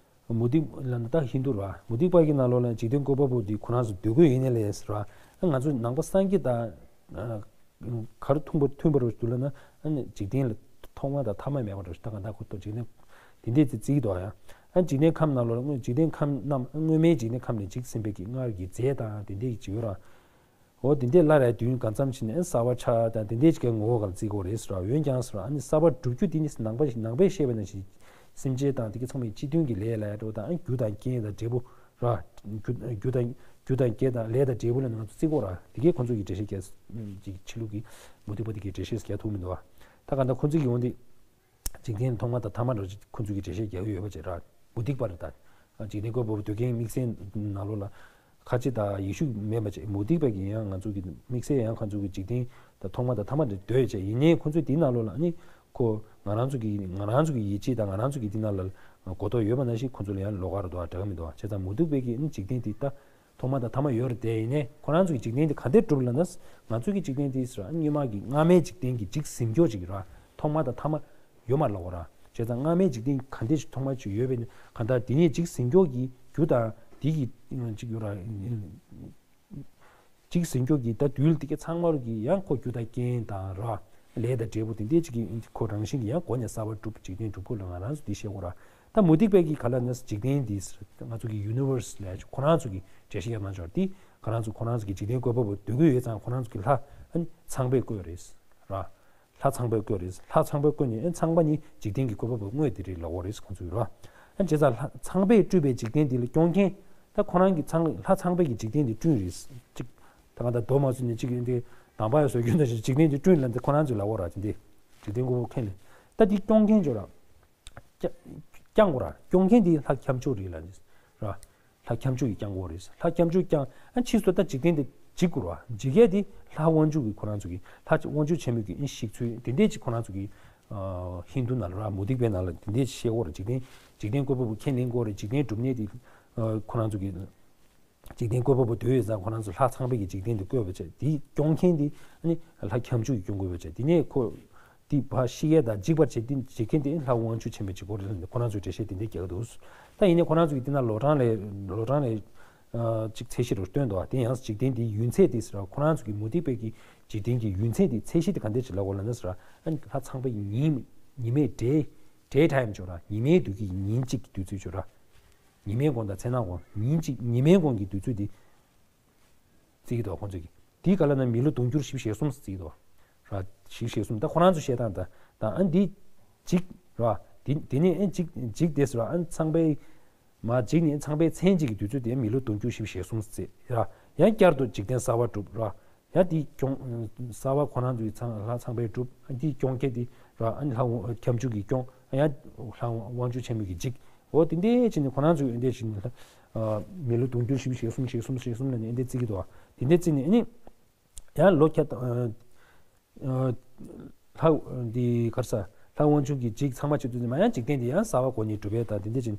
མུ་སྟེགས་ལབ་ན་ད་ཧིན་དུ་ར། མུ་སྟེགས་པ་གི་ནང་ལོགས་ལ་འཇིག་རྟེན་བཀོད་པ་པོ་འདི་ཁོ་རང་ཚོ་འདོད་ཀྱི་ཡོད་ནའི་ལས་ར། ང་ཚོ་ནང་པ་སངས་རྒྱས་དང་ག་རེ་མཐུན་པ་མཐུན་པ་རེད་འདུག་ལབ་ན་ཨ་ནི་འཇིག་རྟེན་ལ་ཐོག་མ་དང་ཐ་མ་མེད་པ་རེད། ད་ག་ད་ཁོ་ཐོག་འཇིག་རྟེན་དེ་འདྲས་ཅིག་བརྩི་གི་འདུག་ཡ། ཨ་འཇིག་རྟེན་ཁམས་ནང་ལོགས་ལ་སྔོན་འཇིག་རྟེན་ཁམས་རྣམས་སྔོན་མའི་འཇིག་རྟེན་ཁམས་ལས་འཇིག་ཟིན་པའི་གི་སྔར་གྱི་རྫས་དང་དེ་འདྲས་ཅིག་ཡོད་ར། འོ་དེ་འདྲས་སླར་ཡང་དུས་ཡུན་གང་འཚམ་ཕྱིན་ནས་གསར་པ་ཆགས་དང་དེ་འདྲས་ཅིག་གི་ངོ་བོ་ག་ལ་བརྩི་གི་ཡོད་རེད་ཟེར་བ། འོན་ཀྱང་ཟེར་བ་ཨ་ནི་གསར་པ་སྒྲུབ་རྒྱུ་དེ་ནི་ནང་པ་ནང་པས་བཤད་པ་ནང་བཞིན་སེམས་ཅན་དང་དེ་ག་ཚང་མའི་སྤྱི་མཐུན་གྱི་ལས་ལ་འགྲོ་དང་རྒྱུ་དང་རྐྱེན་དང་འབྲས་བུ་ར། རྒྱུ་རྒྱུ་དང་རྒྱུ་དང་རྐྱེན་དང་ལས་དང་འབྲས་བུ་ལ་ནི་ང་ཚོ་བརྩི་གི་ཡོད་ར། དེ་གས་ཁོ་ཚོ་གི་འགྲེལ་བཤད་རྒྱག་ཅིག་ཕྱི་ལུགས་ཀྱི་མུ་སྟེགས་པ་དེ་གས་འགྲེལ་བཤད་རྒྱག་ཐུབ་མི་འདུག་བ། ད་ག་ད་ཁོ་ཚོ་གི་འོན་ཏེ། འཇིག་རྟེན་ཐོག་མ་དང་ཐ་མ་འདྲ་ཅིག་ཁོ་ཚོ་གི་འགྲེལ་བཤད་རྒྱག་གི་ཡོད་པ་བྱས་ར། མུ་སྟེགས་པ་རེད་ད། འཇིག་རྟེན་བཀོད་པ་པོ་འདོད་མཁན་དམིགས་བསལ་ནང་ལོགས་ལ། ཁ་ཆེ་དང་ཡེ་ཤུ་མེད་པ་བྱས་མུ་སྟེགས་པ་གིས་ཡང་ང་ཚོ་གི་དམིགས་བསལ་ཡང་ཁོ་ཚོ་གི་འཇིག་རྟེན་ད་ཐོག་མ་དང་ཐ་མ་འདྲ་འདོད་བྱས། ཡིན་ནའི་ཁོ་ཚོས་དེའི་ནང་ལོགས་ལ་ནི་ཁོ་ང་རང་ཚོ་གི་ང་རང་ཚོ་གི་ཡིད་ཆེས་དང་ང་རང་ཚོ་གི་དེ་ནང་ལ་གོ་རྟོགས་ཡོད་པ་ནང་བཞིན་ཁོ་ཚོ་ལ་ཡང་ལོགས་ཀ་རེད་འདུག་བ། འགྲིག་གི་མི་འདུག་བ། བྱས་ཙང་མུ་སྟེགས་པ་གིས་ནི་འཇིག་རྟེན་དེ་ད། ཐོག་མ་དང་ཐ་མ་ཡོད་རེད་དེ། ཡིན་ནའི་ཁོ་རང་ཚོ་གི་འཇིག་རྟེན་དེ་ག་འདྲས་གྲུབ་ལབ་ན། ང་ཚོ་གི་འཇིག་རྟེན་དེ་ཟེར་བ་སྔོན་མ་གི་སྔ་མའི་འཇིག་རྟེན་གྱི་འཇིག་ཟིན་སྐྱོ་ཅིག་ར། ཐོག་མ་དང་ཐ་མ་ཡོད་མ་རེད་ལབ་ཀྱི་ཡོད་ར། བྱས་ཙང་སྔ་མའི་འཇིག་རྟེན་ག་འདྲས་ཞིག་ཐོག་མ་ཅིག་ཡོད་པའི་གང་ལྟར་དེ་ནས་འཇིག་ཟིན་སྐྱོ་གི་རྒྱུ་དང་དེ་གི་ཅིག་ཡོད་ར། འཇིག་ཟིན་སྐྱོ་གི་ད་དུས་ལ་དེ་ག་ཚང་མ་རུ་གི་ཡང་ཁོ་རྒྱུ་དང་རྐྱེན་དང་ར། ལས་དང་འབྲས་བུ་དེ་འདྲས་ཅིག་གི་ཁོ་རང་བཞིན་གྱི་ཡང་སྒོ་ནས་གསར་པ་གྲུབ་འཇིག་རྟེན་གྲུབ་ཁོ་ལ་ང་རང་ཚོ་འདི་བཤད་དགོས་ར། ད་མུ་སྟེགས་པའི་གི་ག་ལ་ནི་འཇིག་རྟེན་འདི་ཟེར་ང་ཚོ་གི་ཡུ་ནི་ཝར་སི་ལབ་ཡ་ཅིག་ཁོ་རང་ཚོ་གི་འགྲེལ་བཤད་ཡང་གནང་ཆོག་འདི་ཁོ་རང་ཚོ་ཁོ་རང་ཚོ་གི་འཇིག་རྟེན་བཀོད་པ་པོ་འདོད་ཀྱི་ཡོད་ཙང་ཁོ་རང་ཚོ་གི་ལྷ་ཨ་ནི་ཚངས་པས་བཀོད་རེད་ར། ལྷ་ཚངས་པས་བཀོད་རེད། ལྷ་ཚངས་པས་བཀོད་ནས་ཨ་ནི་ཚངས་པ་ནི་འཇིག་རྟེན་གྱི་བཀོད་པ་པོ་དངོས་དེ་རེད་ལབ་ཀྱི་ཡོད་རེད་ཁོ་ཚོ་གི་ར། ཨ་ནི་བྱས་ཙང་ལྷ་ཚངས་པས་སྤྲུལ་པའི་འཇིག་རྟེན་འདི་ལ་སྐྱོང་མཁན་ད་ཁོ་རང་གི་ཚངས་ལྷ་ཚངས་པས་ཀྱི་འཇིག་རྟེན་འདི་བསྐྲུན་རེད། ཅིག་ད་གང་ལྟར་རྡོ་མ་བཟོས་ནས་ཅིག་ཡིན་ཏེ་དང་པ་ཡང་བཟོ་རྒྱུ་འདྲ་ཞིག་འཇིག་རྟེན་འདི་བསྐྲུན་ལབ་འདི་ཁོ་རང་ཚོས་ལབ་ཀྱི་ཡོད་ར། དེ་འདི་འཇིག་རྟེན་བཀོད་པ་པོ་མཁན་ལས་ད་འདི་སྐྱོང་མཁན་ཅིག་ཡོད་ར། སྐྱ་སྐྱོང་དགོས་ར། སྐྱོང་མཁན་དེ་ལྷ་ཁྱབ་མཆོག་རེད་ལབ་ནས་ར། ལྷ་ཁྱབ་མཆོག་གིས་སྐྱོང་དགོས་རེད། ལྷ་ཁྱབ་མཆོག་སྐྱོང་ཨ་ཕྱིས་སུ་ད་འཇིག་རྟེན་དེ་འཇིག་དགོས་ར། འཇིག་ཡས་དེ་ལྷ་དབང་ཕྱུག་གིས་ཁོ་རང་ཚོ་གི་ལྷ་དབང་ཕྱུག་ཆེན་མོ་གིས་ཨ་ཤིག་ཚུལ་དེ་འདྲས་ཅིག་ཁོ་རང་ཚོ་གི་ཨ་ཧིན་དུ་ནང་ལ་ར་མུ་སྟེགས་པའི་ནང་ལ་དེ་འདྲས་ཅིག་བཤད་ཀྱི་ཡོད་ར། འཇིག་རྟེན་འཇིག་རྟེན་བཀོད་པ་པོ་ཁས་ལེན་དགོས་རེད། འཇིག་རྟེན་སྒྲུབ་གནས་དེ་ཨ་ཁོ་རང་ཚོ་གི་འཇིག་རྟེན་བཀོད་པ་པོ་འདོད་ཡོད་ཙང་ཁོ་རང་ཚོ་ལྷ་ཚངས་པས་ཀྱི་འཇིག་རྟེན་དེ་བཀོད་པ་བྱས། དེ་སྐྱོང་མཁན་དེ་ཨ་ནི་ལྷ་ཁྱབ་མཆོག་གིས་སྐྱོང་དགོས་པ་བྱས། དེ་ནས་ཁོ་དེ་ཕར་ཤི་ཡས་དང་འཇིག་པར་བྱེད་དེ་བྱེད་མཁན་དེ་ལྷ་དབང་ཕྱུག་ཆེན་པོས་བྱེད་དགོས་རེད་ལབ་ནས་ཁོ་རང་ཚོས་འགྲེལ་བཤད་དེ་འདྲ་རྒྱག་གི་འདུག་ད་ཡིན་ནའི་ཁོ་རང་ཚོ་གིས་དེ་ན་ལོ་གྲངས་ལས་ལོ་གྲངས་ལས་ཨ་ཅིག་ཚད་གཞི་རུ་བཏོན་འདུག་དེ་ཡང་འཇིག་རྟེན་དེའི་ཡུན་ཚད་དེ་ཟེར་བ་ཁོ་རང་ཚོ་གི་མུ་སྟེགས་པའི་གི་འཇིག་རྟེན་གྱི་ཡུན་ཚད་དེ་ཚད་གཞི་དེ་ག་འདྲས་ཅིག་ལབ་དགོས་ལབ་ན་ཟེར་བ་ཨ་ནི་ལྷ་ཚངས་པའི་ཉི་ཉི་མའི་འབྲས། day time ཅོག་ར། ཉི་མའི་དུས་ཀྱི་ཉིན་གཅིག་གི་དུས་ཚོད་ཅོག་ར། ཉི་མའི་གུང་དང་མཚན་ནག་གུང་། ཉིན་གཅིག་ཉི་མའི་གུང་གི་དུས་ཚོད་དེ་བརྩི་གི་འདུག་ཁོང་ཚོས་ཀྱི། དེའི་སྐབས་ལ་ན་མི་ལོ་དུང་ཕྱུར་བཞི་བཅུ་ཞེ་གསུམ་བརྩི་གི་འདུག་ར། བཞི་བཅུ་ཞེ་གསུམ། ད་ཁོ་རང་ཚོ་བཤད་སྟངས་ད་ད་ཨ་འདི་གཅིག་ར། དེ་དེ་ནས་ཨ་གཅིག་གཅིག་དེ་ར། ཨ་ཚངས་པའི་མ་གཅིག་ནས་ཚངས་པའི་མཚན་གཅིག་གི་དུས་ཚོད་དེ་མི་ལོ་དུང་ཕྱུར་བཞི་བཅུ་ཞེ་གསུམ་བརྩི་ར། ཡང་བསྐྱར་དུ་འཇིག་རྟེན་གསར་པ་གྲུབ་ར། ཡང་དེའི་སྐྱོང་། གསར་པ་ཁོ་རང་ཚོའི་ཚངས་ལྷ་ཚངས་པས་གྲུབ། ཨ་དེའི་སྐྱོང་མཁན་དེ་ར། ཨ་ནི་ལྷ་ཁྱབ་འཇུག་གི་སྐྱོང་། ཡང་ལྷ་དབང་ཕྱུག་ཆེན་པོ་གི་འཇིག་འོ་དེ་འདྲའི་བྱས་ནས་ཁོ་རང་ཚོས་འདི་འདྲ་བྱས་ནས་ལྷ་མི་ལོ་དུང་ཕྱུར་བཞི་བཅུ་ཞེ་གསུམ་ཞེ་གསུམ་ཞེ་གསུམ་ལ་ནི་འདི་འདྲ་བརྩི་གི་འདུག་དེ་འདྲ་བརྩིས་ནས་ཨ་ནི་ཡང་ལོ་ཁྱབ། ལྷ་འདི་གར་ས་ལྷ་དབང་ཕྱུག་གི་འཇིག་ཚང་མ་བྱེད་དུས་མ་ཡང་འཇིག་རྟེན་འདི་ཡང་གསར་པ་གོ་ནས་གྲུབ་པའི་ད་དེ་འདྲ་བྱས་ནས་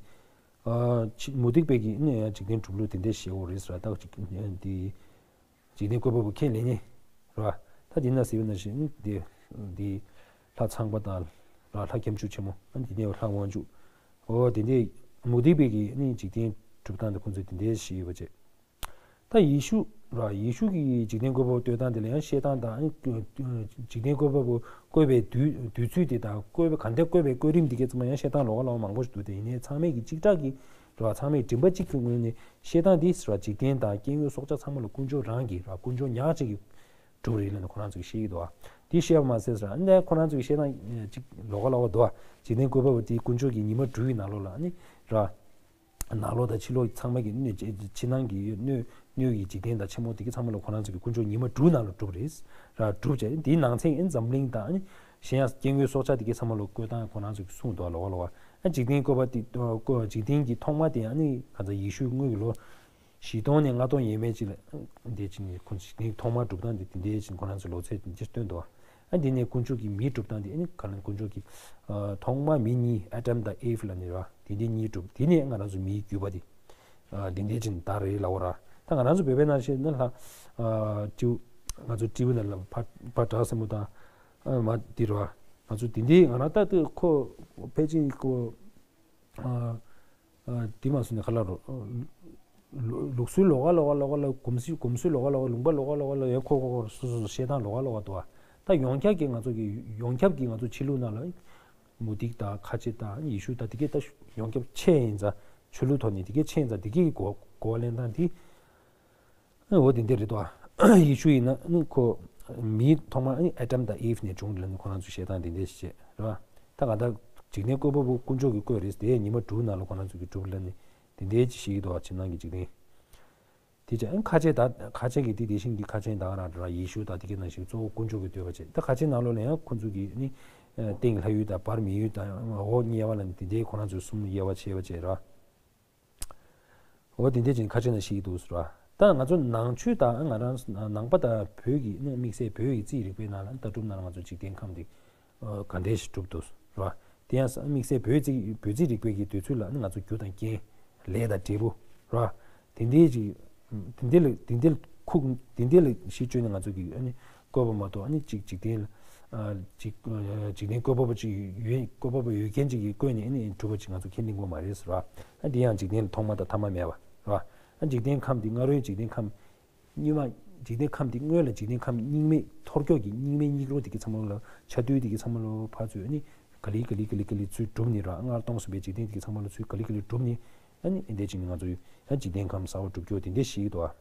མུ་སྟེགས་པའི་གི་ནི་ཡང་འཇིག་རྟེན་གྲུབ་ལུགས་དེ་འདྲ་བྱེད་འོ་རེད་ཟེར་བ། ད་ཅིག་འདི། འཇིག་རྟེན་བཀོད་པ་པོ་ཁས་ལེན་ནི་ར། ད་འདི་ན་ཟེར་བ་ན་བཞིན་འདི་འདི་ལྷ་ཚངས་པ་དང་ར། ལྷ་ཁྱབ་འཇུག་ཆེན་མོ། ཨ་འདི་ནས་ལྷ་དབང་ཕྱུག་འོ་དེ་འདྲའི་མུ་སྟེགས་པའི་གི་ནི་འཇིག་རྟེན་གྲུབ་སྟངས་དེ་ཁོང་ཚོས་དེ་འདྲའི་ཞིག་ཡོད་པ་བྱས། ད་ཡེ་ཤུ་ར། ཡེ་ཤུ་གི་འཇིག་རྟེན་བཀོད་པ་པོ་བསྟོད་སྟངས་དེ་ལ་ཡང་བཤད་སྟངས་དང་། འཇིག་རྟེན་བཀོད་པ་པོ་བཀོད་པའི་དུས་དུས་ཚོད་དེ་དང་། བཀོད་པའི་ག་འདྲ་བཀོད་པའི་བཀོད་རིམ་དེ་གའི་ཚང་མ་ཡང་བཤད་སྟངས་ལོགས་ཀ་ལོགས་ཀ་མང་པོ་ཞིག་འདུག་དེ་ཡིན་ནའི་ཚང་མས་ཀྱི་གཅིག་གྲགས་ཀྱི་ར། ཚང་མས་མགྲིན་པ་གཅིག་གི་ངོས་ནས་བཤད་སྟངས་འདི་ར། འཇིག་རྟེན་དང་སྐྱེ་དངོས་སྲོག་ཆགས་ཚང་མ་ལ་དཀོན་མཆོག་རང་གིས་ར། དཀོན་མཆོག་ཉག་གཅིག་གིས་གྲུབ་རེད་ལབ་ནས་ཁོ་རང་ཚོ་གིས་བཤད་ཀྱི་འདུག་ཨ། འདི་བཤད་པ་མ་ཟད་ར། འདི་ཁོ་རང་ཚོ་གིས་བཤད་སྟངས་གཅིག་ལོགས་ཀ་ལོགས་ཀ་འདུག་ཨ། འཇིག་རྟེན་བཀོད་པ་པོ་དེ་དཀོན་མཆོག་གིས་ཉི་མ་དྲུག་གི་ནང་ལོགས་ལ་ནི་ར། ནང་ལོགས་དང་ཕྱི་ལོགས་ཚང་མ་གི་སྣོད། ཕྱི་ནང་གི་སྣོད། སྣོད་ཀྱི་འཇིག་རྟེན་དང་ཆེན་མོ་དེ་གའི་ཚང་མ་ལ་ཁོ་རང་ཚོ་གི་དཀོན་མཆོག་ཉི་མ་དྲུག་ནང་ལ་གྲུབ་རེད་ར། གྲུབ་བྱས་དེའི་ནང་ཚན་ཨེ་འཛམ་གླིང་དང་ཨ་ནི་གཞན་ཡང་སྐྱེ་དངོས་སྲོག་ཆགས་དེ་གའི་ཚང་མ་ལ་བཀོད་སྟངས་ཁོ་རང་ཚོ་གི་གསུངས་འདུག་ལོགས་ཀ་ལོགས་ཀ་ཨ། འཇིག་རྟེན་བཀོད་པ་དེ་བཀོད། འཇིག་རྟེན་གྱི་ཐོག་མ་དེ་ཨ་ནི་ག་ཚ་ཡེ་ཤུའི་སྔོན་གྱི་ལོ་བཞི་སྟོང་ནས་ལྔ་སྟོང་ཡས་མས་ཅིག་ལ་འདས་ཕྱིན་ནས་ཁོ་འཇིག་རྟེན་ཐོག་མ་གྲུབ་སྟངས་དེ་དེ་འདས་ཕྱིན་ཁོ་རང་ཚོའི་ལོ་ཚད་དེ་འདྲ་སྟོན་འདུག་ཨ། དེ་ནས་དཀོན་མཆོག་གི་མི་གྲུབ་སྟངས་དེ་ཨ་ནི་ག་ལ་དཀོན་མཆོག་གི་ཐོག་མ་མི་གཉིས་ཨ་དམ་དང་ཨེབ་ལ་ནི་ར། དེ་འདྲའི་གཉིས་གྲུབ། དེ་ནས་ང་རང་ཚོ་མིའི་རྒྱུད་པ་དེ་དེ་འདྲའི་ཅིག་དར་རེད་ལབ་པ་ར། ད་ང་རང་ཚོ་བོད་པའི་ནང་བཤད་ན་ལྷ་སྤྲེའུ། ང་ཚོ་སྤྲེའུ་ལ་ལ་ཕ་ཕ་བྲག་སྲིན་མོ་དང་མ་དེ་ར། ང་ཚོ་དེ་འདྲའི་ང་རང་ད་ལྟ་ཁོ་ཕལ་ཆེར་ཁོ། དེ་མ་སོང་ནས་ཁ་ལག་རོ། ལུགས་སྲོལ་ལོགས་ཀ་ལོགས་ཀ་ལོགས་ཀ་ལ། གོམས་གཤིས་གོམས་སྲོལ་ལོགས་ཀ་ལོགས་ཀ་ལུང་པ་ལོགས་ཀ་ལོགས་ཀ་ལ་ཡང་ཁོ་ཁོ་ཁོ་སོ་སོ་སོ་བཤད་སྟངས་ལོགས་ཀ་ལོགས་ཀ་འདུག་ད་ཡོངས་ཁྱབ་ཀྱི་ང་ཚོ་གི་ཡོངས་ཁྱབ་ཀྱི་ང་ཚོ་ཕྱི་ལུགས་ནང་ལ་མུ་སྟེགས་དང་ཁ་ཆེ་དང་ཡེ་ཤུ་དང་དེ་གས་ད་ཡོངས་ཁྱབ་ཆེ་ཡིན་ཙང་ཆོས་ལུགས་ཐོག་ནས་དེ་གས་ཆེ་ཡིན་ཙང་དེ་གས་ཀྱི་གོ་གོ་བ་ལེན་སྟངས་དེ། འོ་དེ་འདྲ་རེད་དོ། ཡེ་ཤུ་ཡིན་ན་ནི་ཁོ་མིའི་ཐོག་མ་ནི་ཨ་དམ་དང་ཨིབ་ནས་བྱུང་ལབ་ནི་ཁོ་རང་ཚོས་བཤད་སྟངས་དེ་འདྲ་ཞིག་བྱས་རེད་བ། ད་ག་ད་འཇིག་རྟེན་བཀོད་པ་པོ་དཀོན་མཆོག་གིས་བཀོད་རེད། དེ་ཉི་མ་དྲུག་ནང་ལ་ཁོ་རང་ཚོ་གིས་གྲུབ་ལབ་ནི་དེ་འདྲ་ཅིག་བཤད་ཀྱི་འདུག་བ། ཕྱི་ནང་གི་འཇིག་རྟེན། དེ་བྱས་ཁ་ཆེ་ད་ཁ་ཆེ་གི་དེ་དེ་བཞིན་གྱི་ཁ་ཆེ་ད་ག་རང་རེད་བ། ཡེ་ཤུ་དང་དེ་གའི་ནང་བཞིན་གཙོ་བོ་དཀོན་མཆོག་གིས་བཏོད་པ་བྱས། ད་ཁ་ཆེ་ནང་ལོགས་ལ་ཡང་ཁོ་ཚོ་གིས་ནི་སྟེང་གི་ལྷ་ཡུལ་དང་བར་མི་ཡུལ་དང་འོག་གཉིས་དབྱེ་བ་ལབ་ནི་དེ་འདྲའི་ཁོ་རང་ཚོས་གསུམ་དབྱེ་བ་ཕྱེ་བ་བྱས་རེད་བ། འོ་དེ་འདྲ་ཅིག་ཁ་ཆེ་ན་ཞིག་འདུག་ཟེར་བ། ད་ང་ཚོ་ནང་ཆོས་དང་ང་རང་ནང་པ་དང་བོད་ཀྱི་ནི་དམིགས་བསལ་བོད་ཀྱི་རྩིས་རིག་པའི་ནང་ལ་ལྟ་གྲུབ་ནང་ལ་ང་ཚོ་འཇིག་རྟེན་ཁམས་འདི་ག་འདྲ་ཞིག་གྲུབ་འདུག་ཟེར་བ། དེ་ཡང་དམིགས་བསལ་བོད་རྩིས་བོད་རྩིས་རིག་པའི་གི་འདོད་ཚུལ་ལ་ནི་ང་ཚོ་རྒྱུ་དང་རྐྱེན་ལས་དང་འབྲས་བུ་ར། དེ་འདྲའི་ཅིག་དེ་འདྲ་ལ་དེ་འདྲ་ལ་ཁུག་དེ་འདྲ་ལ་གཞི་བཅོལ་ནས་ང་ཚོ་གི་ཨ་ནི་བཀོད་པ་མ་གཏོགས་ཨ་ནི་ཅིག་འཇིག་རྟེན་ལ་ཅིག་འཇིག་རྟེན་བཀོད་པ་པོ་ཅིག་ཡོད། བཀོད་པ་པོ་ཡོད་མཁན་ཅིག་གིས་བཀོད་ནས་ཨ་ནི་གྲུབ་པ་ཅིག་ང་ཚོ་ཁས་ལེན་དགོས་མ་རེད་ཟེར་བ། ཨ་འདི་ཡང་འཇིག་རྟེན་ལ་ཐོག་མ་དང་ཐ་མ་མེད་པ་ར། ཨ་འཇིག་རྟེན་ཁམས་འདི་སྔ་རོལ་འཇིག་རྟེན་ཁམས་སྔོན་མ་འཇིག་རྟེན་ཁམས་འདི་སྔོན་ལ་འཇིག་རྟེན་ཁམས་རྙིང་མའི་ཐོར་ཅོག་གི་རྙིང་མའི་སྙིགས་རོ་འདི་གའི་ཚང་མ་ལ་ཆ་རྡུལ་འདི་གའི་ཚང་མ་ལ་ཕར་ཚུར་ཨ་ནི་ག་ལེ་ག་ལེ་ག་ལེ་ག་ལེ་ཚུར་གྲུབ་ནས་ར། སྔར་སྟོང་ཟིན་པའི་འཇིག་རྟེན་འདི་གའི་ཚང་མ་ལ་ཚུར་ག་ལེ་ག་ལེ་གྲུབ་ནས་ཨ་ནི་ཨེ་འདྲ་ཅིག་ནི་ང་ཚོ་ཡང་འཇིག་རྟེན་ཁམས་གསར་པ་གྲུབ་རྒྱུ་དེ་འདྲ་ཞིག་འདུག་ཨ།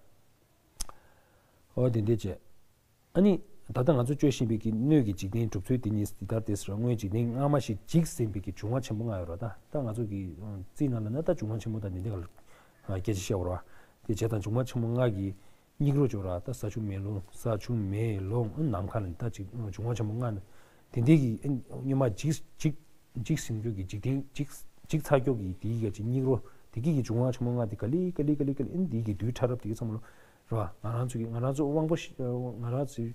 འོ་དེ་འདྲ་བྱས། ཨ་ནི་ད་ལྟ་ང་ཚོ་སྤྱོད་བཞིན་པའི་གི་སྣོད་ཀྱི་འཇིག་རྟེན་གྲུབ་ཚུལ་དེ་ཉིད་འདི་ལྟར་ཏེ་ཟེར་བ། སྔོན་འཇིག་རྟེན་སྔ་མ་ཞིག་འཇིག་ཟིན་པའི་གི་འབྱུང་བ་ཆེན་པོ་ལྔ་ཡོད་རེད། ད་ད་ང་ཚོ་གི་རྩིས་ནང་ལ་ན་ད་འབྱུང་བ་ཆེན་པོ་དང་འདི་འདྲ་ག་ལ་སྐད་ཆ་བཤད་པ་རེད་བ། དེ་བྱས་ཙང་འབྱུང་བ་ཆེན་པོ་ལྔ་གི་སྙིགས་རོ་ཅོག་ར། ད་ས་ཆུ་མེ་རླུང་། ས་ཆུ་མེ་རླུང་ནམ་མཁའ་ལ་ད་ཅིག་འབྱུང་བ་ཆེན་པོ་ལྔ་ནི་དེ་འདྲའི་གི་སྔོན་མ་འཇིག་འཇིག་འཇིག་ཟིན་རྒྱུ་གི་འཇིག་རྟེན་འཇིག་འཇིག་ཚར་རྒྱུ་གི་དེའི་ག་ཅིག་སྙིགས་རོ་དེ་གི་གི་འབྱུང་བ་ཆེན་པོ་ལྔ་དེ་ག་ལེ་ག་ལེ་ག་ལེ་ག་ལེ་ཨ་ནི་དེའི་གི་རྡུལ་ཕྲ་རབ་དེ་གི་ཚང་མ་ལ་རེད་བ། ང་རང་ཚོ་གི་ང་རང་ཚོ་དབང་པོ་ཤེས་ང་རང་ཚོའི་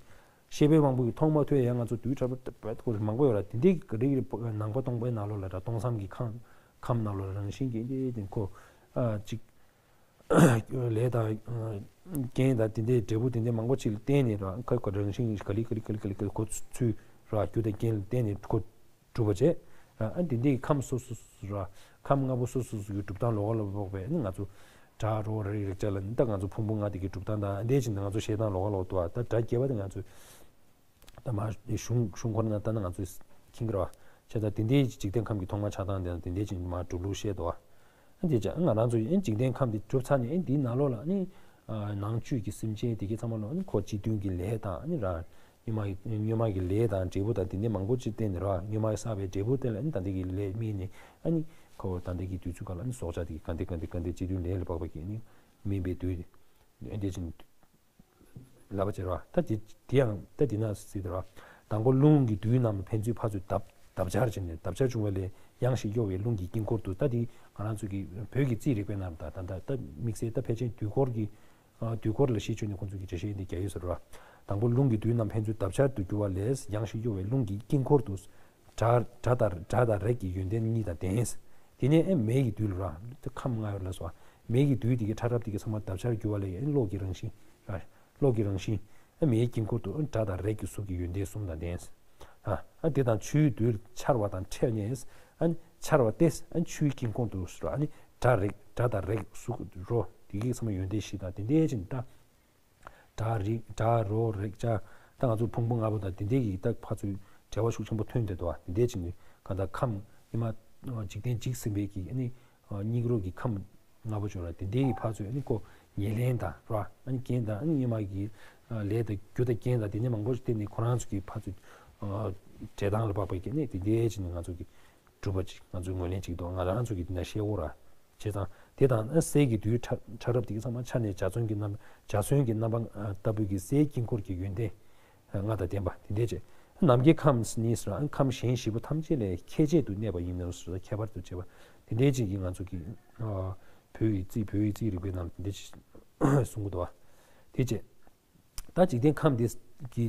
ཤེས་པའི་དབང་པོ་གི་མཐོང་མ་ཐུབ་ཡང་ང་ཚོ་རྡུལ་ཕྲ་རབ་དཔེ་ཁོ་མང་པོ་ཡོད་ར། དེ་འདྲའི་གི་རིགས་རེ་ནང་པ་སྟོང་པའི་ནང་ལོགས་ལ་ར། སྟོང་སེམས་ཀྱི་ཁམས་ཁམས་ནང་ལོགས་ལ་རང་བཞིན་གྱིས་འདི་དེ་ཁོ་ཨ་ཅིག་ལས་དང་རྐྱེན་དང་དེ་འདྲའི་འབྲས་བུ་དེ་འདྲའི་མང་པོ་ཅིག་ལ་བརྟེན་ནས་ར། ཁ་ཁོ་རང་བཞིན་གྱིས་ག་ལེ་ག་ལེ་ག་ལེ་ག་ལེ་ཁོ་ཚུར་ར་རྒྱུ་དང་རྐྱེན་ལ་བརྟེན་ནས་ཁོ་གྲུབ་པ་བྱས། ཨ་འདི་འདྲའི་ཁམས་སོ་སོ་སོ་ར། ཁམས་ལྔ་པོ་སོ་སོ་སོ་གི་གྲུབ་སྟངས་ལོགས་ལ་འཕགས་པས་ནི་ང་ཚོ་བྲག་རི་བོ་རི་རི་ལ་ནི་ད་ང་ཚོ་ཕུང་པོ་ལྔ་དེ་གི་གྲུབ་སྟངས་དང་འདི་བཞིན་ང་ཚོ་བཤད་སྟངས་ལོགས་ལོགས་འདུག་ད་བྲག་བརྒྱད་པ་དེ་ང་ཚོས་ད་མ་གཞུང་གཞུང་ཁོ་ན་ད་ན་ང་ཚོས་མཁྱེན་གི་ར། བྱས་ཙང་དེ་འདྲའི་འཇིག་རྟེན་ཁམས་ཀྱི་ཐོག་མར་ཆགས་སྟངས་དེ་དང་དེ་འདྲའི་ཅིག་མར་གྲུབ་ལུགས་བཤད་འདུག་བ། ཨ་དེ་བྱས་ང་རང་ཚོ་ཡིན་འཇིག་རྟེན་ཁམས་དེ་གྲུབ་ཚར་ནས་ཨ་འདིའི་ནང་ལོགས་ལ་ཨ་ནི་ནང་བཅུད་ཀྱི་སེམས་ཅན་དེ་གའི་ཚང་མ་ལོ་ཨ་ནི་ཁོ་སྤྱི་མཐུན་གྱི་ལས་དང་ཨ་ནི་ར་སྨྱོན་མ་སྨྱོན་མ་གི་ལས་དང་འབྲས་བུ་དང་དེ་འདྲའི་མང་པོ་ཅིག་བསྟན་ནས་ར་སྨྱོན་མ་གིས་བསགས་པའི་འབྲས་བུ་དེ་ལ་ཨ་ནི་ད་ལྟ་གི་ལས་སྨིན་ནས་ཨ་ནི་ཁོ་ད་ལྟ་གི་དུས་ཚོད་ག་ལ་ཨ་ནི་སྲོག་ཆགས་དེ་ག་འདྲ་ག་འདྲ་ག་འདྲ་སྤྱི་མཐུན་ལས་ལ་དཔག་པ་གི་ཨ་ནི་སྨིན་པའི་དུས་དེ་འདྲ་ཅིག་ལབ་པ་བྱེད་རོགས། ད་དེ་དེ་ཡང་ད་དེ་ན་སྲིད་དེ་རོགས། དང་པོ་རླུང་གི་རྡུལ་རྣམས་ཕན་ཚུན་ཕར་ཚུར་བརྡབ་བརྡབ་ཆག་བྱས་ནས་བརྡབ་ཆག་བྱུང་བ་ལས་ཡང་ཞིག་གཡོ་བའི་རླུང་གི་དཀྱིལ་འཁོར་དུ། ད་དེ་ང་རང་ཚོ་གི་བོད་ཀྱི་རྩིས་རིག་པའི་ནང་ད་ད་ད་ད་དམིགས་བསལ་ད་ཕལ་ཆེར་དུས་འཁོར་གྱི་ཨ་དུས་འཁོར་ལ་གཞི་བཅོལ་ནས་ཁོང་ཚོ་གི་འགྲེལ་བཤད་འདི་རྒྱག་ཡོད་ཟེར་རོགས། དང་པོ་རླུང་གི་རྡུལ་རྣམས་ཕན་ཚུན་བརྡབ་ཆག་ཏུ་གྱུར་པ་ལས་ཡང་ཞིག་གཡོ་བའི་རླུང་གི་དཀྱིལ་འཁོར་དུ། སྒྲ་སྒྲ་དང་སྒྲ་དང་རེག་གི་ཡོན་ཏན་གཉིས་དང་ལྡན། དེ་ནས་ཨེ་མེ་ཡི་རྡུལ་ར་ཁམས་ལྔ་ཡོད་ལ་སོགས་མེ་ཡི་རྡུལ་དེ་གའི་ཕྲ་རབ་དེ་གའི་ཚང་མ་བརྡབ་ཆག་གྱུར་པ་ལས་ཨེ་གློག་གི་རང་བཞིན་ར། གློག་གི་རང་བཞིན། ཨེ་མེའི་དཀྱིལ་འཁོར་དུ་ཨེ་སྒྲ་དང་རེག་གི་གཟུགས་ཀྱི་ཡོན་ཏན་གསུམ་དང་ལྡན། ཨ་ཨ་དེ་དང་ཆུའི་རྡུལ་འཆར་བ་དང་འཕྲད་ནས་ཨ་འཆར་བ་སྟེ་ཨ་ཆུའི་དཀྱིལ་འཁོར་དུ་ཟེར་བ་ཨ་ནི་སྒྲ་རེག་སྒྲ་དང་རེག་གཟུགས་རོ་དེ་གའི་ཚང་མ་ཡོན་ཏན་བཞི་དང་དེ་འདྲའི་ཕྱིན་ད། སྒྲ་རིག་སྒྲ་རོ་རེག་བྱ། ད་ང་ཚོ་ཕུང་པོ་ལྔ་པོ་དང་དེ་འདྲའི་གི་ད་ཕར་ཚུར་འབྲེལ་བ་ཤུགས་ཆེན་པོ་ཐོན་བསྡད་འདུག་བ། དེ་འདྲའི་ཕྱིན་ནི་གང་ལྟར་ཁམས་ཉི་མ་འཇིག་རྟེན་འཇིག་ཟིན་པའི་གི་ཨ་ནི་སྙིགས་རོ་གི་ཁམས་ལྔ་པོ་ཅོག་ར་དེ་འདྲའི་གི་ཕར་ཚུར་ཨ་ནི་ཀོ་ཉེར་ལེན་དང་ར་ཨ་ནི་རྐྱེན་དང་ཨ་ནི་སྙེ་མ་གི་ལས་དང་རྒྱུ་དང་རྐྱེན་དང་དེ་འདྲའི་མང་པོ་ཞིག་བརྟེན་ནས་ཁོ་རང་ཚོ་གི་ཕར་ཚུར་འབྲེལ་སྟངས་ལ་དཔག་པའི་གི་ཨ་ནི་དེ་འདྲའི་ཕྱིན་ནི་ང་ཚོ་གི་གྲུབ་པ་ཅིག་ང་ཚོས་ངོས་ལེན་བྱེད་ཀྱི་འདུག་ང་རང་ཚོ་གིས་འདི་ན་ཤེས་འོ་ར། བྱས་ཙང་དེ་དང་ཨ་གསེར་གྱི་རྡུལ་ཕྲ་ཕྲ་རབ་དེ་གའི་ཚང་མ་ཆ་ནས་འཇའ་ཚོན་གྱི་རྣམ་འཇའ་ཚོན་གྱི་རྣམ་པ་ལྟ་བུའི་གི་གསེར་དཀྱིལ་འཁོར་གྱི་ཡོན་ཏན་ལྔ་དང་ལྡན་པ་དེ་འདྲས་བྱས། ནམ་མཁའི་ཁམས་ནི་ཟེར་ཁམས་གཞན་བཞི་པོ་ཐམས་ཅད་ལས་ཁྱད་བྱེད་དུ་གནས་པ་ཡིན་ནོ་ཟེར་ཁྱད་པར་དུ་བྱས་པ་དེ་འདྲས་ཅིག་གིས་ང་ཚོ་གི་བོད་ཀྱི་རྩིས་བོད་ཀྱི་རྩིས་རིག་པའི་ནང་དེ་འདྲས་ཅིག་གསུང་གི་འདུག་བ། དེ་བྱས། ད་འཇིག་རྟེན་ཁམས་འདི་གི་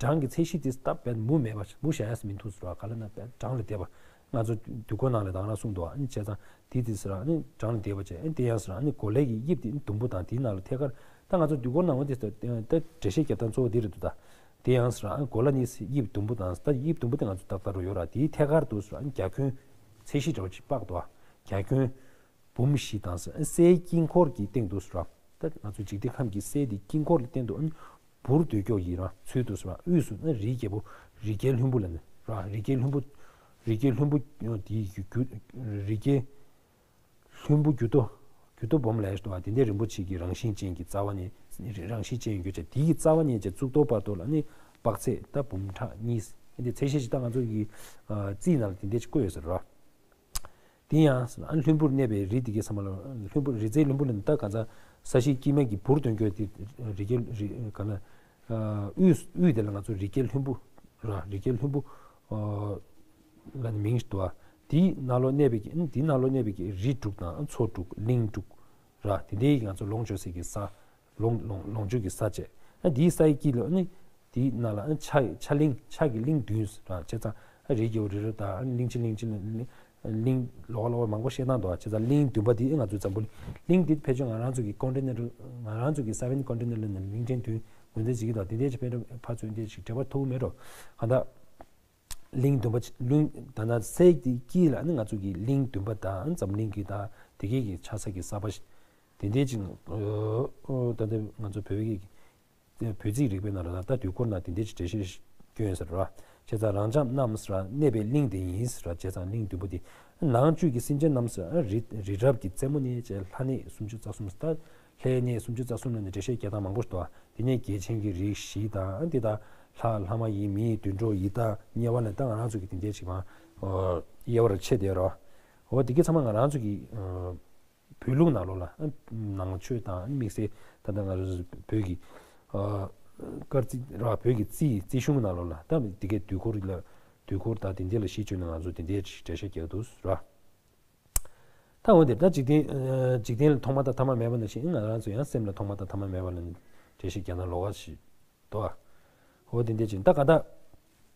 གྲངས་ཀྱི་ཚད་གཞི་འདི་སྟབས་བདེ་མུ་མེད་པ་མུ་བཞག་ཡ་མི་འདུག་ཟེར་བ་ག་ལ་ན་དཔེ་གྲངས་ལས་འདས་པ་ང་ཚོ་དུས་འཁོར་ནང་ལ་དང་ར་གསུངས་འདུག་ཨ་ནི་བྱས་ཙང་འདི་འདི་ཟེར་ཨ་ནི་གྲངས་ལས་འདས་པ་བྱས་ཨ་ནི་དེ་ཡང་ཟེར་ཨ་ནི་གོ་ལའི་གི་དབྱིབས་འདི་ཟླུམ་པོ་དང་དེའི་ནང་ལ་ཐད་ཀར་ད་ང་ཚོ་དུས་འཁོར་ནང་འོ་འདི་ད་འགྲེལ་བཤད་རྒྱབ་སྟངས་གཙོ་བོ་འདི་རེད་འདུག་ད་དེ་ཡང་ཟེར་ཨ་ནི་གོ་ལ་ནི་དབྱིབས་ཟླུམ་པོ་དང་ད་དབྱིབས་ཟླུམ་པོ་དེ་ང་ཚོ་ཏག་ཏག་རུ་ཡོད་ར་དེའི་ཐད་ཀར་དུ་ཟེར་ཨ་ནི་རྒྱ་ཁྱོན་ཚད་གཞི་འདྲ་བོ་ཅིག་དཔག་འདུག་ཨ་རྒྱ་ཁྱོན། འབུམ་བཞི་དང་ཟེར་གསེར་དཀྱིལ་འཁོར་གྱི་སྟེང་དུ་ཟེར་བ། ད་ང་ཚོ་འཇིག་རྟེན་ཁམས་ཀྱི་གསེར་དེ་དཀྱིལ་འཁོར་གྱི་སྟེང་དུ་འབུར་དོད་སྐྱོག་ཡིན་ར་ཚུལ་དུ་ཟེར་བ་དབུས་སུ་ན་རིའི་རྒྱལ་པོ་རི་རྒྱལ་ལྷུན་པོ་ལ་ནི་ར་རི་རྒྱལ་ལྷུན་པོ་རི་རྒྱལ་ལྷུན་པོ་དེའི་རྒྱུ་རྒྱུ་རི་རྒྱལ་ལྷུན་པོ་རྒྱུ་ཏོ་རྒྱུ་ཏོ་སྦོམ་ལས་ཟེར་བ་དེ་འདྲའི་རིན་པོ་ཆེ་གི་རང་བཞིན་ཅན་གྱི་རྩ་བ་ནས་རང་བཞིན་ཅན་ཡོད་ཀྱང་དེའི་རྩ་བ་ནས་ཀྱི་གཙུག་ཏོར་བར་དུ་ལ་ནི་དཔག་ཚད་ད་འབུམ་ཕྲག་གཉིས་འདི་ཚད་གཞི་ཞིག་ད་ང་ཚོ་གི་རྩིས་ནང་ལ་དེ་འདྲའི་ཅིག་བཀོད་ཡོད་ཟེར་ར། དེ་ཡང་ཨ་ལྷུན་པོར་གནས་པའི་རི་དེ་གའི་ས་མ་ལ་ལྷུན་པོ་རི་རྩེའི་ལྷུན་པོ་ལ་ད་ག་ས་ས་གཞི་དཀྱིལ་མ་གི་འབུར་དོན་གྱི་དེ་རི་རྒྱལ་རི་ག་ན་དབུས་དབུས་དེ་ལ་ང་ཚོ་རི་རྒྱལ་ལྷུན་པོ་ར་རི་རྒྱལ་ལྷུན་པོ་ལ་ནི་མིང་ཞིག་འདུག་ཨ། དེའི་ནང་ལོགས་གནས་པའི་གི་དེའི་ནང་ལོགས་གནས་པའི་གི་རི་དྲུག་དང་མཚོ་དྲུག་གླིང་དྲུག་ར་དེ་འདྲའི་ང་ཚོ་ལོངས་སྤྱོད་སའི་གི་ས། ལོངས་ལོངས་ལོངས་སྤྱོད་ཀྱི་ས་བཅས། ཨ་འདིའི་སའི་དཀྱིལ་ལ་ནི་དེའི་ནང་ལ་ཨ་ཆ་ཆ་གླིང་ཆ་གི་གླིང་བདུན་ར་བྱས་ཙང་ཨ་རི་རྒྱལ་རི་རབ་དང་ཨ་གླིང་ཆེན་གླིང་ཆེན་གླིང་ལོགས་ལོགས་མང་པོ་བཤད་སྟངས་འདུག་བྱས་ཙང་གླིང་བདུན་པ་དེ་ཨ་ང་ཚོའི་འཛམ་བུ་གླིང་གླིང་འདི་ཕལ་ཆེར་ང་རང་ཚོ་གི་ཀོན་ཊི་ནེན་ཊལ་ང་རང་ཚོ་གི་སེ་ཝེན་ཀོན་ཊི་ནེན་ཊལ་ནང་གླིང་ཕྲན་བདུན་ངོས་འཛིན་བྱེད་ཀྱི་འདུག་དེ་འདྲའི་ཕལ་ཆེར་ཕར་ཚུར་འདྲའི་ཞིག་འབྲེལ་བ་ཐུབ་མེད་འགྲོ་གང་ལྟར། གླིང་བདུན་པ་གླིང་ད་ལྟ་སའི་དཀྱིལ་ལ་ནི་ང་ཚོ་གི་གླིང་བདུན་པ་དང་འཛམ་གླིང་གི་ད་དེ་གའི་གི་ཆགས་ས་གི་ས་པ་ཞིག་དེ་འདྲའི་ཅིག་ད་ལྟ་ང་ཚོ་བོད་ཀྱི་བོད་རྩིས་རིག་པའི་ནང་ལ་ད་ལྟ་དུས་འཁོར་ནང་དེ་འདྲའི་ཅིག་འགྲེལ་བཤད་སྐྱོན་ཟེར་ར་བྱས་ཙང་རང་འཇགས་རྣམས་ཟེར་གནས་པའི་གླིང་དེ་ཡིན་ཟེར་བྱས་ཙང་གླིང་བདུན་པོ་དེ་ནང་བཅུད་ཀྱི་སེམས་ཅན་རྣམས་ཟེར་རི་རི་རབ་ཀྱི་རྩེ་མོ་ནས་བྱས་ལྷ་གནས་སུམ་ཅུ་རྩ་གསུམ་ཟེར་ད། ལྷའི་གནས་སུམ་ཅུ་རྩ་གསུམ་ལ་ནི་འགྲེལ་བཤད་རྒྱག་སྟངས་མང་པོ་ཞིག་འདུག་དེ་ནས་རྒྱལ་ཆེན་གྱི་རིགས་བཞི་དང་འདི་དག་ལྷ་ལྷ་མ་ཡིན་མིའི་དུད་འགྲོ་ཡི་དྭགས་དམྱལ་བ་ལ་ད་ང་རང་ཚོ་གི་དེ་འདྲའི་ཅིག་མ་དབྱེ་བར་ཕྱེ་བསྡད་རོ། འོ་དེ་གི་ཚང་མ་ང་རང་ཚོ་གི་བོད་ལུགས་ནང་ལོགས་ལ་ནང་ཆོས་དང་དམིགས་བསལ་ད་ལྟ་ང་རང་ཚོ་བོད་ཀྱི་སྐར་རྩིས་ར་བོད་ཀྱི་རྩིས་རྩིས་གཞུང་ནང་ལོགས་ལ་ད་དེ་གའི་དུས་འཁོར་ལ་དུས་འཁོར་དང་དེ་འདྲ་ལ་གཞི་བཅོལ་ནས་ང་ཚོ་དེ་འདྲའི་ཅིག་འགྲེལ་བཤད་རྒྱག་འདུག་ར། ད་འོན་ཏེ་ད་འཇིག་རྟེན་ཨ་འཇིག་རྟེན་ལ་ཐོག་མ་དང་ཐ་མ་མེད་པ་ནང་བཞིན་ང་རང་ཚོ་ཡང་སེམས་ལ་ཐོག་མ་དང་ཐ་མ་མེད་པ་ལ་འགྲེལ་བཤད་རྒྱག་ན་ལོགས་ཀ་ཞིག་འདུག་ཨ། འོ་དེ་འདྲ་ཅིག་ད་ག་ད་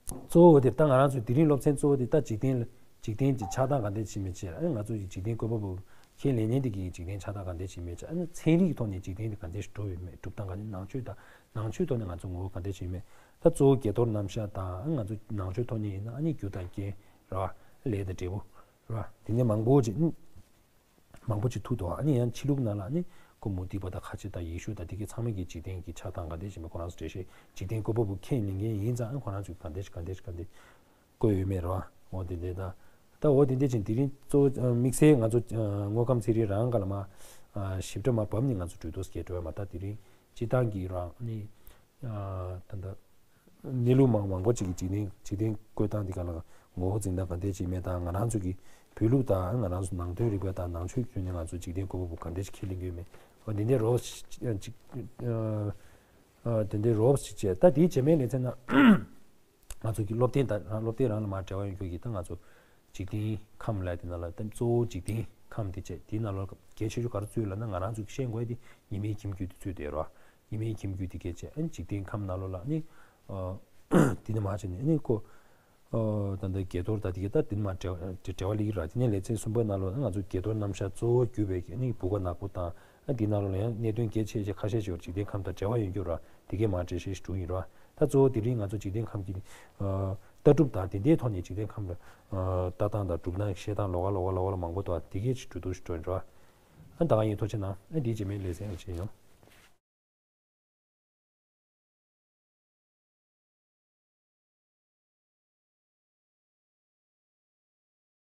གཙོ་བོ་དེ་ད་ང་རང་ཚོའི་དེ་རིང་སློབ་ཚན་གཙོ་བོ་དེ་ད་འཇིག་རྟེན་ལ་འཇིག་རྟེན་གྱི་ཆགས་སྟངས་ག་འདྲ་ཞིག་མེད་ཅེས་ཨ་ང་ཚོ་ཡི་འཇིག་རྟེན་བཀོད་པ་པོ་ཁས་ལེན་མཁན་དེ་གིས་འཇིག་རྟེན་ཆགས་སྟངས་ག་འདྲ་ཞིག་མེད་ཅེས་ཨ་ཚན་རིག་གི་ཐོག་ནས་འཇིག་རྟེན་དེ་ག་འདྲ་ཞིག་གྲུབ་ཡོད་མེད་གྲུབ་སྟངས་ག་འདྲ་ནང་ཆོས་དང་ནང་ཆོས་ཐོག་ནས་ང་ཚོ་ངོ་བོ་ག་འདྲ་ཞིག་མེད་ད་གཙོ་བོ་དགེ་རྡོར་རྣམ་གཞག་དང་ང་ཚོ་ནང་ཆོས་ཐོག་ནས་ཡིན་ན་ཨ་ནི་རྒྱུ་དང་རྐྱེན་རེད་བ་ལས་དང་འབྲས་བུ། ར། དེ་ནས་མང་པོ་ཅིག་མང་པོ་ཅིག་ཐུག་འདུག་ཨ་ནི་ཡང་ཕྱི་ལུགས་ནང་ལ་ཨ་ནི་ཁོ་མུ་སྟེགས་པ་དང་ཁ་ཆེ་དང་ཡེ་ཤུ་དང་དེ་གའི་ཚང་མ་གིས་འཇིག་རྟེན་གྱི་ཆགས་སྟངས་ག་འདྲས་ཞིག་མེད་ཁོ་རང་ཚོ་འགྲེལ་བཤད་འཇིག་རྟེན་བཀོད་པ་པོ་ཁས་ལེན་མཁན་ཡིན་ཙང་ཨ་ཁོ་རང་ཚོས་ག་འདྲས་ཞིག་ག་འདྲས་བཀོད་ཡོད་མེད་ར། འོ་དེ་འདྲ་དང་། ད་འོ་དེ་འདྲ་ཅིག་དེ་རིང་གཙོ་བོ་དམིགས་བསལ་ང་ཚོ་དངོས་ཁམས་ཚན་རིག་རང་ག་ལ་མ་ཞིབ་ཕྲ་མ་བབས་ནས་ང་ཚོ་གྲོས་ཐོག་སྐད་སྤྲོད་མ་ད་དེ་རིང་སྤྱི་བཏང་གི་རང་ནི་ད་ལྟ་གནས་ལུགས་མང་མང་པོ་ཅིག་གི་འཇིག་རྟེན་འཇིག་རྟེན་བཀོད་སྟངས་འདི་ག་ལ་ངོ་བོ་འཛིན་སྟངས་ག་འདྲ་ཅིག་མེད་དང་ང་རང་ཚོ་གི་བོད་ལུགས་དང་ང་རང་ཚོ་ནང་དོན་རིག་པ་དང་ནང་ཆོས་ཁྱོན་ནས་ང་ཚོ་འཇིག་རྟེན་བཀོད་པ་པོ་ག་འདྲ་ཅིག་ཁས་ལེན་གྱི་ཡོད་མེད་འོ་དེ་འདྲའི་རོབ་ཅིག་དེ་འདྲའི་རོབ་ཅིག་བྱས་ད་དེའི་རྗེས་མའི་ལེ་ཚན་ན། ང་ཚོ་གི་སློབ་སྟོན་དང་རང་སློབ་སྟོན་རང་ལ་མར་འབྲེལ་བ་ཡོད་མཁན་གྱི་ད་ང་ཚོ་འཇིག་རྟེན་ཁམས་ལ་དེ་ནང་ལ་ད་གཙོ་བོ་འཇིག་རྟེན་ཁམས་དེ་བྱས་དེའི་ནང་ལ་གལ་ཆེ་ཤོས་ག་རེ་ཚུད་ལབ་ན་ང་རང་ཚོ་གི་ཤེས་དགོས་དེ་ཉི་མའི་ཁྱིམ་རྒྱུད་དེ་ཚུད་དེ་རོ། ཉི་མའི་ཁྱིམ་རྒྱུད་དེ་གལ་ཆེ་ཨ་ནི་འཇིག་རྟེན་ཁམས་ནང་ལོགས་ལ་ནི། དེ་ནི་མ་བྱས་ནས་ནི་ཁོ། ད་ལྟ་དགྱེས་རྡོར་ད་དེ་ག་ད་དེ་ནི་མ་འབྲེལ་བ་འབྲེལ་བ་ལེགས་ར་དེ་ནས་ལེ་ཚན་གསུམ་པའི་ནང་ལོགས་ན་ང་ཚོ་དགྱེས་རྡོར་རྣམ་གཞག་གཙོ་བོ་བརྒྱུད་པའི་ནི་བུ་ག་ནག་པོ་དང་། ཨ་འདི་ནང་ལོགས་ལ་ཡང་གནད་དོན་གལ་ཆེ་ཆེ་ཁ་ཤས་ཤིག་ཡོད་འཇིག་རྟེན་ཁམས་དང་འབྲེལ་བ་ཡོད་རྒྱུ་ར་དེ་གས་མ་འགྲེལ་བཤད་ཞིག་འགྲོ་ཡིན་ར། ད་གཙོ་བོ་དེ་རིང་ང་ཚོ་འཇིག་རྟེན་ཁམས་ཀྱི་ལྟ་གྲུབ་དང་དེ་འདྲའི་ཐོག་ནས་འཇིག་རྟེན་ཁམས་ལ་ལྟ་སྟངས་དང་སྒྲུབ་སྟངས་བཤད་སྟངས་ལོགས་ཀ་ལོགས་ཀ་ལོགས་ཀ་ལ་མང་པོ་འདུག་དེ་གས་ཅིག་གྲོས་བསྡུར་ཞིག་འགྲོ་ཡིན་ར། ཨ་ད་ག་ཡིན་ཐུགས་རྗེ་གནང་ཨ་འདིའི་རྗེས་མའི་ལེ་ཚན་ལ་མཇལ་ཡོང་།